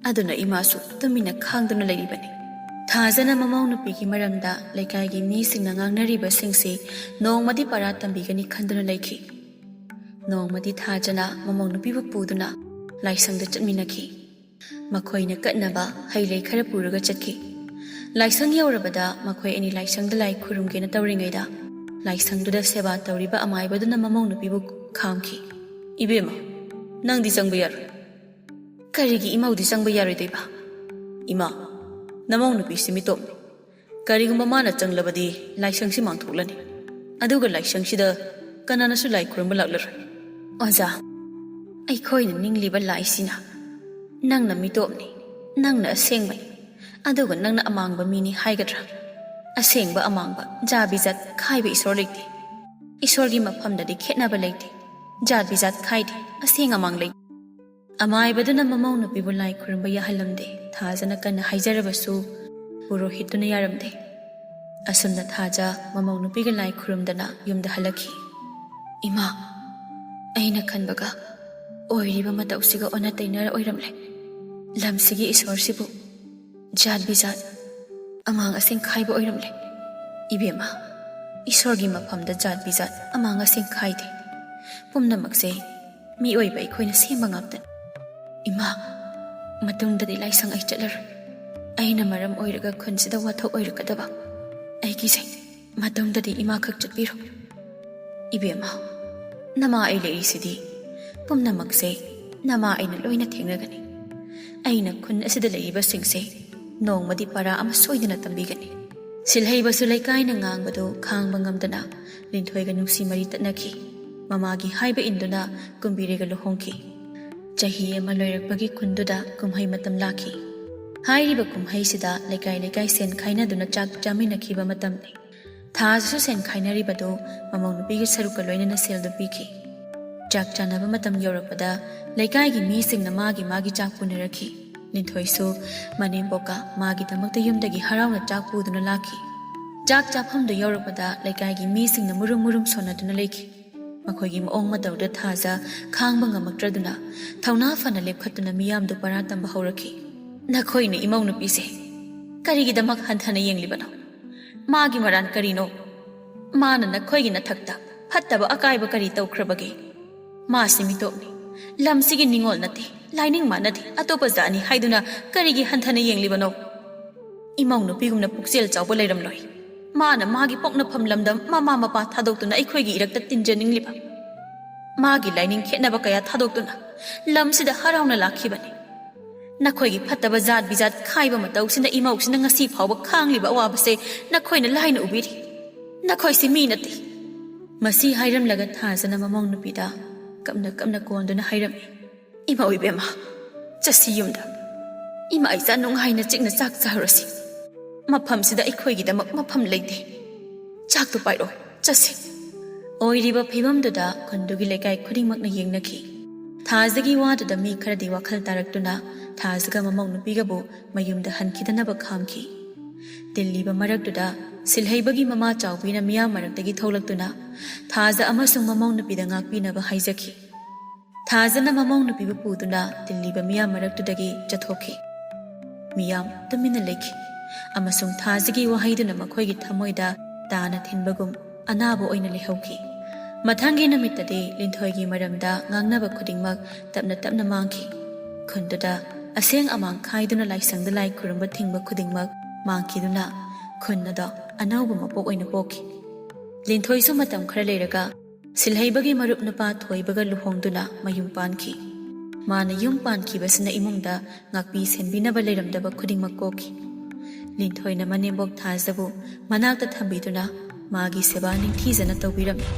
ꯑꯗꯨꯅ ꯏꯃꯥꯁꯨ ꯇꯨꯃꯤꯟꯅ ꯈꯥꯡꯗꯨꯅ ꯂꯩꯔꯤꯕꯅꯤ꯫" ꯊꯥꯖꯅ ꯃꯃꯧ ꯅꯨꯄꯤꯒꯤ ꯃꯔꯝꯗ ꯂꯩꯀꯥꯏꯒꯤ ꯃꯤꯁꯤꯡꯅ ꯉꯥꯡꯅꯔꯤꯕꯁꯤꯡꯁꯤ ꯅꯣꯡꯃꯗꯤ ꯄꯔꯥ ꯇꯝꯕꯤꯒꯅꯤ ꯈꯟꯗꯨꯅ ꯂꯩꯈꯤ꯫ ꯅꯣꯡꯃꯗꯤ ꯊꯥꯖꯅ ꯃꯃꯧ ꯅꯨꯄꯤꯕꯨ ꯄꯨꯗꯨꯅ ꯂꯥꯏꯁꯪꯗ ꯆꯠꯃꯤꯟꯅꯈꯤ꯫ ꯃꯈꯣꯏꯅ ꯀꯠꯅꯕ ꯍꯩ ꯂꯩ ꯈꯔ ꯄꯨꯔꯒ ꯆꯠꯈꯤ꯫ ꯂꯥꯏꯁꯪ ꯌꯧꯔꯕꯗ ꯃꯈꯣꯏ ꯑꯅꯤ ꯂꯥꯏꯁꯪꯗ ꯂꯥꯏ ꯈꯨꯔꯨꯝꯒꯦꯅ ꯇꯧꯔꯤꯉꯩꯗ ꯂꯥꯏꯁꯪꯗꯨꯗ ꯁꯦꯕꯥ ꯇꯧꯔꯤꯕ ꯑꯃꯥꯏꯕꯗꯨꯅ ꯃꯃꯧ ꯅꯨꯄꯤꯕꯨ ꯈꯥꯝꯈꯤ꯫ "ꯏꯕꯦꯝꯃ, ꯅꯪꯗꯤ ꯆꯪꯕ ꯌꯥꯔꯣꯏ꯫" "ꯀꯔꯤꯒꯤ ꯏꯃꯧꯗꯤ ꯆꯪꯕ ꯌꯥꯔꯣꯏꯗꯣꯏꯕ?" "ꯏꯃꯥ, ꯅꯃꯧ ꯅꯨꯄꯤꯁꯤ ꯃꯤꯇꯣꯞꯅꯤ꯫ ꯀꯔꯤꯒꯨꯝꯕ ꯃꯥꯅ ꯆꯪꯂꯕꯗꯤ ꯂꯥꯏꯁꯪꯁꯤ ꯃꯥꯡꯊꯣꯛꯂꯅꯤ꯫ ꯑꯗꯨꯒ ꯂꯥꯏꯁꯪꯁꯤꯗ ꯀꯅꯥꯅꯁꯨ ꯂꯥꯏ ꯈꯨꯔꯨꯝꯕ ꯂꯥꯛꯂꯔꯣꯏ꯫" "ꯑꯣꯖꯥ, ꯑꯩꯈꯣꯏꯅ ꯅꯤꯡꯂꯤꯕ ꯂꯥꯏꯁꯤꯅ ꯅꯪꯅ ꯃꯤꯇꯣꯞꯅꯤ, ꯅꯪꯅ ꯑꯁꯦꯡꯕꯅꯤ, ꯑꯗꯨꯒ ꯅꯪꯅ ꯑꯃꯥꯡꯕ ꯃꯤꯅꯤ ꯍꯥꯏꯒꯗ꯭ꯔꯥ? ꯑꯁꯦꯡꯕ ꯑꯃꯥꯡꯕ, ꯖꯥ ꯕꯤꯖꯥꯠ ꯈꯥꯏꯕ ꯏꯁꯣꯔ ꯂꯩꯇꯦ꯫ ꯏꯁꯣꯔꯒꯤ ꯃꯐꯝꯗꯗꯤ ꯈꯦꯠꯅꯕ ꯂꯩꯇꯦ꯫ ꯖꯥꯠ ꯕꯤꯖꯥꯠ ꯈꯥꯏꯗꯦ, ꯑꯁꯦꯡ ꯑꯃꯥꯡ ꯂꯩꯇꯦ꯫" ꯑꯃꯥꯏꯕꯗꯨꯅ ꯃꯃꯧ ꯅꯨꯄꯤꯕꯨ ꯂꯥꯏ ꯈꯨꯔꯨꯝꯕ ꯌꯥꯍꯜꯂꯝꯗꯦ꯫ ꯊꯥꯖꯅ ꯀꯟꯅ ꯍꯥꯏꯖꯔꯕꯁꯨ ꯄꯨꯔꯣꯍꯤꯠꯇꯨꯅ ꯌꯥꯔꯝꯗꯦ꯫ ꯑꯁꯨꯝꯅ ꯊꯥꯖ ꯃꯃꯧ ꯅꯨꯄꯤꯒ ꯂꯥꯏ ꯈꯨꯔꯨꯝꯗꯅ ꯌꯨꯝꯗ ꯍꯜꯂꯛꯈꯤ꯫ "ꯏꯃꯥ, ꯑꯩꯅ ꯈꯟꯕꯒ ꯑꯣꯏꯔꯤꯕ ꯃꯇꯧꯁꯤꯒ ꯑꯣꯟꯅ ꯇꯩꯅꯔ ꯑꯣꯏꯔꯝꯂꯦ꯫ ꯂꯝꯁꯤꯒꯤ ꯏꯁꯣꯔꯁꯤꯕꯨ ꯖꯥꯠ ꯕꯤꯖꯥꯠ, ꯑꯃꯥꯡ ꯑꯁꯦꯡ ꯈꯥꯏꯕ ꯑꯣꯏꯔꯝꯂꯦ꯫ ꯏꯕꯦꯝꯃ, ꯏꯁꯣꯔꯒꯤ ꯃꯐꯝꯗ ꯖꯥꯠ ꯕꯤꯖꯥꯠ, ꯑꯃꯥꯡ ꯑꯁꯦꯡ ꯈꯥꯏꯗꯦ꯫ ꯄꯨꯝꯅꯃꯛꯁꯦ ꯃꯤꯑꯣꯏꯕ ꯑꯩꯈꯣꯏꯅ ꯁꯦꯝꯕ ꯉꯥꯛꯇꯅꯤ꯫ ꯏꯃꯥ, ꯃꯇꯨꯡꯗꯗꯤ ꯂꯥꯏꯁꯪ ꯑꯩ ꯆꯠꯂꯔꯣꯏ꯫ ꯑꯩꯅ ꯃꯔꯝ ꯑꯣꯏꯔꯒ ꯈꯨꯟꯁꯤꯗ ꯋꯥꯊꯣꯛ ꯑꯣꯏꯔꯛꯀꯗꯕ꯫ ꯑꯩꯒꯤꯁꯦ ꯃꯇꯨꯡꯗꯗꯤ ꯏꯃꯥ ꯈꯛ ꯆꯠꯄꯤꯔꯣ꯫" "ꯏꯕꯦꯝꯃ, ꯅꯃꯥ ꯑꯩ ꯂꯩꯔꯤꯁꯤꯗꯤ꯫ ꯄꯨꯝꯅꯃꯛꯁꯦ ꯅꯃꯥ ꯑꯩꯅ ꯂꯣꯏꯅ ꯊꯦꯡꯅꯒꯅꯤ꯫ ꯑꯩꯅ ꯈꯨꯟ ꯑꯁꯤꯗ ꯂꯩꯔꯤꯕꯁꯤꯡꯁꯦ ꯅꯣꯡꯃꯗꯤ ꯄꯔꯥ ꯑꯃ ꯁꯣꯏꯗꯅ ꯇꯝꯕꯤꯒꯅꯤ꯫" ꯁꯤꯜꯍꯩꯕꯁꯨ ꯂꯩꯀꯥꯏꯅ ꯉꯥꯡꯕꯗꯨ ꯈꯥꯡꯕ ꯉꯝꯗꯅ ꯂꯤꯟꯊꯣꯏꯒ ꯅꯨꯡꯁꯤ ꯃꯔꯤ ꯇꯠꯅꯈꯤ꯫ ꯃꯃꯥꯒꯤ ꯍꯥꯏꯕ ꯏꯟꯗꯨꯅ ꯀꯨꯝꯕꯤꯔꯩꯒ ꯂꯨꯍꯣꯡꯈꯤ꯫ ꯆꯍꯤ ꯑꯃ ꯂꯣꯏꯔꯛꯄꯒꯤ ꯈꯨꯟꯗꯨꯗ ꯀꯨꯝꯍꯩ ꯃꯇꯝ ꯂꯥꯛꯈꯤ꯫ ꯍꯥꯏꯔꯤꯕ ꯀꯨꯝꯍꯩꯁꯤꯗ ꯂꯩꯀꯥꯏ ꯂꯩꯀꯥꯏ ꯁꯦꯟ ꯈꯥꯏꯅꯗꯨꯅ ꯆꯥꯛ ꯆꯥꯃꯤꯟꯅꯈꯤꯕ ꯃꯇꯝꯅꯤ꯫ ꯊꯥꯁꯤꯁꯨ ꯁꯦꯟ ꯈꯥꯏꯅꯔꯤꯕꯗꯨ ꯃꯃꯧ ꯅꯨꯄꯤꯒꯤ ꯁꯔꯨꯛꯀ ꯂꯣꯏꯅꯅ ꯁꯦꯜꯗꯨ ꯄꯤꯈꯤ꯫ ꯆꯥꯛ ꯆꯥꯅꯕ ꯃꯇꯝ ꯌꯧꯔꯛꯄꯗ ꯂꯩꯀꯥꯏꯒꯤ ꯃꯤꯁꯤꯡꯅ ꯃꯥꯒꯤ ꯃꯥꯒꯤ ꯆꯥꯛ ꯄꯨꯅꯔꯛꯈꯤ꯫ ꯂꯤꯟꯊꯣꯏꯁꯨ ꯃꯅꯦꯝꯕꯣꯛꯀ ꯃꯥꯒꯤꯗꯃꯛꯇ ꯌꯨꯝꯗꯒꯤ ꯍꯔꯥꯎꯅ ꯆꯥꯛ ꯄꯨꯗꯨꯅ ꯂꯥꯛꯈꯤ꯫ ꯆꯥꯛ ꯆꯥꯐꯝꯗꯨ ꯌꯧꯔꯛꯄꯗ ꯂꯩꯀꯥꯏꯒꯤ ꯃꯤꯁꯤꯡꯅ ꯃꯨꯔꯨꯝ ꯃꯨꯔꯨꯝ ꯁꯣꯟꯅꯗꯨꯅ ꯂꯩꯈꯤ꯫ ꯃꯈꯣꯏꯒꯤ ꯃꯑꯣꯡ ꯃꯇꯧꯗ ꯊꯥꯖ ꯈꯥꯡꯕ ꯉꯝꯃꯛꯇ꯭ꯔꯗꯨꯅ ꯊꯧꯅꯥ ꯐꯅ ꯂꯦꯞꯈꯠꯇꯨꯅ ꯃꯤꯌꯥꯝꯗꯨ ꯄꯔꯥ ꯇꯝꯕ ꯍꯧꯔꯛꯈꯤ꯫ "ꯅꯈꯣꯏꯅ ꯏꯃꯧ ꯅꯨꯄꯤꯁꯦ ꯀꯔꯤꯒꯤꯗꯃꯛ ꯍꯟꯊꯅ ꯌꯦꯡꯂꯤꯕꯅꯣ? ꯃꯥꯒꯤ ꯃꯔꯥꯟ ꯀꯔꯤꯅꯣ? ꯃꯥꯅ ꯅꯈꯣꯏꯒꯤ ꯅꯊꯛꯇ ꯐꯠꯇꯕ ꯑꯀꯥꯏꯕ ꯀꯔꯤ ꯇꯧꯈ꯭ꯔꯕꯒꯦ? ꯃꯥꯁꯤ ꯃꯤꯇꯣꯞꯅꯤ, ꯂꯝꯁꯤꯒꯤ ꯅꯤꯡꯉꯣꯜ ꯅꯠꯇꯦ, ꯂꯥꯏꯅꯤꯡ ꯃꯥꯟꯅꯗꯦ, ꯑꯇꯣꯞꯄ ꯖꯥꯠꯅꯤ ꯍꯥꯏꯗꯨꯅ ꯀꯔꯤꯒꯤ ꯍꯟꯊꯅ ꯌꯦꯡꯂꯤꯕꯅꯣ? ꯏꯃꯧ ꯅꯨꯄꯤꯒꯨꯝꯅ ꯄꯨꯛꯆꯦꯜ ꯆꯥꯎꯕ ꯂꯩꯔꯝꯂꯣꯏ꯫ ꯃꯥꯅ ꯃꯥꯒꯤ ꯄꯣꯛꯅꯐꯝ ꯂꯝꯗꯝ ꯃꯃꯥ ꯃꯄꯥ ꯊꯥꯗꯣꯛꯇꯨꯅ ꯑꯩꯈꯣꯏꯒꯤ ꯏꯔꯛꯇ ꯇꯤꯟꯖꯅꯤꯡꯂꯤꯕ? ꯃꯥꯒꯤ ꯂꯥꯏꯅꯤꯡ ꯈꯦꯠꯅꯕ ꯀꯌꯥ ꯊꯥꯗꯣꯛꯇꯨꯅ ꯂꯝꯁꯤꯗ ꯍꯔꯥꯎꯅ ꯂꯥꯛꯈꯤꯕꯅꯤ꯫ ꯅꯈꯣꯏꯒꯤ ꯐꯠꯇꯕ ꯖꯥꯠ ꯕꯤꯖꯥꯠ ꯈꯥꯏꯕ ꯃꯇꯧꯁꯤꯅ ꯏꯃꯧꯁꯤꯅ ꯉꯁꯤ ꯐꯥꯎꯕ ꯈꯥꯡꯂꯤꯕ ꯑꯋꯥꯕꯁꯦ ꯅꯈꯣꯏꯅ ꯂꯥꯏꯅ ꯎꯕꯤꯔꯤ꯫ ꯅꯈꯣꯏꯁꯤ ꯃꯤ ꯅꯠꯇꯦ꯫ ꯃꯁꯤ ꯍꯥꯏꯔꯝꯂꯒ ꯊꯥꯖꯅ ꯃꯃꯧ ꯅꯨꯄꯤꯗ ꯀꯞꯅ ꯀꯞꯅ ꯀꯣꯟꯗꯨꯅ ꯍꯥꯏꯔꯝꯃꯤ, "ꯏꯃꯧ ꯏꯕꯦꯝꯃ, ꯆꯠꯁꯤ ꯌꯨꯝꯗ꯫ ꯏꯃꯥ ꯏꯆꯥ ꯅꯨꯡꯉꯥꯏꯅ ꯆꯤꯛꯅ ꯆꯥꯛ ꯆꯥꯔꯨꯔꯁꯤ꯫ ꯃꯐꯝꯁꯤꯗ ꯑꯩꯈꯣꯏꯒꯤꯗꯃꯛ ꯃꯐꯝ ꯂꯩꯇꯦ꯫ ꯆꯥꯛꯇꯨ ꯄꯥꯏꯔꯛꯑꯣ, ꯆꯠꯁꯤ"꯫ ꯑꯣꯏꯔꯤꯕ ꯐꯤꯕꯝꯗꯨꯗ ꯈꯨꯟꯗꯨꯒꯤ ꯂꯩꯀꯥꯏ ꯈꯨꯗꯤꯡꯃꯛꯅ ꯌꯦꯡꯅꯈꯤ꯫ ꯊꯥꯖꯒꯤ ꯋꯥꯗꯨꯗ ꯃꯤ ꯈꯔꯗꯤ ꯋꯥꯈꯜ ꯇꯥꯔꯛꯇꯨꯅ ꯊꯥꯖꯒ ꯃꯃꯧ ꯅꯨꯄꯤꯒꯕꯨ ꯃꯌꯨꯝꯗ ꯍꯟꯈꯤꯗꯅꯕ ꯈꯥꯝꯈꯤ꯫ ꯇꯤꯜꯂꯤꯕ ꯃꯔꯛꯇꯨꯗ ꯁꯤꯜꯍꯩꯕꯒꯤ ꯃꯃꯥ ꯆꯥꯎꯕꯤꯅ ꯃꯤꯌꯥꯝ ꯃꯔꯛꯇꯒꯤ ꯊꯣꯛꯂꯛꯇꯨꯅ ꯊꯥꯖ ꯑꯃꯁꯨꯡ ꯃꯃꯧ ꯅꯨꯄꯤꯗ ꯉꯥꯛꯄꯤꯅꯕ ꯍꯥꯏꯖꯈꯤ꯫ ꯊꯥꯖꯅ ꯃꯃꯧ ꯅꯨꯄꯤꯕꯨ ꯄꯨꯗꯨꯅ ꯇꯤꯜꯂꯤꯕ ꯃꯤꯌꯥꯝ ꯃꯔꯛꯇꯨꯗꯒꯤ ꯆꯠꯊꯣꯛꯈꯤ꯫ ꯃꯤꯌꯥꯝ ꯇꯨꯃꯤꯟꯅ ꯂꯩꯈꯤ, ꯑꯃꯁꯨꯡ ꯊꯥꯖꯒꯤ ꯋꯥꯍꯩꯗꯨꯅ ꯃꯈꯣꯏꯒꯤ ꯊꯃꯣꯏꯗ ꯇꯥꯅ ꯊꯤꯟꯕꯒꯨꯝ ꯑꯅꯥꯕ ꯑꯣꯏꯅ ꯂꯩꯍꯧꯈꯤ꯫ ꯃꯊꯪꯒꯤ ꯅꯨꯃꯤꯠꯇꯗꯤ ꯂꯤꯟꯊꯣꯏꯒꯤ ꯃꯔꯝꯗ ꯉꯥꯡꯅꯕ ꯈꯨꯗꯤꯡꯃꯛ ꯇꯞꯅ ꯇꯞꯅ ꯃꯥꯡꯈꯤ꯫ ꯈꯨꯟꯗꯨꯗ ꯑꯁꯦꯡ ꯑꯃꯥꯡ ꯈꯥꯏꯗꯨꯅ ꯂꯥꯏꯁꯪꯗ ꯂꯥꯏ ꯈꯨꯔꯨꯝꯕ ꯊꯤꯡꯕ ꯈꯨꯗꯤꯡꯃꯛ ꯃꯥꯡꯈꯤꯗꯨꯅ ꯈꯨꯟ ꯑꯗꯣ ꯑꯅꯧꯕ ꯃꯄꯣꯛ ꯑꯣꯏꯅ ꯄꯣꯛꯈꯤ꯫ ꯂꯤꯟꯊꯣꯏꯁꯨ ꯃꯇꯝ ꯈꯔ ꯂꯩꯔꯒ ꯁꯤꯜꯍꯩꯕꯒꯤ ꯃꯔꯨꯞ ꯅꯨꯄꯥ ꯊꯣꯏꯕꯒ ꯂꯨꯍꯣꯡꯗꯨꯅ ꯃꯌꯨꯝ ꯄꯥꯟꯈꯤ꯫ ꯃꯥꯅ ꯌꯨꯝ ꯄꯥꯟꯈꯤꯕꯁꯤꯅ ꯏꯃꯨꯡꯗ ꯉꯥꯛꯄꯤ ꯁꯦꯟꯕꯤꯅꯕ ꯂꯩꯔꯝꯗꯕ ꯈꯨꯗꯤꯡꯃꯛ ꯀꯣꯛꯈꯤ꯫ ꯂꯤꯟꯊꯣꯏꯅ ꯃꯅꯦꯝꯕꯣꯛ ꯊꯥꯖꯕꯨ ꯃꯅꯥꯛꯇ ꯊꯝꯕꯤꯗꯨꯅ ꯃꯥꯒꯤ ꯁꯦꯕꯥ ꯅꯤꯡꯊꯤꯖꯅ ꯇꯧꯕꯤꯔꯝꯃꯤ꯫